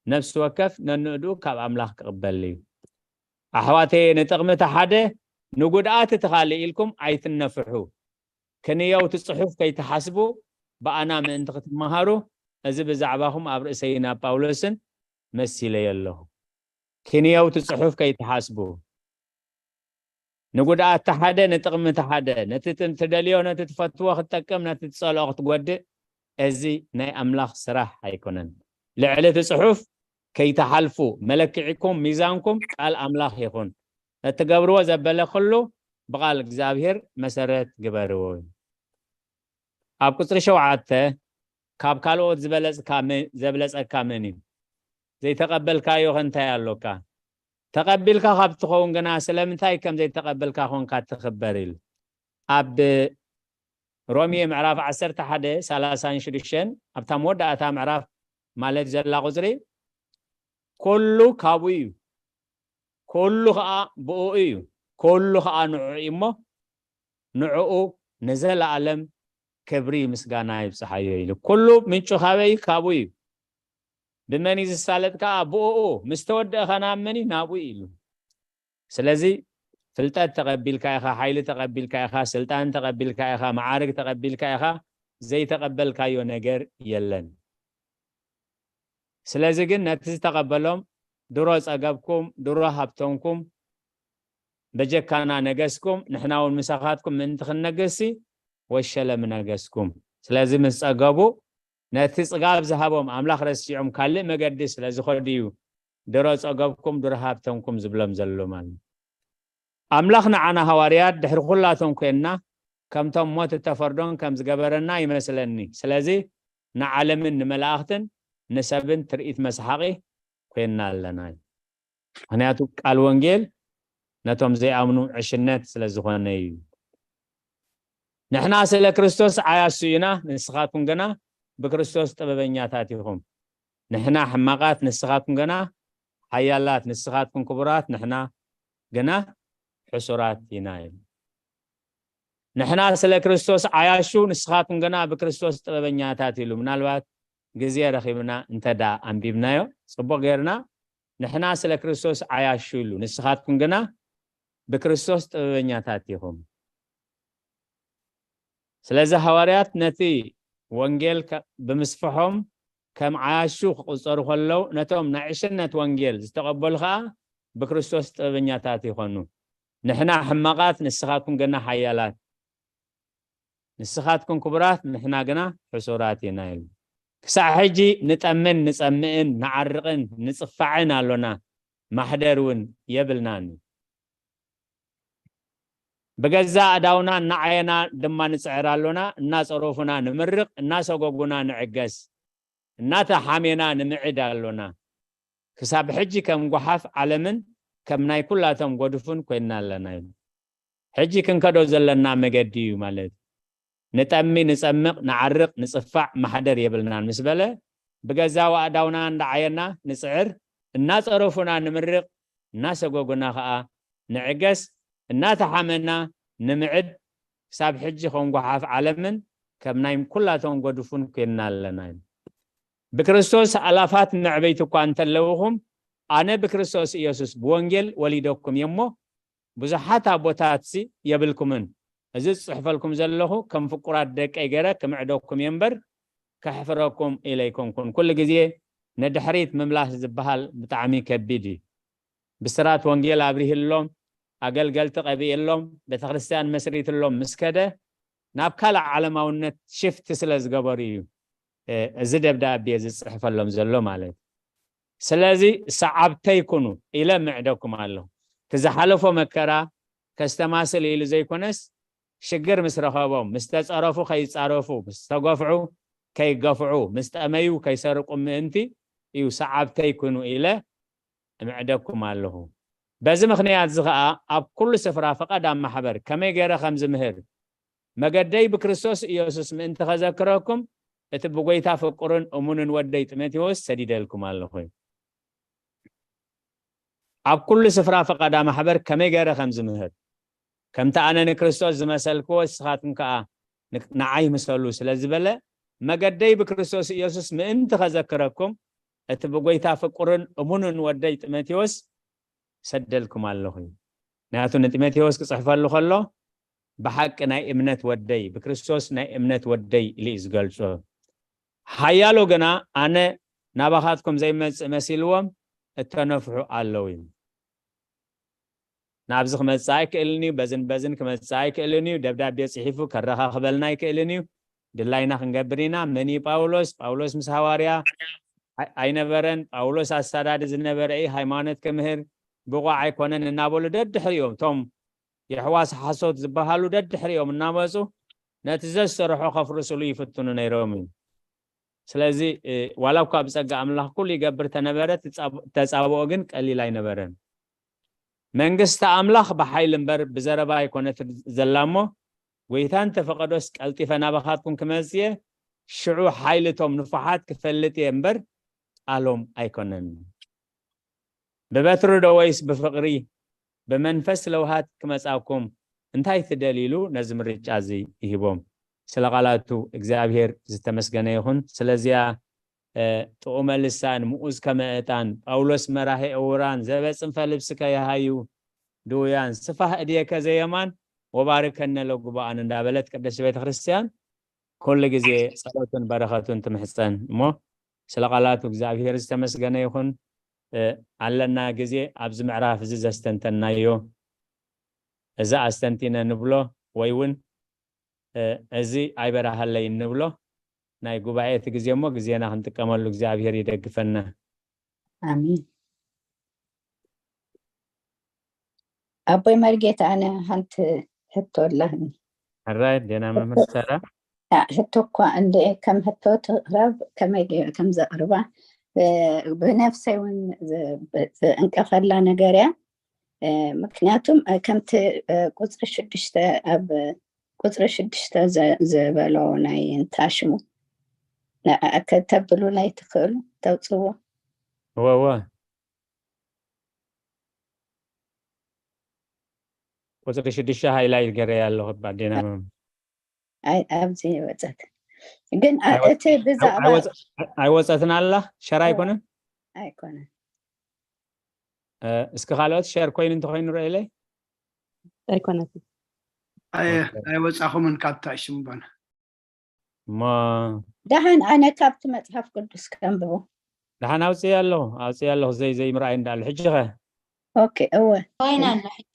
ነፍሲ ወከፍ ነንእድኡ ካብ ኣምላኽ ክቕበል እዩ። ኣሕዋተየ፣ ንጥቕሚ እቲ ሓደ ንጉድኣት እቲ ካልእ ኢልኩም ኣይትነፍሑ። ክንየው እቲ ጽሑፍ ከይትሓስቡ ብኣና ምእንቲ ክትመሃሩ፣ እዚ ብዛዕባኹም ኣብ ርእሰይን ኣብ ጳውሎስን መሲለዮ ኣለኹ። ክንየው እቲ ጽሑፍ ከይትሓስቡ። ንጉድኣት እቲ ሓደ ንጥቕሚ እቲ ሓደ፣ ነቲ ት- ትደልዮ፣ ነቲ ትፈትዎ ክትጠቅም፣ ነቲ ትጸልኦ ክትጎድእ፣ እዚ ናይ ኣምላኽ ስራሕ ኣይኮነን። ልዕሊ እቲ ጽሑፍ ከይትሓልፉ፣ መለክዒኩም ሚዛንኩም ቃል ኣምላኽ ይኹን። እትገብርዎ ዘበለ ኩሉ ብቓል እግዚኣብሔር መሰረት ግበርዎ። ኣብ ቁጽሪ ሸውዓተ፣ ካብ ካልኦት ዝበለጽካ መ- ዘብለጸካ መን እዩ? ዘይተቐበልካዮ ኸ እንታይ ኣሎካ? ተቐቢልካ ካብ ትኸውን ግና ስለምንታይ ከም ዘይተቐበልካ ኾንካ ትኽበር? ኢሉ ኣብ ሮሜ ምዕራፍ ዓሰርተ ሓደ ሰላሳን ሽዱሽተን ኣብታ መወዳእታ ምዕራፍ ማለት ዘላ ቁጽሪ፣ ኩሉ ካብኡ እዩ፣ ኩሉ ኸኣ ብኡ እዩ፣ ኩሉ ኸኣ ንዕኡ እዩ እሞ ንዕኡ ንዘለኣለም ክብሪ ምስጋና ይብጽሓዮ ኢሉ። ኩሉ ምንጩ ካበይ እዩ? ካብኡ እዩ። ብመን እዩ ዝሳለጥ ከኣ? ብኡ። ምስ ተወደአ ኸ ናብ መን እዩ? ናብኡ እዩ ኢሉ። ስለዚ ፍልጠት ተቐቢልካ ኢኻ፣ ሓይሊ ተቐቢልካ ኢኻ፣ ስልጣን ተቐቢልካ ኢኻ፣ መዓርግ ተቐቢልካ ኢኻ፣ ዘይተቐበልካዮ ነገር የለን። ስለዚ ግን ነቲ ዝተቐበሎም ድሮ ጸገብኩም፣ ድሮ ሃብተምኩም፣ በጀካና ነገስኩም፣ ንሕና እውን ምሳኻትኩም ምእንቲ ክንነግስሲ ወሸለ ምነገስኩም። ስለዚ ምስ ጸገቡ ነቲ ጽጋብ ዝሃቦም ኣምላኽ ረሲዖም ካልእ መገዲ ስለ ዝኸዱ እዩ ድሮ ጸገብኩም ድሮ ሃብተምኩም ዝብሎም ዘሎ ማለት እዩ። ኣምላኽ ንዓና ሃዋርያት ድሕሪ ኩላቶም ኮንና ከምቶም ሞት እተፈርዶን ከም ዝገበረና ይመስለኒ። ስለዚ ንዓለምን ንመላእኽትን ንሰብን ትርኢት መስሓቒ ኮይንና ኣለና። ምኽንያቱ ቃል ወንጌል ነቶም ዘይኣምኑ ዕሽነት ስለ ዝኾነ እዩ። ንሕና ስለ ክርስቶስ ዓያሹ ኢና፣ ንስኻትኩም ግና ብክርስቶስ ጥበበኛታት ኢኹም። ንሕና ሕማቓት፣ ንስኻትኩም ግና ሓያላት፣ ንስኻትኩም ክቡራት፣ ንሕና ግና ሕሱራት ኢና ኢሉ። ንሕና ስለ ክርስቶስ ዓያሹ፣ ንስኻትኩም ግና ብክርስቶስ ጥበበኛታት ኢሉ። ምናልባት ግዜ ረኺብና እንተ ደኣ ኣንቢብናዮ ጽቡቕ ጌርና፣ ንሕና ስለ ክርስቶስ ዓያሹ ኢሉ፣ ንስኻትኩም ግና ብክርስቶስ ጥበበኛታት ኢኹም። ስለዚ ሃዋርያት ነቲ ወንጌል ከ- ብምስፍሖም ከም ዓያሹ ክቑጸሩ ከለዉ፣ ነቶም ናይ ዕሽነት ወንጌል ዝተቐበሉ ኸኣ ብክርስቶስ ጥበበኛታት ይኾኑ። ንሕና ሕማቓት፣ ንስኻትኩም ግና ሓያላት፣ ንስኻትኩም ክቡራት፣ ንሕና ግና ሕሱራት ኢና ኢሉ። ክሳዕ ሕጂ ንጠምን ንጸምእን ንዓርቕን ንጽፋዕን ኣሎና፣ ማሕደር እውን የብልናን። ብገዛ ኣእዳውና እናዓየና ድማ ንጽዕር ኣሎና፣ እናጸረፉና ንምርቕ፣ እናሰጎጉና ንዕገስ፣ እናተሓሜና ንምዕድ ኣሎና። ክሳብ ሕጂ ከም ጓሓፍ ዓለምን ከም ናይ ኩላቶም ጎድፉን ኮይንና ኣለና ኢሉ። ሕጂ ክንከዶ ዘለና መገዲ እዩ ማለት እዩ። ንጠሚ፣ ንጸምቕ፣ ንዓርቕ፣ ንጽፋዕ፣ ማሕደር የብልናን ምስ በለ፣ ብገዛ ኣእዳውና እንዳዓየና ንጽዕር፣ እናጸረፉና ንምርቕ፣ እናሰጎጉና ኸኣ ንዕገስ፣ እናተሓመና ንምዕድ፣ ክሳብ ሕጂ ከም ጓሓፍ ዓለምን ከም ናይ ኩላቶም ጎድፉን ኮይንና ኣለና። ብክርስቶስ ኣላፋት መዕበይቲ እኳ እንተለውኹም፣ ኣነ ብክርስቶስ ኢየሱስ ብወንጌል ወሊደኩም እየ እሞ፣ ብዙሓት ኣቦታትሲ የብልኩምን። እዚ ዝጽሕፈልኩም ዘለኹ ከም ፍቁራት ደቀይ ገይረ ክምዕደኩም እየ እምበር፣ ከሕፍረኩም ኢለ ኣይኮንኩን። ኩሉ ግዜ ንድሕሪት ምምላስ ዝበሃል ብጣዕሚ ከቢድ እዩ። ብስራት ወንጌል ኣብሪህሎም፣ ኣገልገልቲ ቀቢእሎም፣ ቤተክርስትያን መስሪትሎም ምስ ከደ፣ ናብ ካልእ ዓለማውነት ሽፍቲ ስለ ዝገበሩ እዩ፣ እ፣ እዚ ደብዳቤ ዝጽሕፈሎም ዘሎ ማለት እዩ። ስለዚ ሰዓብተይ ኩኑ ኢለ ምዕደኩም ኣለኹ። እቲ ዝሓለፎ መከራ ከስተማስል ኢሉ ዘይኮነስ፣ ሽግር ምስ ረኸቦም፣ ምስ ተጸረፉ ከይጻረፉ፣ ምስ ተገፍዑ ከይገፍዑ፣ ምስ ጠመዩ ከይሰርቁ ምእንቲ እዩ ሰዓብተይ ኩኑ ኢለ እምዕደኩም ኣለኹ። በዚ ምኽንያት እዚ ኸኣ ኣብ ኩሉ ስፍራ ፈቓድ ኣብ ማሕበር ከመይ ገይረ ከም ዝምህር፣ መገደይ ብክርስቶስ ኢየሱስ ምእንቲ ኸዘክረኩም፣ እቲ ብጐይታ ፍቁርን እሙንን ወደይ ጢሞቴዎስ ሰዲደልኩም ኣለኹ። ኣብ ኩሉ ስፍራ ፈቓዳ ማሕበር ከመይ ገይረ ከም ዝምህር፣ ከምቲ ኣነ ንክርስቶስ ዝመሰልክዎ፣ ንስኻትኩም ከኣ ን-፣ ንዓይ ምሰሉ ስለ ዝበለ፣ መገደይ ብክርስቶስ ኢየሱስ ምእንቲ ኸዘክረኩም፣ እቲ ብጎይታ ፍቁርን እሙንን ወደይ ጢሞቴዎስ ሰደልኩም ኣለኹ። ምክንያቱ ንጢሞቴዎስ ክጽሕፈሉ ከሎ ብሓቂ ናይ እምነት ወደይ፣ ብክርስቶስ ናይ እምነት ወደይ ኢሉ እዩ ዝገልጾ። ሓያሎ ግና ኣነ ናባኻትኩም ዘይመጽእ መሲልዎም እተነፍሑ ኣለዉ እዩ። ናብዚ ክመጽእ ኣይክእልን እዩ፣ በዝን በዝን ክመጽእ ኣይክእልን እዩ፣ ደብዳቤ ጽሒፉ ከረኻኽበልና ኣይክእልን እዩ። ድላይና ክንገብር ኢና። መን እዩ ጳውሎስ? ጳውሎስ ምስ ሃዋርያ ኣይ- ኣይነበረን። ጳውሎስ ኣሳዳዲ ዝነበረ እዩ፣ ሃይማኖት ክምህር ብቑዕ ኣይኮነን እናበሉ ደድሕሪኦም እቶም የሕዋስ ሓሶት ዝበሃሉ ደድሕሪኦም እናመጹ ነቲ ዘዝሰርሖ ከፍርስሉ ይፍትኑ ነይሮም እዩ። ስለዚ እ፣ ዋላ እኳ ብጸጋ ኣምላኽ ኩሉ ይገብር ተነበረ፣ ትጻብ- ተጻብኦ ግን ቀሊል ኣይነበረን። መንግስቲ ኣምላኽ ብሓይሊ እምበር ብዘረባ ኣይኮነት ዘላ እሞ፣ ጎይታ እንተፈቐዶስ ቀልጢፈ ናባኻትኩም ክመጽእ እየ፣ ሽዑ ሓይሊ እቶም ንፉሓት ክፈልጥ እየ እምበር ቃሎም ኣይኮነን። ብበትሪ ዶ ወይስ ብፍቕሪ ብመንፈስ ለውሃት ክመጻኩም እንታይ ትደልዩ ኢሉ ነዚ ምርጫ እዚ ይህቦም። ስለ ቃላቱ እግዚኣብሔር ዝተመስገነ ይኹን። ስለዚኣ እ፣ ጥዑመ ልሳን ምኡዝ ከመ ዕጣን ጳውሎስ መራሄ እውራን ዘበጽንፈ ልብስ ከየሃዩ ድውያን ስፋህ እድየከ ዘየማን ወባርከነ ለጉባኣን እንዳበለት ቅድስት ቤተ ክርስቲያን ኩሉ ግዜ ጸሎትን በረኸቱን ትምሕጸን እሞ ስለ ቃላቱ እግዚኣብሔር ዝተመስገነ ይኹን። እ፣ ኣለና ግዜ ኣብዚ ምዕራፍ እዚ ዘስተንተናዮ እዚ ኣስተንቲነ ንብሎ ወይ እውን እ፣ እዚ ኣይበራሃለይ እንብሎ ናይ ጉባኤ እቲ ግዜ እሞ ግዜና ክንጥቀመሉ እግዚኣብሔር ይደግፈና። ኣሜን። ኣቦይ መርጌታ፣ ኣነ ሓንቲ ሕቶ ኣላህኒ። ሕራይ ዴና መምህር ሰራ። ሕቶ እኳ እንደ ከም ሕቶ ትቕረብ ከመይ ገይረ ከም ዘቕርባ ብነፍሰይ እውን ዝእንቀፈላ ነገር እያ። ምክንያቱም ከምቲ ቁፅሪ ሽዱሽተ ኣብ ቁፅሪ ሽዱሽተ ዝበሎ ናይ እንታይ ሽሙ ከተብሉለይ ትኽእሉ ተውፅዎ? እወ እወ። ቁፅሪ ሽዱሽተ ሃይላይት ገረያ ኣለኹ ኣዴና መም ኣብዚ ወፀት ግን እቲ ብዛዕባ ኣይወፀትን ኣላ ሸር ኣይኮነን ኣይኮነን። እስኪ ካልኦት ሸር ኮይኑ እንተኮይኑ ረኢለይ ኣይኮነትን። ኣይወፃኹምን ካብታ ሽምባና እሞ ደሓን ኣነ ካብቲ መፅሓፍ ቅዱስ ከንብቦ። ደሓን ኣውፅእ ኣለኹ ኣውፅእ ኣለኹ ዘይ ዘይ ምርኣይ እንዳሉ ሕጂ ኸ ኦኬ እወ ኮይና ኣሎ ሕጂ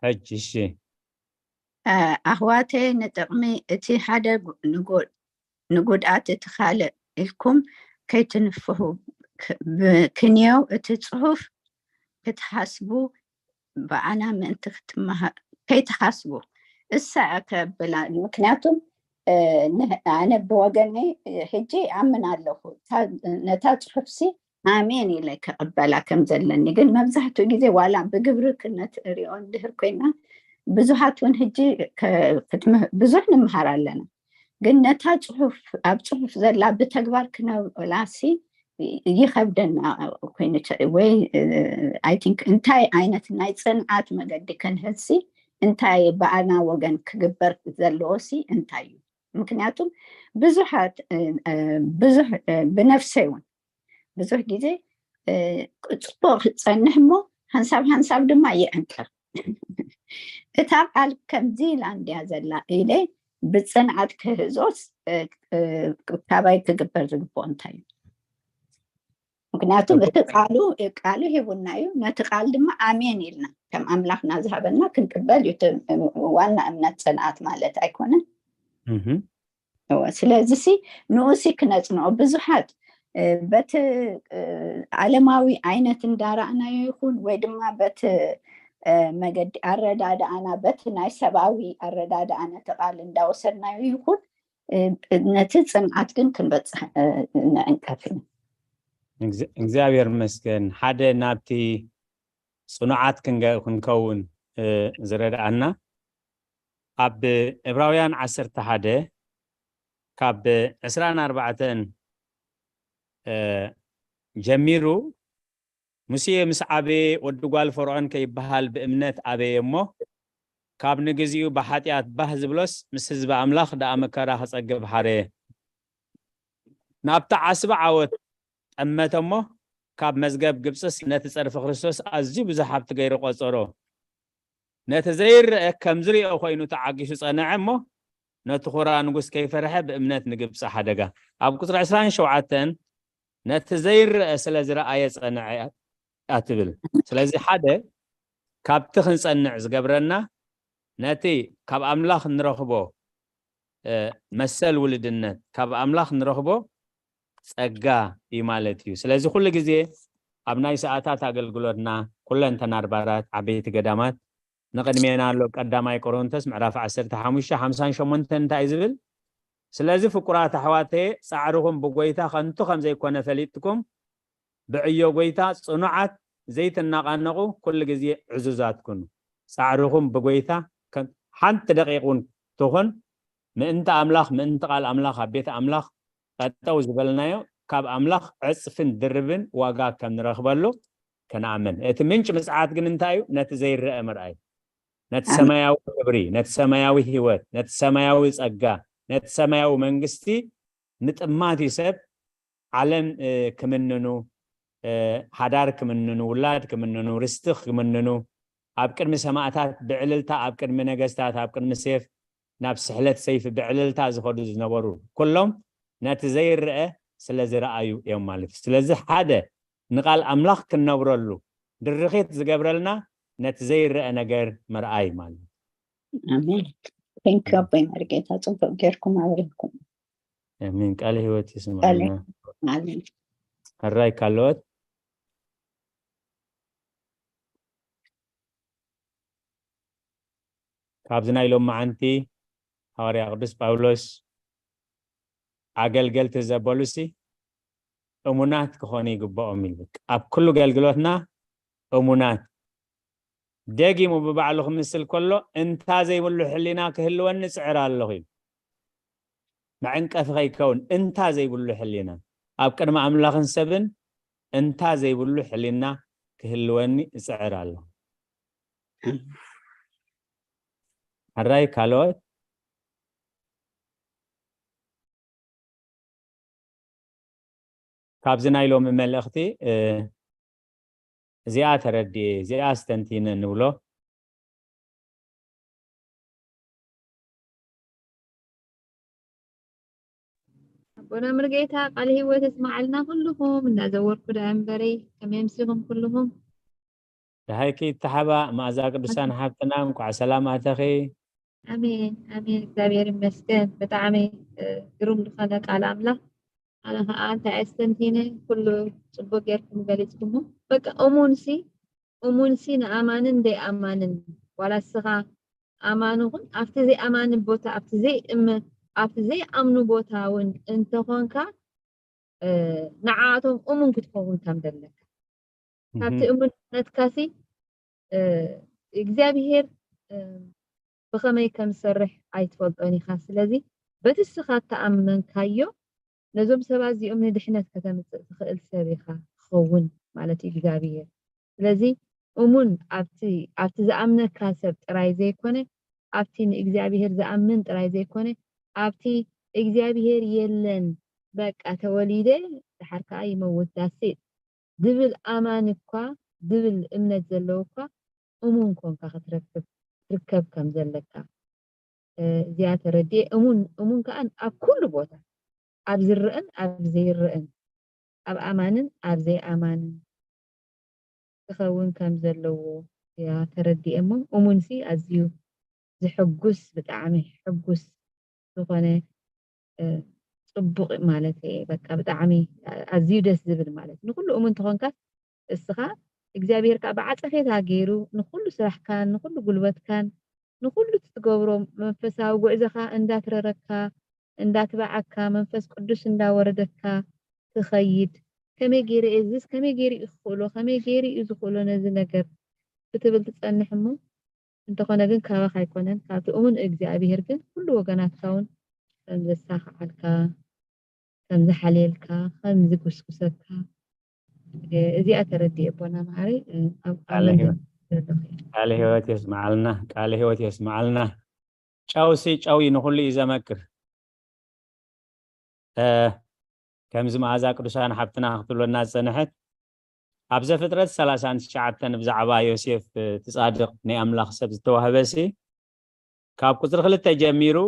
ሕጂ እሺ ኣሕዋተይ ንጥቕሚ እቲ ሓደ ንጉድኣት እቲ ካልእ ኢልኩም ከይትንፍሑ ክንየው እቲ ፅሑፍ ክትሓስቡ ብኣና ምእንቲ ክትመሃር ከይትሓስቡ እሳ ከብላ ምክንያቱም ኣነ ብወገነይ ሕጂ ኣምን ኣለኹ ነታ ፅሑፍሲ ኣሜን ኢለ ክቕበላ ከም ዘለኒ ግን መብዛሕትኡ ግዜ ዋላ ብግብሪ ክነት ሪኦ እንድህር ኮይና ብዙሃት እውን ሕጂ ብዙሕ ንምሃር ኣለና ግን ነታ ፅሑፍ ኣብ ፅሑፍ ዘላ ብተግባር ክነብላሲ ይኸብደና ኮይኑ ወይ ኣይ ቲንክ እንታይ ዓይነት ናይ ፅንዓት መገዲ ክንህዝሲ እንታይ ብኣና ወገን ክግበር ዘለዎ ሲ እንታይ እዩ ምክንያቱም ብዙሓት ብዙሕ ብነፍሰይ እውን ብዙሕ ግዜ ፅቡቅ ክፀንሕ እሞ ሓንሳብ ሓንሳብ ድማ ይዕንቀር እታ ቃል ከምዚ ኢላ እንድያ ዘላ ኢለ ብፅንዓት ክህዞስ ካባይ ክግበር ዝግብኦ እንታይ እዩ ምክንያቱም እቲ ቃሉ ቃሉ ሂቡና እዩ ነቲ ቃል ድማ ኣሜን ኢልና ከም ኣምላኽና ዝሃበና ክንቅበል እዩ ዋና እምነት ፅንዓት ማለት ኣይኮነን ስለዚ ሲ ንኡሲ ክነፅንኦ ብዙሓት በቲ ዓለማዊ ዓይነት እንዳረኣናዮ ይኹን ወይ ድማ በቲ መገዲ ኣረዳድኣና በቲ ናይ ሰብኣዊ ኣረዳድኣ ነቲ ቃል እንዳወሰድናዮ ይኹን ነቲ ፅንዓት ግን ክንበፅሕ ንዕንቀፍ ኢና እግዚኣብሔር መስገን ሓደ ናብቲ ፅኑዓት ክንከውን ዝረድኣና ኣብ ዕብራውያን ዓሰርተ ሓደ ካብ ዕስራን ኣርባዕተን ጀሚሩ ሙሴ ምስ ዓበየ ወዲ ጓል ፈርዖን ከይበሃል ብእምነት ኣበየ እሞ ካብ ንግዚኡ ብሓጢኣት ባህ ዝብሎስ ምስ ህዝቢ ኣምላኽ ደኣ መከራ ክጸግብ ሓረየ ናብቲ ዓስቢ ዓወት ጠመተ እሞ፣ ካብ መዝገብ ግብጽስ ነቲ ጸርፊ ክርስቶስ ኣዝዩ ብዙሕ ሃብቲ ገይሩ ቆጸሮ። ነቲ ዘይረአ ከም ዝሪኦ ኮይኑ ተዓጊሱ ጸንዐ እሞ፣ ነቲ ኩራ ንጉስ ከይፈርሐ ብእምነት ንግብጺ ሓደጋ። ኣብ ቁጽሪ ዕስራን ሸውዓተን ነቲ ዘይረአ ስለ ዝረኣየ ጸንዐ እያ ትብል። ስለዚ ሓደ ካብቲ ክንጸንዕ ዝገብረና ነቲ ካብ ኣምላኽ ንረኽቦ፣ እ፣ መሰል ውልድነት ካብ ኣምላኽ ንረኽቦ ጸጋ እዩ ማለት እዩ። ስለዚ ኩሉ ግዜ ኣብ ናይ ሰዓታት ኣገልግሎትና ኩለን ተናርባራት ዓበይቲ ገዳማት ንቕድሜና ኣሎ። ቀዳማይ ቆሮንቶስ ምዕራፍ ዓሰርተ ሓሙሽተ ሓምሳን ሸሞንተን እንታይ እዩ ዝብል? ስለዚ ፍቁራት ኣሕዋተየ ጻዕርኹም ብጎይታ ከንቱ ከም ዘይኮነ ፈሊጥኩም ብዕዮ ጎይታ ጽኑዓት ዘይትናቓነቑ ኩሉ ግዜ ዕዙዛት ኩኑ። ጻዕርኹም ብጎይታ ከን-፣ ሓንቲ ደቂቕ እውን ትኹን ምእንቲ ኣምላኽ፣ ምእንቲ ቃል ኣምላኽ ኣብ ቤት ኣምላኽ ጠጠው ዝበልናዮ ካብ ኣምላኽ ዕጽፍን ድርብን ዋጋ ከም ንረኽበሉ ክንኣምን። እቲ ምንጭ ምጽዓት ግን እንታይ እዩ? ነቲ ዘይረአ ምርኣይ፣ ነቲ ኣሜን። ሰማያዊ ክብሪ፣ ነቲ ሰማያዊ ህይወት፣ ነቲ ሰማያዊ ጸጋ፣ ነቲ ሰማያዊ መንግስቲ ንጥማት እዩ ሰብ ዓለም፣ እ፣ ክምንኑ፣ እ፣ ሓዳር ክምንኑ፣ ውላድ ክምንኑ፣ ርስቲ ክምንኑ፣ ኣብ ቅድሚ ሰማእታት ብዕልልታ፣ ኣብ ቅድሚ ነገስታት፣ ኣብ ቅድሚ ሴፍ፣ ናብ ስሕለት ሰይፊ ብዕልልታ ዝኸዱ ዝነበሩ ኩሎም ነቲ ዘይረአ ስለ ዝረኣዩ እዮም ማለት እዩ። ስለዚ ሓደ ንቃል ኣምላኽ ክንነብረሉ ድርኺት ዝገብረልና ነቲ ዘይረአ ነገር ምርኣይ ማለት እዩ። ኣሜን። Thank you ኣቦይ መርጌታ፣ ጽቡቕ ጌርኩም ኣብሪህኩም። ኣሜን። ቃለ ህይወት ቃለ ይስማዕና። ኣሜን። ሕራይ ካልኦት ካብዚ ናይ ሎማዓንቲ ሃዋርያ ቅዱስ ጳውሎስ ኣገልገልቲ ዘበሉሲ እሙናት ክኾኑ ይግብኦም ኢሉ። ኣብ ኩሉ ኣገልግሎትና እሙናት። ደጊሙ ብባዕሉ ክምስል ከሎ እንታ ዘይብሉ ሕሊና ክህልወኒ ጽዕር ኣለኹ ኢሉ። መዕንቀፊ ከይከውን እንታ ዘይብሉ ሕሊና ኣብ ቅድሚ ኣምላኽን ሰብን እንታ ዘይብሉ ሕሊና ክህልወኒ እጽዕር ኣለኹ። ሕራይ ካልኦት ካብዚ ናይ ሎሚ መልእኽቲ፣ እ፣ እዚኣ ተረዲኤ፣ እዚኣ ኣስተንቲነ ንብሎ። ኣቦና ምርጌታ ቃለ ህይወት የስማዓልና ኩልኹም፣ እናዘወርኩ ደኣ እምበረይ፣ ከመይ ኣምሲኹም ኩልኹም? ደሃይኪ ይተሓባእ መኣዛ ቅዱሳን ሓፍትና፣ እንኳዕ ሰላም ኣተኺ። ኣሜን፣ ኣሜን። እግዚኣብሔር ይመስገን። ብጣዕሚ፣ እ፣ ግሩም ዝኾነ ቃል ኣምላኽ። ኣነ ኸዓ እንታይ ኣስተንቲነ፣ ኩሉ ጽቡቅ ጌርኩም ገሊጽኩሞ። በቃ እሙንሲ፣ እሙንሲ ንኣማንን ዘይኣማንን፣ ዋላ እስኻ ኣማኒ ኹን፣ ኣብቲ ዘይኣማኒ ቦታ፣ ኣብቲ ዘይእመ-፣ ኣብቲ ዘይኣምኑ ቦታ እውን እንተኾንካ፣ እ፣ ንዓኣቶም እሙን ክትኸውን ከም ዘለካ። ካብቲ እህ። እሙንነትካሲ፣ እ፣ እግዚኣብሄር፣ እ፣ ብኸመይ ከም ዝሰርሕ ኣይትፈልጦን ኢኻ። ስለዚ በቲ እስኻ እተኣመንካዮ ነዞም ሰባት እዚኦም ንድሕነት ከተምጽእ ትኽእል ሰብ ኢኻ ክኸውን ማለት እዩ እግዚኣብሄር። ስለዚ እሙን ኣብቲ፣ ኣብቲ ዝኣምነካ ሰብ ጥራይ ዘይኮነ፣ ኣብቲ ንእግዚኣብሄር ዝኣምን ጥራይ ዘይኮነ፣ ኣብቲ እግዚኣብሄር የለን፣ በቃ ተወሊደ፣ ደሓር ከኣ ይመውት፣ that's it ዝብል ኣማኒ እኳ፣ ዝብል እምነት ዘለዎ እኳ እሙን ኮንካ ክትረክብ፣ ክትርከብ ከም ዘለካ፣ እ፣ እዚኣ ተረዲኤ። እሙን፣ እሙን ከኣ ኣብ ኩሉ ቦታ፣ ኣብ ዝረአን ኣብ ዘይረአን፣ ኣብ ኣማንን ኣብ ዘይኣማንን ክኸውን ከም ዘለዎ እያ ተረዲኤ። እሞ እሙንሲ ኣዝዩ ዘሐጉስ፣ ብጣዕሚ ሕጉስ ዝኾነ፣ እ፣ ጽቡቕ ማለት እየ። በቃ ብጣዕሚ ኣዝዩ ደስ ዝብል ማለት። ንኹሉ እሙን ተኾንካስ እስኻ እግዚኣብሔር ከኣ ብዓጸፌታ ገይሩ ንኹሉ ስራሕካን ንኹሉ ጉልበትካን ንኹሉ እትትገብሮ መንፈሳዊ ጉዕዞኻ እንዳትረረካ እንዳትበዓካ መንፈስ ቅዱስ እንዳወረደካ ትኸይድ። ከመይ ገይረ እየ እዝስ ከመይ ገይሩ እዩ ክኽእሎ ከመይ ገይሩ እዩ ዝኽእሎ ነዚ ነገር ክትብል ትጸንሕ እሞ እንተኾነ ግን ካባኻ ኣይኮነን፣ ካብቲ እሙን እግዚኣብሄር ግን ኩሉ ወገናትካ እውን ከም ዘሳኽዓልካ፣ ከም ዝሓልየልካ፣ ከም ዝጉስጉሰካ፣ እ፣ እዚኣ ተረዲኤ ኣቦና መሓሪ፣ እ፣ ኣብ፣ ኣብ ቃለ መንገዲ ህይወት፣ ዘለኹ እየ። ቃለ ህይወት የስምዓልና፣ ቃለ ህይወት የስምዓልና። ጨውሲ ጨው እዩ፣ ንኹሉ እዩ ዘመክር። እ፣ ከምዚ መኣዛ ቅዱሳን ሓብትና ክትብለና ዝጸንሐት፣ ኣብ ዘፍጥረት ሰላሳን ትሽዓተን ብዛዕባ ዮሴፍ፣ እቲ ጻድቕ ናይ ኣምላኽ ሰብ ዝተዋህበሲ፣ ካብ ቁጽሪ ክልተ ጀሚሩ፣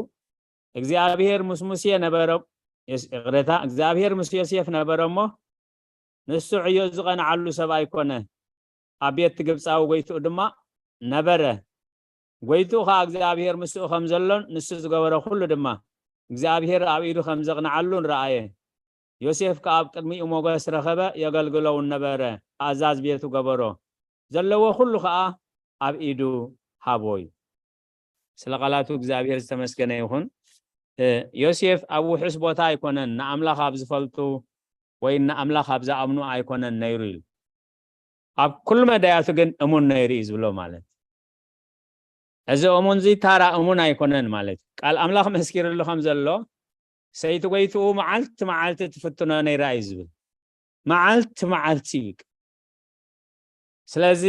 እግዚኣብሔር ምስ ሙሴ ነበረ፣ የስ-፣ ይቕሬታ፣ እግዚኣብሔር ምስ ዮሴፍ ነበረ እሞ፣ ንሱ ዕዮ ዝቐንዓሉ ሰብ ኣይኮነ። ኣብ ቤት ግብጻዊ ጎይትኡ ድማ ነበረ። ጎይትኡ ኸኣ እግዚኣብሔር ምስኡ ከም ዘሎን ንሱ ዝገበሮ ኩሉ ድማ እግዚኣብሔር ኣብ ኢዱ ከም ዘቕንዓሉን ረኣየ። ዮሴፍ ከኣ ኣብ ቅድሚኡ ሞገስ ረኸበ፣ የገልግሎ እውን ነበረ። ኣእዛዝ ቤቱ ገበሮ። ዘለዎ ኩሉ ኸኣ ኣብ ኢዱ ሃቦ እዩ። ስለ ቃላቱ እግዚኣብሔር ዝተመስገነ ይኹን። እ፣ ዮሴፍ ኣብ ውሑስ ቦታ ኣይኮነን፣ ንኣምላኽ ኣብ ዝፈልጡ ወይ ንኣምላኽ ኣብ ዝኣምኑ ኣይኮነን ነይሩ ኢሉ። ኣብ ኩሉ መዳያቱ ግን እሙን ነይሩ እዩ ዝብሎ ማለት። እዚ እሙን እዚ ታራ እሙን ኣይኮነን ማለት እዩ። ቃል ኣምላኽ መስኪርሉ ከም ዘሎ፣ ሰይቲ ጎይትኡ መዓልቲ መዓልቲ ትፍትኖ ነይራ እዩ ዝብል። መዓልቲ መዓልቲ እዩ። ስለዚ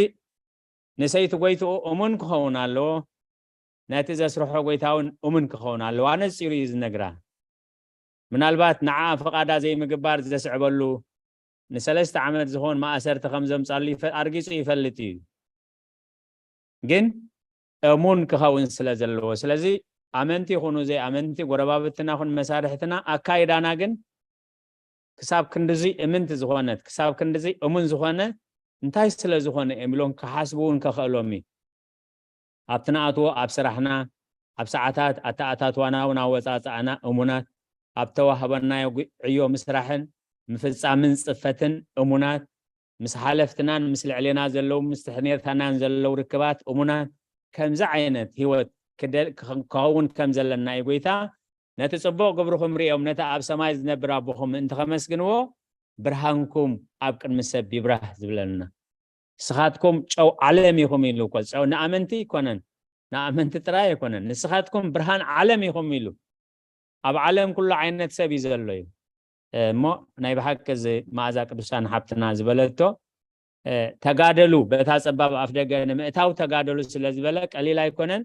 ንሰይቲ ጎይትኡ እሙን ክኸውን ኣለዎ። ነቲ ዘስርሖ ጎይታ እውን እሙን ክኸውን ኣለዎ። ኣነጺሩ እዩ ዝነግራ። ምናልባት ንዓኣ ፍቓዳ ዘይምግባር ዘስዕበሉ ንሰለስተ ዓመት ዝኾን ማእሰርቲ ከም ዘምጻሉ ይፈ-፣ ኣርጊጹ ይፈልጥ እዩ። ግን እሙን ክኸውን ስለ ዘለዎ። ስለዚ ኣመንቲ ይኹኑ ዘይኣመንቲ፣ ጎረባብትና ይኹን መሳርሕትና፣ ኣካይዳና ግን ክሳብ ክንድዚ እምንቲ ዝኾነት፣ ክሳብ ክንድዚ እሙን ዝኾነ እንታይ ስለ ዝኾነ እዮም ኢሎም ክሓስቡ እውን ከኽእሎም እዩ። ኣብቲ ንኣትዎ ኣብ ስራሕና፣ ኣብ ሰዓታት ኣተኣታትዋና እውን ኣወጻጽኣና እሙናት፣ ኣብ ተዋህበናዮ ጉ-፣ ዕዮ ምስራሕን ምፍጻምን ጽፈትን እሙናት፣ ምስ ሓለፍትናን ምስ ልዕሌና ዘለዉ፣ ምስ ትሕኔታናን ዘለዉ ርክባት እሙናት፣ ከምዚ ዓይነት ህይወት ክደ-፣ ክኸ-፣ ክኸውን ከም ዘለና እዩ ጎይታ። ነቲ ጽቡቕ ግብርኹም ርእዮም፣ ነቲ ኣብ ሰማይ ዝነብር ኣቦኹም ምእንቲ ኸመስግንዎ፣ ብርሃንኩም ኣብ ቅድሚ ሰብ ይብራህ ዝብለና። ንስኻትኩም ጨው ዓለም ኢኹም ኢሉ እኮ፣ ጨው ንኣመንቲ ኣይኮነን፣ ንኣመንቲ ጥራይ ኣይኮነን። ንስኻትኩም ብርሃን ዓለም ኢኹም ኢሉ። ኣብ ዓለም ኩሉ ዓይነት ሰብ እዩ ዘሎ እዩ። እ፣ እሞ ናይ ብሓቂ እዚ መኣዛ ቅዱሳን ሓብትና ዝበለቶ፣ እ፣ ተጋደሉ፣ በታ ጸባብ ኣፍ ደገ ንምእታው ተጋደሉ ስለ ዝበለ ቀሊል ኣይኮነን።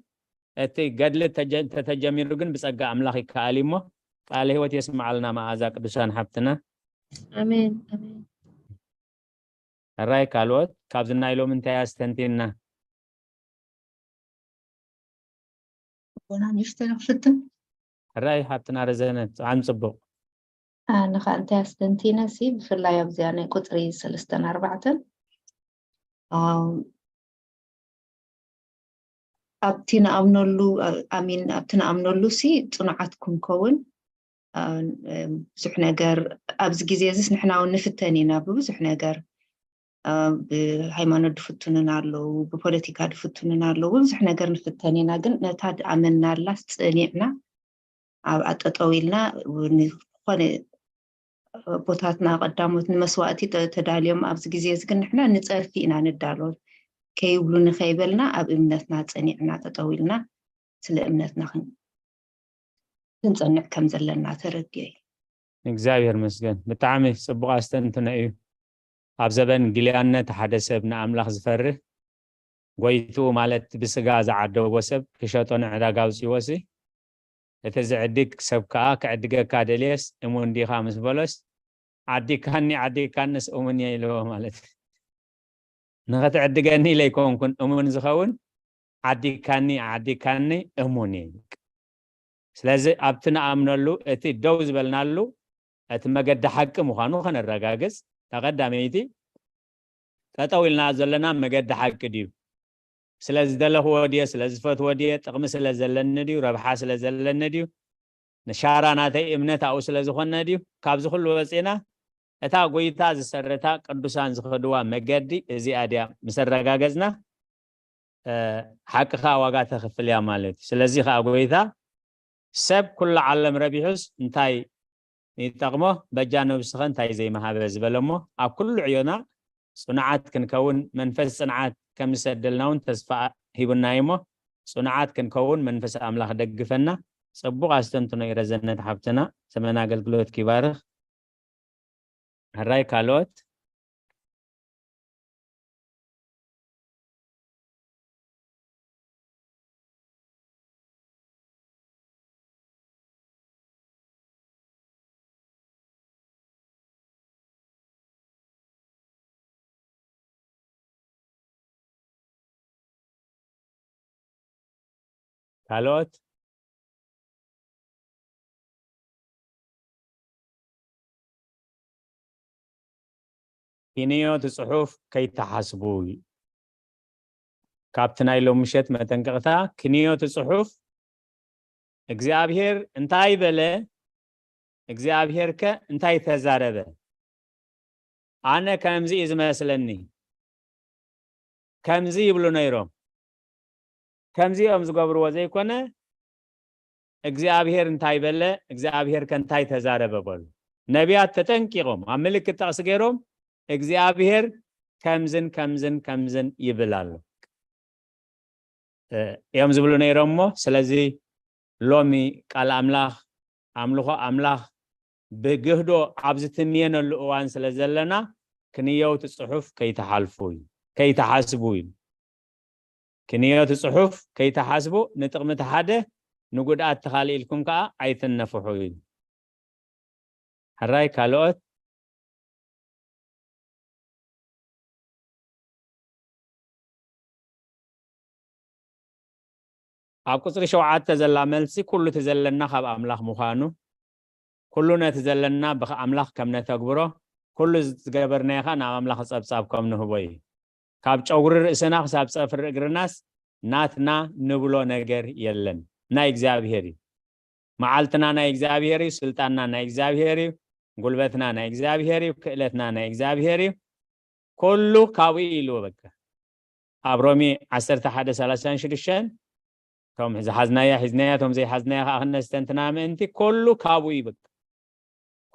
እቲ ገድሊ ተጀ-፣ እንተተጀሚሩ ግን ብጸጋ ኣምላኽ ይከኣል እዩ። እሞ ቃለ ህይወት የስምዓልና መኣዛ ቅዱሳን ሓብትና። ኣሜን፣ ኣሜን። ሕራይ ካልኦት ካብዚ ናይ ሎሚ እንታይ ኣስተንቲና? ኣቦና ንእሽተይ ንክፍትን። ሕራይ ሓብትና ረዘነ፣ ብጣዕሚ ጽቡቕ። ኣነ ኸኣ እንታይ ኣስተንቲነ ሲ፣ ብፍላይ ኣብዚኣ ናይ ቁጽሪ ሰለስተን ኣርባዕተን፣ ኣም፣ ኣብቲ ንኣምነሉ፣ ኣሚን፣ ኣብቲ ንኣምነሉ ሲ ጽኑዓት ክንከውን፣ ኣም፣ ብዙሕ ነገር ኣብዚ ግዜ እዚስ ንሕና እውን ንፍተን ኢና ብብዙሕ ነገር። እ፣ ብሃይማኖት ድፍትኑና ኣለዉ፣ ብፖለቲካ ድፍትኑና ኣለዉ፣ ብብዙሕ ነገር ንፍተን ኢና። ግን ነታ ድኣመንናላስ ጽኒዕና ኣብ ኣጠጠው ኢልና ንኾነ ኣቦታትና ቀዳሞት ንመስዋእቲ ተ-፣ ተዳልዮም ኣብዚ ግዜ እዚ ግን ንሕና ንጸርፊ ኢና ንዳሎ። ከይብሉ ንኸይበልና ኣብ እምነትና ጸኒዕና ጠጠው ኢልና ስለ እምነትና ክን-፣ ክንጸንዕ ከም ዘለና ተረድዮ እዩ። እግዚኣብሔር መስገን። ብጣዕሚ ጽቡቕ ኣስተንትኖ እዩ። ኣብ ዘበን ጊልያነት ሓደ ሰብ ንኣምላኽ ዝፈርህ፣ ጎይትኡ ማለት ብስጋ ዝዓደቦ ሰብ ክሸጦ ንዕዳጋ ኣውጺዎሲ፣ እቲ ዝዕድግ ሰብ ከኣ ክዕድገካ ደልየስ እሙን ዲኻ ምስ በሎስ፣ ዓዲግካኒ ዓዲግካንስ እሙን እየ ኢልዎ ማለት እዩ። ንኽትዕድገኒ ኢለ ኣይኮንኩን እሙን ዝኸውን፣ ዓዲግካኒ ዓዲግካኒ እሙን እየ። ስለዚ ኣብቲ ንኣምነሉ፣ እቲ ደው ዝበልናሉ፣ እቲ መገዲ ሓቂ ምዃኑ ከነረጋግጽ፣ እታ ቀዳመይቲ፣ ጠጠው ኢልና ዘለና መገዲ ሓቂ ድዩ? ስለ ዝደለኽዎ ድየ? ስለ ዝፈትዎ ድየ? ጥቕሚ ስለ ዘለኒ ድዩ? ረብሓ ስለ ዘለኒ ድዩ? ንሻራ ናተይ እምነት ኣብኡ ስለ ዝኾነ ድዩ? ካብዚ ኩሉ ወጺእና፣ እታ ጎይታ ዝሰርታ ቅዱሳን ዝኸድዋ መገዲ እዚኣ ድያ? ምስ ኣረጋገጽና፣ እ፣ ሓቂ ኸኣ ዋጋ ተኽፍል እያ ማለት እዩ። ስለዚ ኸኣ ጎይታ፣ "ሰብ ኩሉ ዓለም ረቢሑስ እንታይ ይጠቕሞ? በጃ ነብስኸ እንታይ ዘይመሃበ?" ዝበለ እሞ፣ ኣብ ኩሉ ዕዮና ጽኑዓት ክንከውን መንፈስ ጽንዓት ከም ዝሰደልና እውን ተስፋ ሂቡና እዩ እሞ፣ ጽኑዓት ክንከውን መንፈስ ኣምላኽ ደግፈና። ጽቡቕ ኣስተንትኖ እዩ ረዘነት ሓብትና። ዘመን ኣገልግሎትኪ ይባርኽ። ሕራይ ካልኦት? ካልኦት? ኪንዮ እቲ ጽሑፍ ከይተሓስቡ እዩ። ካብቲ ናይ ሎም ምሸት መጠንቀቕታ፣ ኪንዮ እቲ ጽሑፍ እግዚኣብሔር እንታይ በለ፣ እግዚኣብሔር ከ እንታይ ተዛረበ? ኣነ ከምዚ እዩ ዝመስለኒ። ከምዚ ይብሉ ነይሮም። ከምዚ እዮም ዝገብርዎ ዘይኮነ፣ እግዚኣብሔር እንታይ በለ፣ እግዚኣብሔር ከ እንታይ ተዛረበ በሉ። ነቢያት ተጠንቂቖም ኣብ ምልክት ጠቕሲ ገይሮም እግዚኣብሔር ከምዝን ከምዝን ከምዝን ይብል ኣሎ እዮም ዝብሉ ነይሮም። እሞ ስለዚ ሎሚ ቃል ኣምላኽ፣ ኣምልኾ ኣምላኽ ብግህዶ ኣብ ዝትምየነሉ እዋን ስለ ዘለና ክንየውቲ ጽሑፍ ከይተሓልፉ እዩ፣ ከይተሓስቡ እዩ። ክንየውቲ ጽሑፍ ከይተሓስቡ ንጥቕሚ ሓደ ንጉድኣት ተኻልኢልኩም ከኣ ኣይትነፍሑ እዩ። ሕራይ ካልኦት? ኣብ ቁጽሪ ሸውዓተ ዘላ መልሲ ኩሉ እቲ ዘለና ካብ ኣምላኽ ምዃኑ፣ ኩሉ ነቲ ዘለና ብኣምላኽ ከም ነተግብሮ፣ ኩሉ ዝገበርናዮ ኸኣ ናብ ኣምላኽ ጸብጻብ ከም ንህቦ እዩ። ካብ ጨጉሪ ርእስና ክሳብ ጸፍሪ እግርናስ ናትና ንብሎ ነገር የለን፣ ናይ እግዚኣብሔር እዩ። መዓልትና ናይ እግዚኣብሔር እዩ፣ ስልጣንና ናይ እግዚኣብሔር እዩ፣ ጉልበትና ናይ እግዚኣብሔር እዩ፣ ክእለትና ናይ እግዚኣብሔር እዩ። ኩሉ ካብኡ እዩ ኢልዎ። በቃ ኣብ ሮሜ ዓሰርተ ሓደ ሰላሳን ሽዱሽተን፣ እቶም ዝሓዝናያ ሒዝናያ፣ እቶም ዘይሓዝናያ ከዓ ክነስተንትና ምእንቲ፣ ኩሉ ካብኡ እዩ። በቃ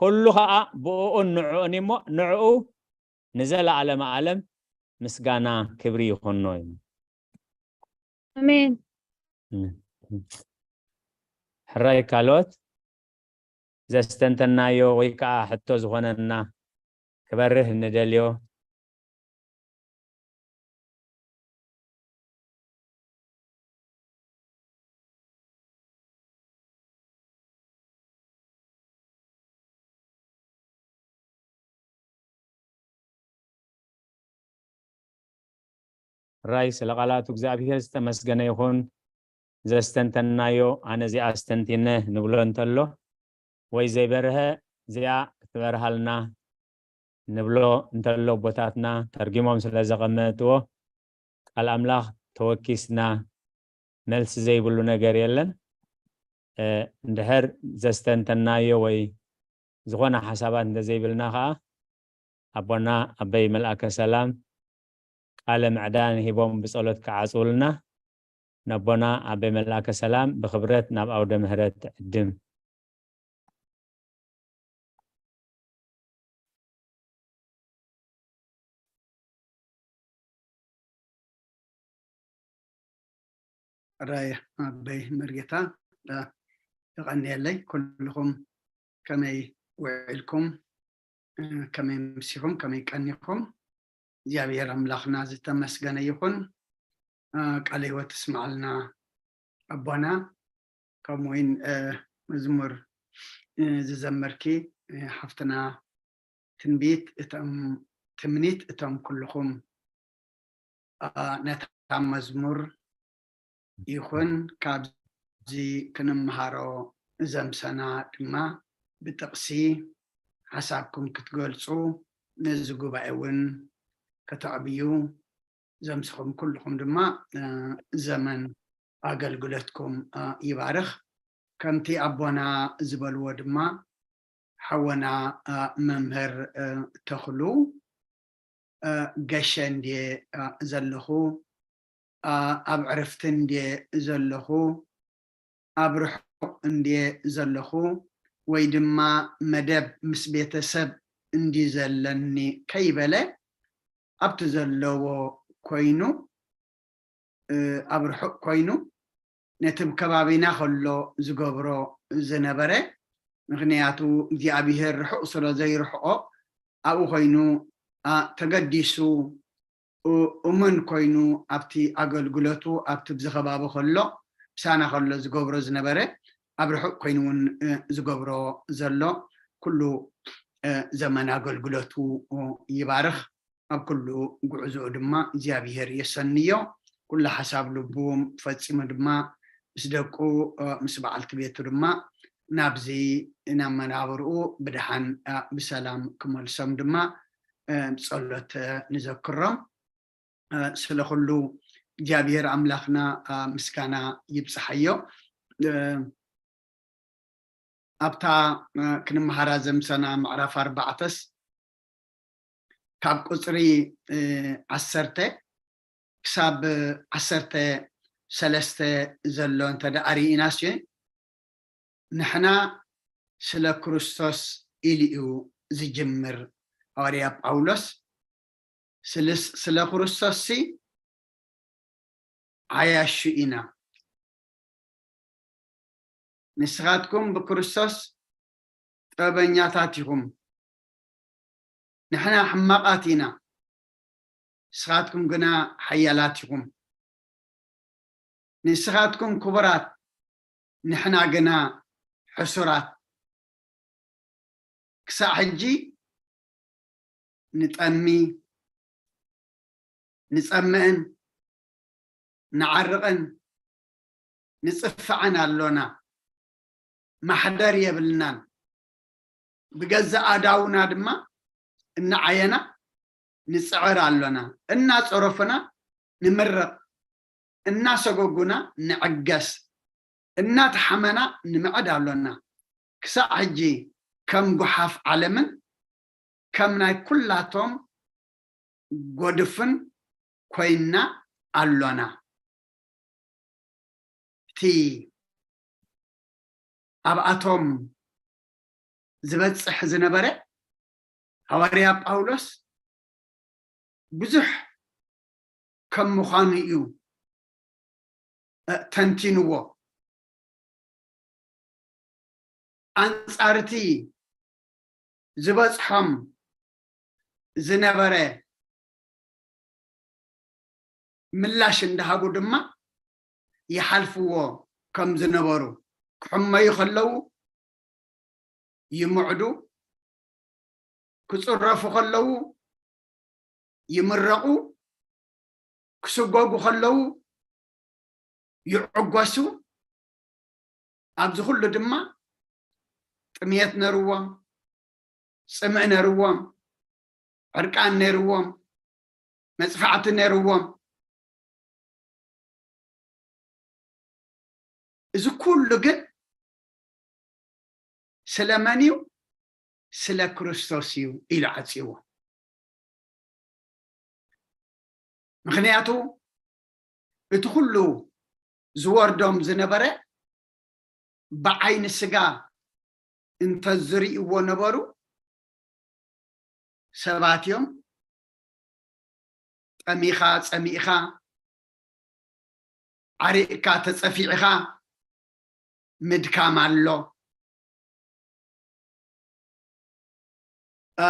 ኩሉ ከዓ ብኡኡን ንዕኡን እሞ ንዕኡ ንዘለኣለመ ዓለም ምስጋና ክብሪ ይኹኖ እዩ። ኣሜን። ሕራይ ካልኦት ዘስተንተናዮ ወይ ከዓ ሕቶ ዝኾነና ክበርህ እንደልዮ? ራይ ስለ ቃላቱ እግዚኣብሔር ዝተመስገነ ይኹን። ዘስተንተናዮ ኣነ እዚኣ ኣስተንቲነ ንብሎ እንተሎ ወይ ዘይበርሀ እዚኣ ክትበርሃልና ንብሎ እንተሎ ኣቦታትና ተርጊሞም ስለ ዘቐመጥዎ ቃል ኣምላኽ ተወኪስና መልሲ ዘይብሉ ነገር የለን። እንድሕር ዘስተንተናዮ ወይ ዝኾነ ሓሳባት እንተዘይብልና ከዓ ኣቦና ኣበይ መልኣከ ሰላም ቃለ ምዕዳን ሂቦም ብጸሎት ክዓጽውልና ነቦና ኣበይ መልኣከ ሰላም ብክብረት ናብ ኣውደ ምህረት ዕድም። ራይ ኣበይ መርጌታ የቐንየለይ። ኩልኹም ከመይ ውዒልኩም፣ ከመይ ምሲኹም፣ ከመይ ቀኒኹም? እግዚኣብሔር ኣምላኽና ዝተመስገነ ይኹን። ቃለ ህይወት ትስማዓልና ኣቦና፣ ከምኡ እውን መዝሙር ዝዘመርኪ ሓፍትና ትንቢት እቶም ትምኒት እቶም ኩልኹም ነታ መዝሙር ይኹን ካብዚ ክንምሃሮ ዘምሰና ድማ ብጥቕሲ ሓሳብኩም ክትገልፁ ነዚ ጉባኤ እውን ከተዕብዩ ዘምስኹም ኩልኹም ድማ ዘመን ኣገልግሎትኩም ይባርኽ። ከምቲ ኣቦና ዝበልዎ ድማ ሓወና መምህር ተኽሉ ገሸ እንድየ ዘለኹ፣ ኣብ ዕርፍቲ እንድየ ዘለኹ፣ ኣብ ርሑቕ እንድየ ዘለኹ ወይ ድማ መደብ ምስ ቤተሰብ እንድዩ ዘለኒ ከይበለ ኣብቲ ዘለዎ ኮይኑ ኣብ ርሑቕ ኮይኑ ነቲ ብከባቢና ከሎ ዝገብሮ ዝነበረ፣ ምኽንያቱ እግዚኣብሄር ርሑቕ ስለ ዘይርሕቖ ኣብኡ ኮይኑ ተገዲሱ እሙን ኮይኑ ኣብቲ ኣገልግሎቱ ኣብቲ ብዚ ከባቢ ከሎ ምሳና ከሎ ዝገብሮ ዝነበረ ኣብ ርሑቕ ኮይኑ እውን ዝገብሮ ዘሎ ኩሉ ዘመን ኣገልግሎቱ ይባርኽ። ኣብ ኩሉ ጉዕዞኡ ድማ እግዚኣብሄር የሰንዮ። ኩሉ ሓሳብ ልቡ ፈጺሙ ድማ ምስ ደቁ፣ እ፣ ምስ በዓልቲ ቤቱ ድማ ናብዚ ናብ መናብርኡ ብድሓን፣ እ፣ ብሰላም ክመልሶም ድማ፣ እ፣ ብጸሎት፣ እ፣ ንዘክሮም። እ፣ ስለ ኩሉ እግዚኣብሔር ኣምላኽና፣ እ፣ ምስጋና ይብጽሓዮ። እ፣ ኣብታ፣ እ፣ ክንመሃራ ዘምሰና ምዕራፍ ኣርባዕተስ ካብ ቁጽሪ፣ እ፣ ዓሰርተ ክሳብ ዓሰርተ ሰለስተ ዘሎ እንተ ደኣ ርኢናስ፣ ንሕና ስለ ክርስቶስ ኢሉ እዩ ዝጅምር። ሃዋርያ ጳውሎስ ስልስ-፣ ስለ ክርስቶስ ሲ ዓያሹ ኢና። ንስኻትኩም ብክርስቶስ ጥበበኛታት ኢኹም። ንሕና ሕማቓት ኢና፣ ንስኻትኩም ግና ሓያላት ኢኹም። ንስኻትኩም ክቡራት፣ ንሕና ግና ሕሱራት። ክሳዕ ሕጂ ንጠሚ፣ ንጸምእን ንዓርቕን ንጽፋዕን ኣሎና። ማሕደር የብልናን። ብገዛእ ኣእዳውና ድማ እናዓየና ንጽዕር ኣሎና። እናጸረፉና ንምረቕ፣ እናሰጎጉና ንዕገስ፣ እናተሓመና ንምዕድ ኣሎና። ክሳዕ ሕጂ ከም ጓሓፍ ዓለምን ከም ናይ ኩላቶም ጎድፍን ኮይንና ኣሎና። እቲ ኣብኣቶም ዝበጽሕ ዝነበረ ሃዋርያ ጳውሎስ ብዙሕ ከም ምዃኑ እዩ፣ እ፣ ተንቲንዎ። ኣንጻር እቲ ዝበጽሖም ዝነበረ ምላሽ እንዳሃቡ ድማ ይሓልፍዎ ከም ዝነበሩ፣ ክሕመዩ ከለዉ ይምዕዱ፣ ክጽረፉ ከለዉ ይምረቑ፣ ክስጎጉ ከለዉ ይዕገሱ። ኣብዚ ኩሉ ድማ ጥምየት ነርዎም፣ ጽምእ ነርዎም፣ ዕርቃን ነርዎም፣ መጽፋዕቲ ነርዎም። እዚ ኩሉ ግን ስለመን እዩ? ስለ ክርስቶስ እዩ ኢሉ ዓጽይዎ። ምኽንያቱ እቲ ኩሉ ዝወርዶም ዝነበረ ብዓይኒ ስጋ እንተዝርእይዎ ነበሩ ሰባት እዮም። ጠሚኻ፣ ጸሚእኻ፣ ዓሪቕካ፣ ተጸፊዕኻ ምድካም ኣሎ። እ፣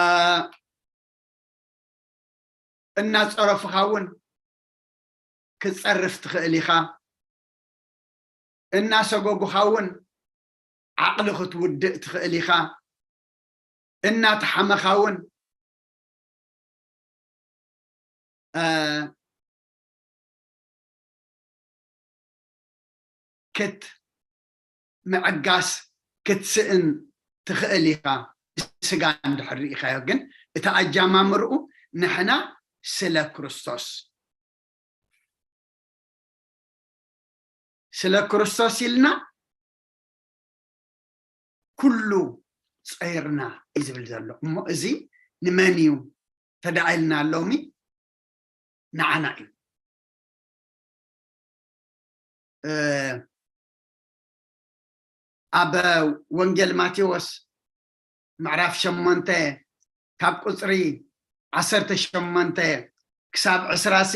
እናጸረፉኻ እውን ክትጸርፍ ትኽእል ኢኻ። እናሰጎጉኻ እውን ዓቕሊ ክትውድእ ትኽእል ኢኻ። እናተሓመኻ እውን፣ እ፣ ክት-፣ ምዕጋስ ክትስእን ትኽእል ኢኻ። ስጋ እንድሕር ርኢኻዮ ግን፣ እቲ ኣጀማምርኡ ንሕና ስለ ክርስቶስ፣ ስለ ክርስቶስ ኢልና ኩሉ ጸይርና እዩ ዝብል ዘሎ። እሞ እዚ ንመን እዩ ተዳኢልና? ሎሚ ንዓና እዩ። እ፣ ኣብ ወንጌል ማቴዎስ ምዕራፍ ሸሞንተ ካብ ቁጽሪ ዓሰርተ ሸሞንተ ክሳብ ዕስራ ሲ፣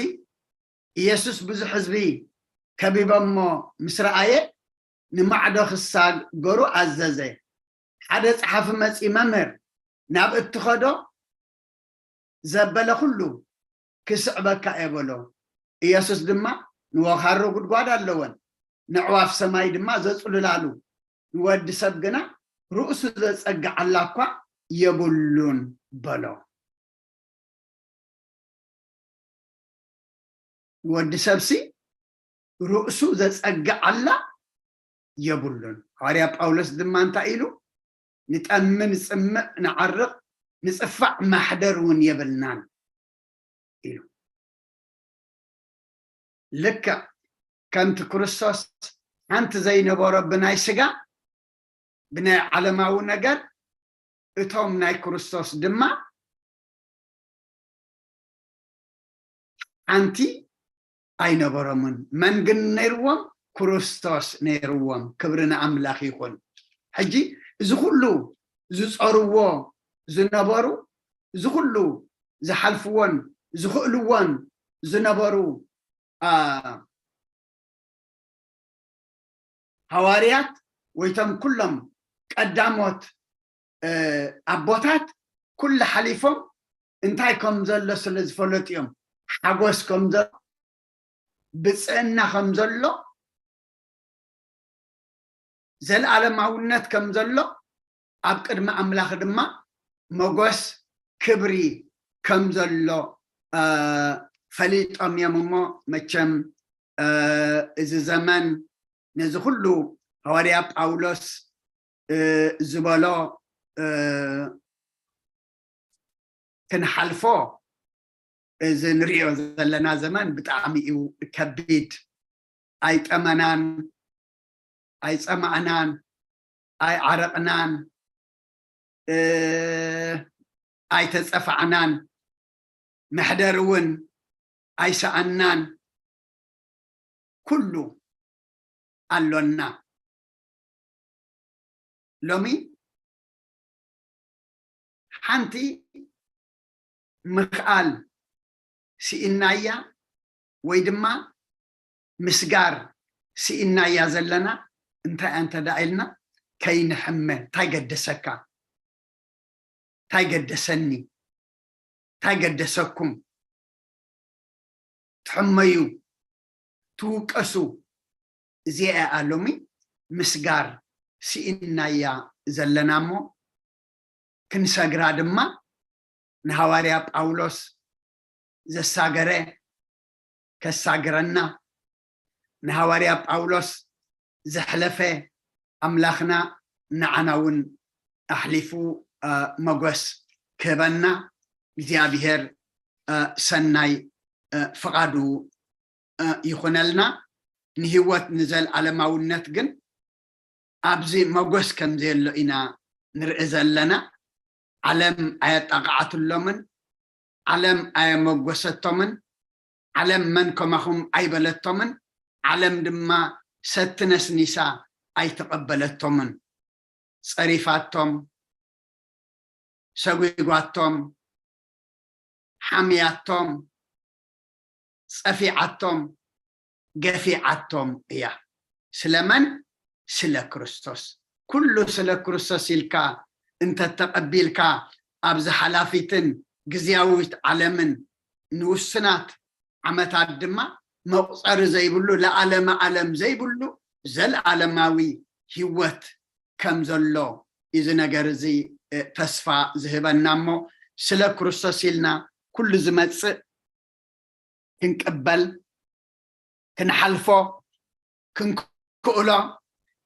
ኢየሱስ ብዙሕ ህዝቢ ከቢቦሞ ምስ ረኣየ፣ ንማዕዶ ክሳገሩ ኣዘዘ። ሓደ ጸሓፊ መጺኡ፣ "መምህር፣ ናብ እትኸዶ ዘበለ ኩሉ ክስዕበካ እየ" በሎ። ኢየሱስ ድማ፣ "ንወኻሮ ጉድጓድ ኣለወን፣ ነዕዋፍ ሰማይ ድማ ዘጽልላሉ፣ ንወዲ ሰብ ግና ርእሱ ዘጸግዓላ እኳ የብሉን" በሎ። ንወዲ ሰብሲ ርእሱ ዘጸግዓላ የብሉን። ሃዋርያ ጳውሎስ ድማ እንታይ ኢሉ? "ንጠሚ፣ ንጽምእ፣ ንዓርቕ፣ ንጽፋዕ ማሕደር እውን የብልናን" ኢሉ። ልክዕ ከምቲ ክርስቶስ ሓንቲ ዘይነበሮ ብናይ ስጋ፣ ብናይ ዓለማዊ ነገር፣ እቶም ናይ ክርስቶስ ድማ ሓንቲ ኣይነበሮምን። መን ግን ነይርዎም? ክርስቶስ ነይርዎም። ክብሪ ንኣምላኽ ይኹን። ሕጂ እዚ ኩሉ ዝጸርዎ ዝነበሩ፣ እዚ ኩሉ ዝሓልፍዎን ዝኽእልዎን ዝነበሩ፣ አ፣ ሃዋርያት ወይቶም ኩሎም ቀዳሞት፣ እ፣ ኣቦታት ኩሉ ሓሊፎም እንታይ ከም ዘሎ ስለ ዝፈለጡ እዮም። ሓጎስ ከም ዘሎ፣ ብጽዕና ከም ዘሎ፣ ዘለኣለማውነት ከም ዘሎ፣ ኣብ ቅድሚ ኣምላኽ ድማ መጎስ፣ ክብሪ ከም ዘሎ፣ እ፣ ፈሊጦም እዮም። እሞ መቸም፣ እ፣ እዚ ዘመን ነዚ ኩሉ ሃዋርያ ጳውሎስ፣ እ፣ ዝበሎ፣ እ፣ ክንሓልፎ፣ እዚ ንሪኦ ዘለና ዘመን ብጣዕሚ እዩ ከቢድ። ኣይጠመናን፣ ኣይጸማእናን፣ ኣይዓረቕናን፣ እ፣ ኣይተጸፋዕናን፣ መሕደሪ እውን ኣይሰኣናን፣ ኩሉ ኣሎና። ሎሚ ሓንቲ ምኽኣል ስኢናያ ወይ ድማ ምስጋር ስኢናያ ዘለና እንታይ እንተ ደኣ ኢልና፣ ከይንሕመ። እንታይ ገደሰካ? እንታይ ገደሰኒ? እንታይ ገደሰኩም? ትሕመዩ፣ ትውቀሱ። እዚኣ እያ ሎሚ ምስጋር ስኢናያ ዘለና እሞ፣ ክንሰግራ ድማ ንሃዋርያ ጳውሎስ ዘሳገረ ከሳግረና፣ ንሃዋርያ ጳውሎስ ዘሕለፈ ኣምላኽና ንዓና እውን ኣሕሊፉ፣ እ፣ መጎስ ክህበና እግዚኣብሔር፣ እ፣ ሰናይ፣ እ፣ ፍቓዱ፣ እ፣ ይኹነልና። ንህይወት ንዘለኣለማውነት ግን ኣብዚ መጎስ ከም ዘየሎ ኢና ንርኢ ዘለና። ዓለም ኣየጣቕዓትሎምን፣ ዓለም ኣየመጎሰቶምን፣ ዓለም መን ከማኹም ኣይበለቶምን፣ ዓለም ድማ ሰቲ ነስኒሳ ኣይተቐበለቶምን። ጸሪፋቶም፣ ሰጒጓቶም፣ ሓምያቶም፣ ጸፊዓቶም፣ ገፊዓቶም እያ። ስለመን? ስለ ክርስቶስ። ኩሉ ስለ ክርስቶስ ኢልካ እንተተቐቢልካ፣ ኣብዚ ሓላፊትን ግዝያዊት ዓለምን ንውስናት ዓመታት ድማ መቑጸሪ ዘይብሉ፣ ለዓለመ ዓለም ዘይብሉ ዘለዓለማዊ ህይወት ከም ዘሎ እዩ እዚ ነገር እዚ፣ እ፣ ተስፋ ዝህበና። እሞ ስለ ክርስቶስ ኢልና ኩሉ ዝመጽእ ክንቅበል፣ ክንሓልፎ፣ ክንክእሎ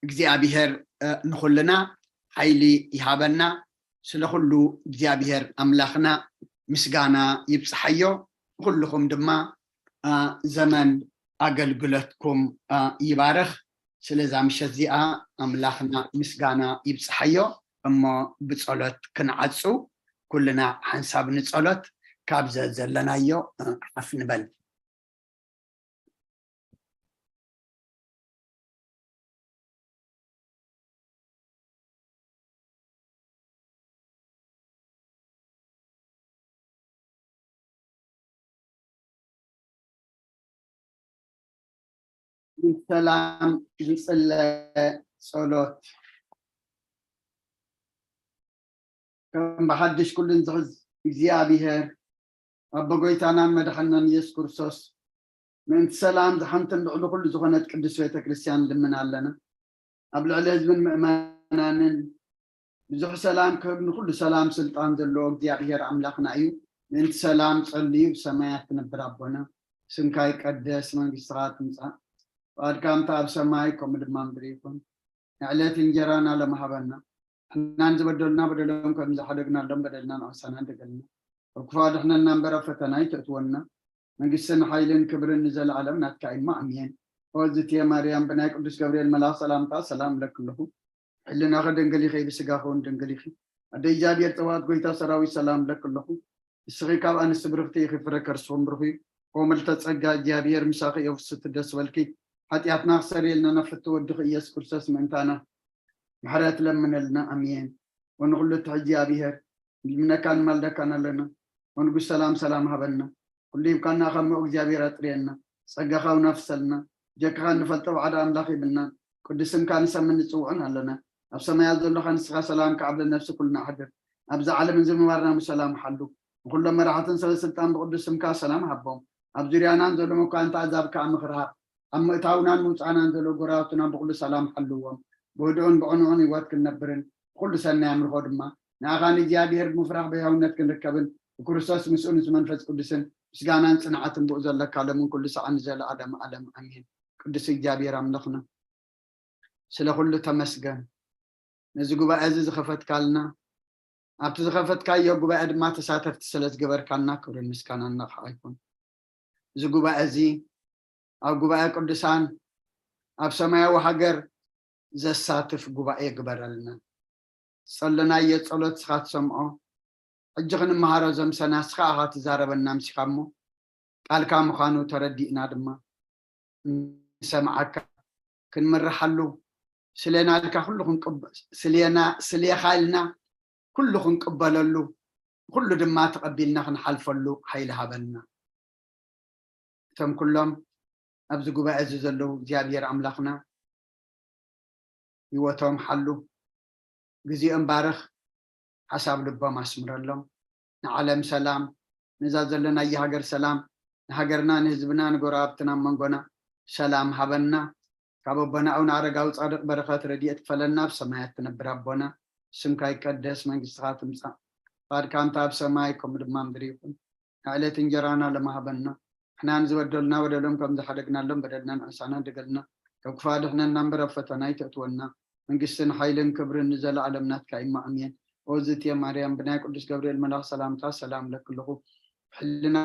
እግዚኣብሔር፣ እ፣ ንኹልና ሓይሊ ይሃበና። ስለ ኩሉ እግዚኣብሔር ኣምላኽና ምስጋና ይብጽሓዮ። ንኹልኹም ድማ፣ እ፣ ዘመን ኣገልግሎትኩም፣ እ፣ ይባርኽ። ስለዛ ምሸት እዚኣ ኣምላኽና ምስጋና ይብጽሓዮ። እሞ ብጸሎት ክንዓጹ፣ ኩልና ሓንሳብ ንጸሎት፣ ካብ ዘዘለናዮ፣ እ፣ ሓፍ ንበል። ሰላም ዝጽለ ጸሎት። ከም ብሓድሽ ኩሉን ዝሕዝ እግዚኣብሔር፣ ኣቦ ጎይታናን መድሓናን ኢየሱስ ክርስቶስ፣ ምእንቲ ሰላም ዝሓንትን ልዕሊ ኩሉ ዝኾነት ቅድስት ቤተ ክርስቲያን ንልምን ኣለና። ኣብ ልዕሊ ህዝብን ምእመናንን ብዙሕ ሰላም ክህብ፣ ንኹሉ ሰላም ስልጣን ዘለዎ እግዚኣብሔር ኣምላኽና እዩ። ምእንቲ ሰላም ጸልዩ። ብሰማያት ትነብር ኣቦና፣ ስምካ ይቀደስ፣ መንግስትኻ ትምጻእ፣ ፍቓድካ ከምቲ ኣብ ሰማይ ከምኡ ድማ ምድሪ ይኹን። ንዕለት እንጀራና ለመሃበና። ሕናን ዝበደሉና በደሎም ከም ዝሓደግናሎም በደልና ንኣሳና እንደገልና። ኣብ ክፉ ኣድሕነና እምበር ኣብ ፈተና ኣይተእትወና። መንግስትን ሓይልን ክብርን ንዘለኣለም ናትካ እዩ። ኣሜን። ኦ ዝትየ ማርያም፣ ብናይ ቅዱስ ገብርኤል መልኣኽ ሰላምታ ሰላም እለኪ ኣለኹ። ሕልናኺ ድንግል ኢኺ፣ ብስጋኺ እውን ድንግል ኢኺ። ኣደ እግዚኣብሔር ጸባኦት፣ ጎይታ ሰራዊት፣ ሰላም እለኪ ኣለኹ። ንስኺ ካብ ኣንስቲ ብርኽቲ ኢኺ፣ ፍረ ከርስኹም ብሩኽ እዩ። ኦ ምልዕተ ጸጋ፣ እግዚኣብሔር ምሳኺ እዩ፣ ፍስሕቲ ደስ በልኪ። ሓጢኣትና ክሰርየልና ናብ ፍትው ወድኺ ኢየሱስ ክርስቶስ ምእንታና ምሕረት ለምነልና። ኣሜን። ወንኹሉ እቲ እግዚኣብሔር ንልምነካን ንማልደካን ኣለና። ወንጉስ ሰላም ሰላም ሃበና። ኩሉ ሂብካና ካብ ምኦ እግዚኣብሔር ኣጥርየና። ጸጋኻ እውን ኣፍሰልና። ጀካኻ እንፈልጦ ባዕዳ ኣምላኽ ይብልናን ቅዱስ ስምካ ንሰምን ንጽውዕን ኣለና። ኣብ ሰማያት ዘሎኻ ንስኻ ሰላም ከዓብለ ነፍሲ ኩልና ኣሕድር። ኣብዚ ዓለም እዚ ምንባርና ብሰላም ሓሉ። ንኹሎም መራሕትን ሰበ ስልጣን ብቅዱስ ስምካ ሰላም ሃቦም። ኣብ ዙርያናን ዘሎ መኳንንቲ ኣዛብ ከኣ ምኽሪ ሃብ። ኣብ ምእታውናን ምውጻእናን ዘሎ ጎረባብትና ብኹሉ ሰላም ሓልዎም። ብህዱእን ብዕኑዕን ህይወት ክንነብርን ብኹሉ ሰናይ ኣምልኾ ድማ ንኣኻ ንእግዚኣብሔር ብምፍራሕ ብሕያውነት ክንርከብን ብክርስቶስ ምስኡ ምስ መንፈስ ቅዱስን ምስጋናን ጽንዓትን ብኡ ዘለካ ሎምን ኩሉ ሰዓን ንዘለኣለም ዓለም ኣሜን። ቅዱስ እግዚኣብሔር ኣምላኽና ስለ ኩሉ ተመስገን። ነዚ ጉባኤ እዚ ዝኸፈትካልና፣ ኣብቲ ዝኸፈትካዮ ጉባኤ ድማ ተሳተፍቲ ስለ ዝገበርካና ክብርን ምስጋናን ንዓኻ ይኹን። እዚ ጉባኤ እዚ ኣብ ጉባኤ ቅዱሳን ኣብ ሰማያዊ ሃገር ዘሳትፍ ጉባኤ ግበረልና። ዝጸለናዮ ጸሎት ንስኻ ትሰምዖ። ሕጂ ክንመሃሮ ዘምሰና ንስኻ ኢኻ ትዛረበና ኣምሲኻ እሞ ቃልካ ምዃኑ ተረዲእና ድማ ንሰምዓካ፣ ክንምርሓሉ፣ ስሌና ኢልካ ኩሉ ክንቅበ-፣ ስሌና፣ ስሌኻ ኢልና ኩሉ ክንቅበለሉ፣ ኩሉ ድማ ተቐቢልና ክንሓልፈሉ ሓይሊ ሃበልና። እቶም ኩሎም ኣብዚ ጉባኤ እዚ ዘለዉ እግዚኣብሔር ኣምላኽና ህይወቶም ሓሉ፣ ግዜኦም ባርኽ፣ ሓሳብ ልቦም ኣስምረሎም። ንዓለም ሰላም፣ ነዛ ዘለናያ ሃገር ሰላም፣ ንሃገርና፣ ንህዝብና፣ ንጎረባብትና፣ ኣብ መንጎና ሰላም ሃበና። ካብ ኣቦና ኣቡነ ኣረጋዊ ጻድቕ በረኸት ረድኤት ክፈለና። ኣብ ሰማያት ትነብር ኣቦና፣ ስምካ ይቀደስ፣ መንግስትኻ ትምጻእ፣ ፍቓድካ እንተ ኣብ ሰማይ ከምኡ ድማ ምድሪ ይኹን። ንዕለት እንጀራና ለማህበና፣ ንሕናን ዝበደሉና በደሎም ከም ዝሓደግናሎም በደልና ንዕሳና ድገልና፣ ካብ ክፉ ኣድሕነና እምበር ኣብ ፈተና ኣይተእትወና። መንግስትን ሓይልን ክብርን ንዘለኣለም ናትካ እዩ። ኣሜን። ኦ ዝእትየ ማርያም፣ ብናይ ቅዱስ ገብርኤል መልኣኽ ሰላምታ ሰላም እለኪ ኣለኹ። ሕልና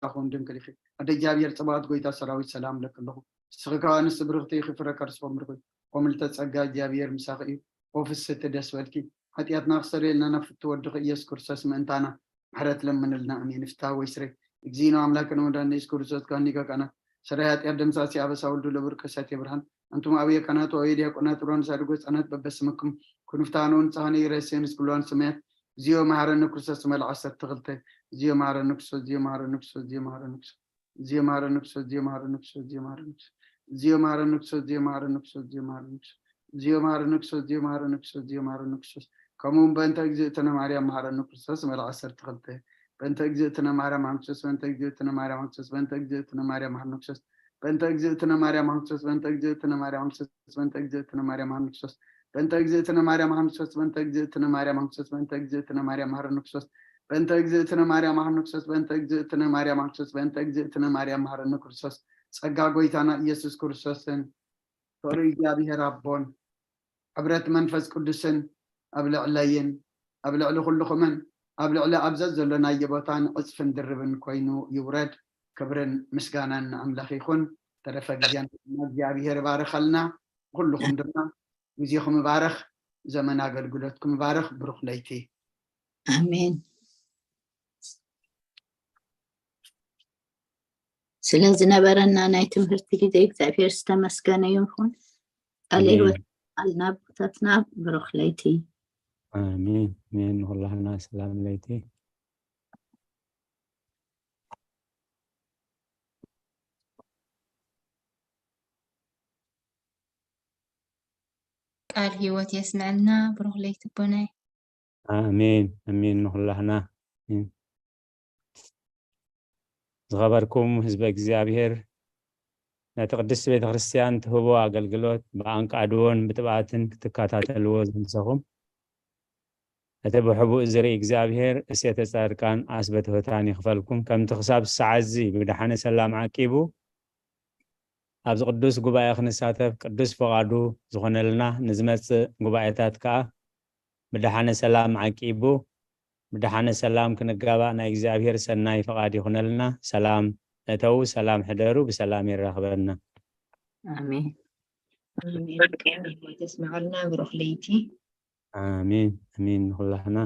ኹን ድንግል ኢኺ። ኣደ እግዚኣብሔር ጸባኦት፣ ጎይታ ሰራዊት፣ ሰላም እለኪ ኣለኹ። ንስኺ ካብ ኣንስቲ ብርኽቲ ኢኺ፣ ፍረ ከርስኺ እውን ብሩኽ እዩ። ኦ ምልዕተ ጸጋ፣ እግዚኣብሔር ምሳኺ እዩ። ኦ ፍስሕቲ፣ ደስ በልኪ። ሓጢኣትና ክሰርየልና ናብ ፍትው ወድኺ ኢየሱስ ክርስቶስ ምእንታና ምሕረት ለምንልና። ኣሜን። ፍትሐ ወይስሬ እግዚእነ አምላክነ ወመድኃኒነ ኢየሱስ ክርስቶስ ካህን ሊቀ ካህናት፣ ሰራይ ኃጢአት ደምሳሲ አበሳ ወልዱ ለብሩክ ከሳቴ ብርሃን፣ አንቱም አብየ ካህናት ወአብየ ዲያቆናት ሮን ሳድጎ ህፃናት በበስምኩም ኩኑ ፍትሐነ ወንጽሐነ ይረሴን እስኩሏን ሰማያት። እግዚኦ መሐረነ ክርስቶስ መልዓ ዐሰርተ ክልተ። እግዚኦ መሐረነ ክርስቶስ፣ እግዚኦ መሐረነ ክርስቶስ፣ እግዚኦ መሐረነ ክርስቶስ። እግዚኦ መሐረነ ክርስቶስ፣ እግዚኦ መሐረነ ክርስቶስ፣ እግዚኦ መሐረነ ክርስቶስ። እግዚኦ መሐረነ ክርስቶስ፣ እግዚኦ መሐረነ ክርስቶስ፣ እግዚኦ መሐረነ ክርስቶስ። እግዚኦ መሐረነ ክርስቶስ፣ እግዚኦ መሐረነ ክርስቶስ፣ እግዚኦ መሐረነ ክርስቶስ። ከምኡ እውን በእንተ እግዝእትነ ማርያም መሐረነ ክርስቶስ መልዓ ዐሰርተ ክልተ። በእንተ እግዝእትነ ማርያም መሐረነ ክርስቶስ፣ በእንተ እግዝእትነ ማርያም መሐረነ ክርስቶስ፣ በእንተ እግዝእትነ ማርያም መሐረነ ክርስቶስ፣ በእንተ እግዝእትነ ማርያም መሐረነ ክርስቶስ፣ በእንተ እግዝእትነ ማርያም መሐረነ ክርስቶስ፣ በእንተ እግዝእትነ ማርያም መሐረነ ክርስቶስ፣ በእንተ እግዝእትነ ማርያም መሐረነ ክርስቶስ፣ በእንተ እግዝእትነ ማርያም መሐረነ ክርስቶስ፣ በእንተ እግዝእትነ ማርያም መሐረነ ክርስቶስ፣ በእንተ እግዝእትነ ማርያም መሐረነ ክርስቶስ፣ በእንተ እግዝእትነ ማርያም መሐረነ ክርስቶስ፣ በእንተ እግዝእትነ ማርያም መሐረነ ክርስቶስ። ጸጋ ጎይታና ኢየሱስ ክርስቶስን ፍቕሪ እግዚኣብሔር ኣቦን ሕብረት መንፈስ ቅዱስን ኣብ ልዕለይን ኣብ ልዕሊ ኩልኹምን ኣብ ልዕሊ ኣብ ዘዘሎናዮ ቦታን ዕጽፍን ድርብን ኮይኑ ይውረድ። ክብርን ምስጋናን ንኣምላኽ ይኹን። ተረፈ ግዜና ድማ እግዚኣብሔር ይባርኸልና። ኩልኹም ድማ ግዜኹም ይባርኽ፣ ዘመን ኣገልግሎትኩም ይባርኽ። ብሩኽ ለይቲ። ኣሜን። ስለ ዝነበረና ናይ ትምህርቲ ግዜ እግዚኣብሔር ዝተመስገነ ይኹን። ቃለ ኣሜን። ህይወት ኣልና ኣቦታትና፣ ብሩኽ ለይቲ። ኣሜን፣ ኣሜን። ንኹላህና ሰላም ለይቲ። ቃል ህይወት የስምዐልና። ብሩኽ ለይቲ ኣቦናይ። ኣሜን፣ ኣሜን። ንኹላህና። ኣሜን። ዝኸበርኩም ህዝበ እግዚኣብሔር፣ ነቲ ቅድስቲ ቤተ ክርስቲያን ትህቦ ኣገልግሎት ብኣንቃድዎን ብትብኣትን ክትከታተልዎ ዘምሰኹም፣ እቲ ብሕቡእ ዝርኢ እግዚኣብሔር እሴተ ጻድቃን ኣስበ ትሑታን ይኽፈልኩም። ከምቲ ክሳብ ሰዓት እዚ ብደሓነ ሰላም ዓቂቡ፣ ኣብዚ ቅዱስ ጉባኤ ክንሳተፍ ቅዱስ ፈቓዱ ዝኾነልና፣ ንዝመጽእ ጉባኤታት ከኣ ብደሓነ ሰላም ዓቂቡ፣ ብደሓነ ሰላም ክንጋባእ ናይ እግዚኣብሔር ሰናይ ፈቓድ ይኹነልና። ሰላም እተዉ፣ ሰላም ሕደሩ፣ ብሰላም የራኽበና። ኣሜን። ኣሜን። የስምዐልና። ብሩኽ ለይቲ። ኣሜን ኣሜን። ንኹላህና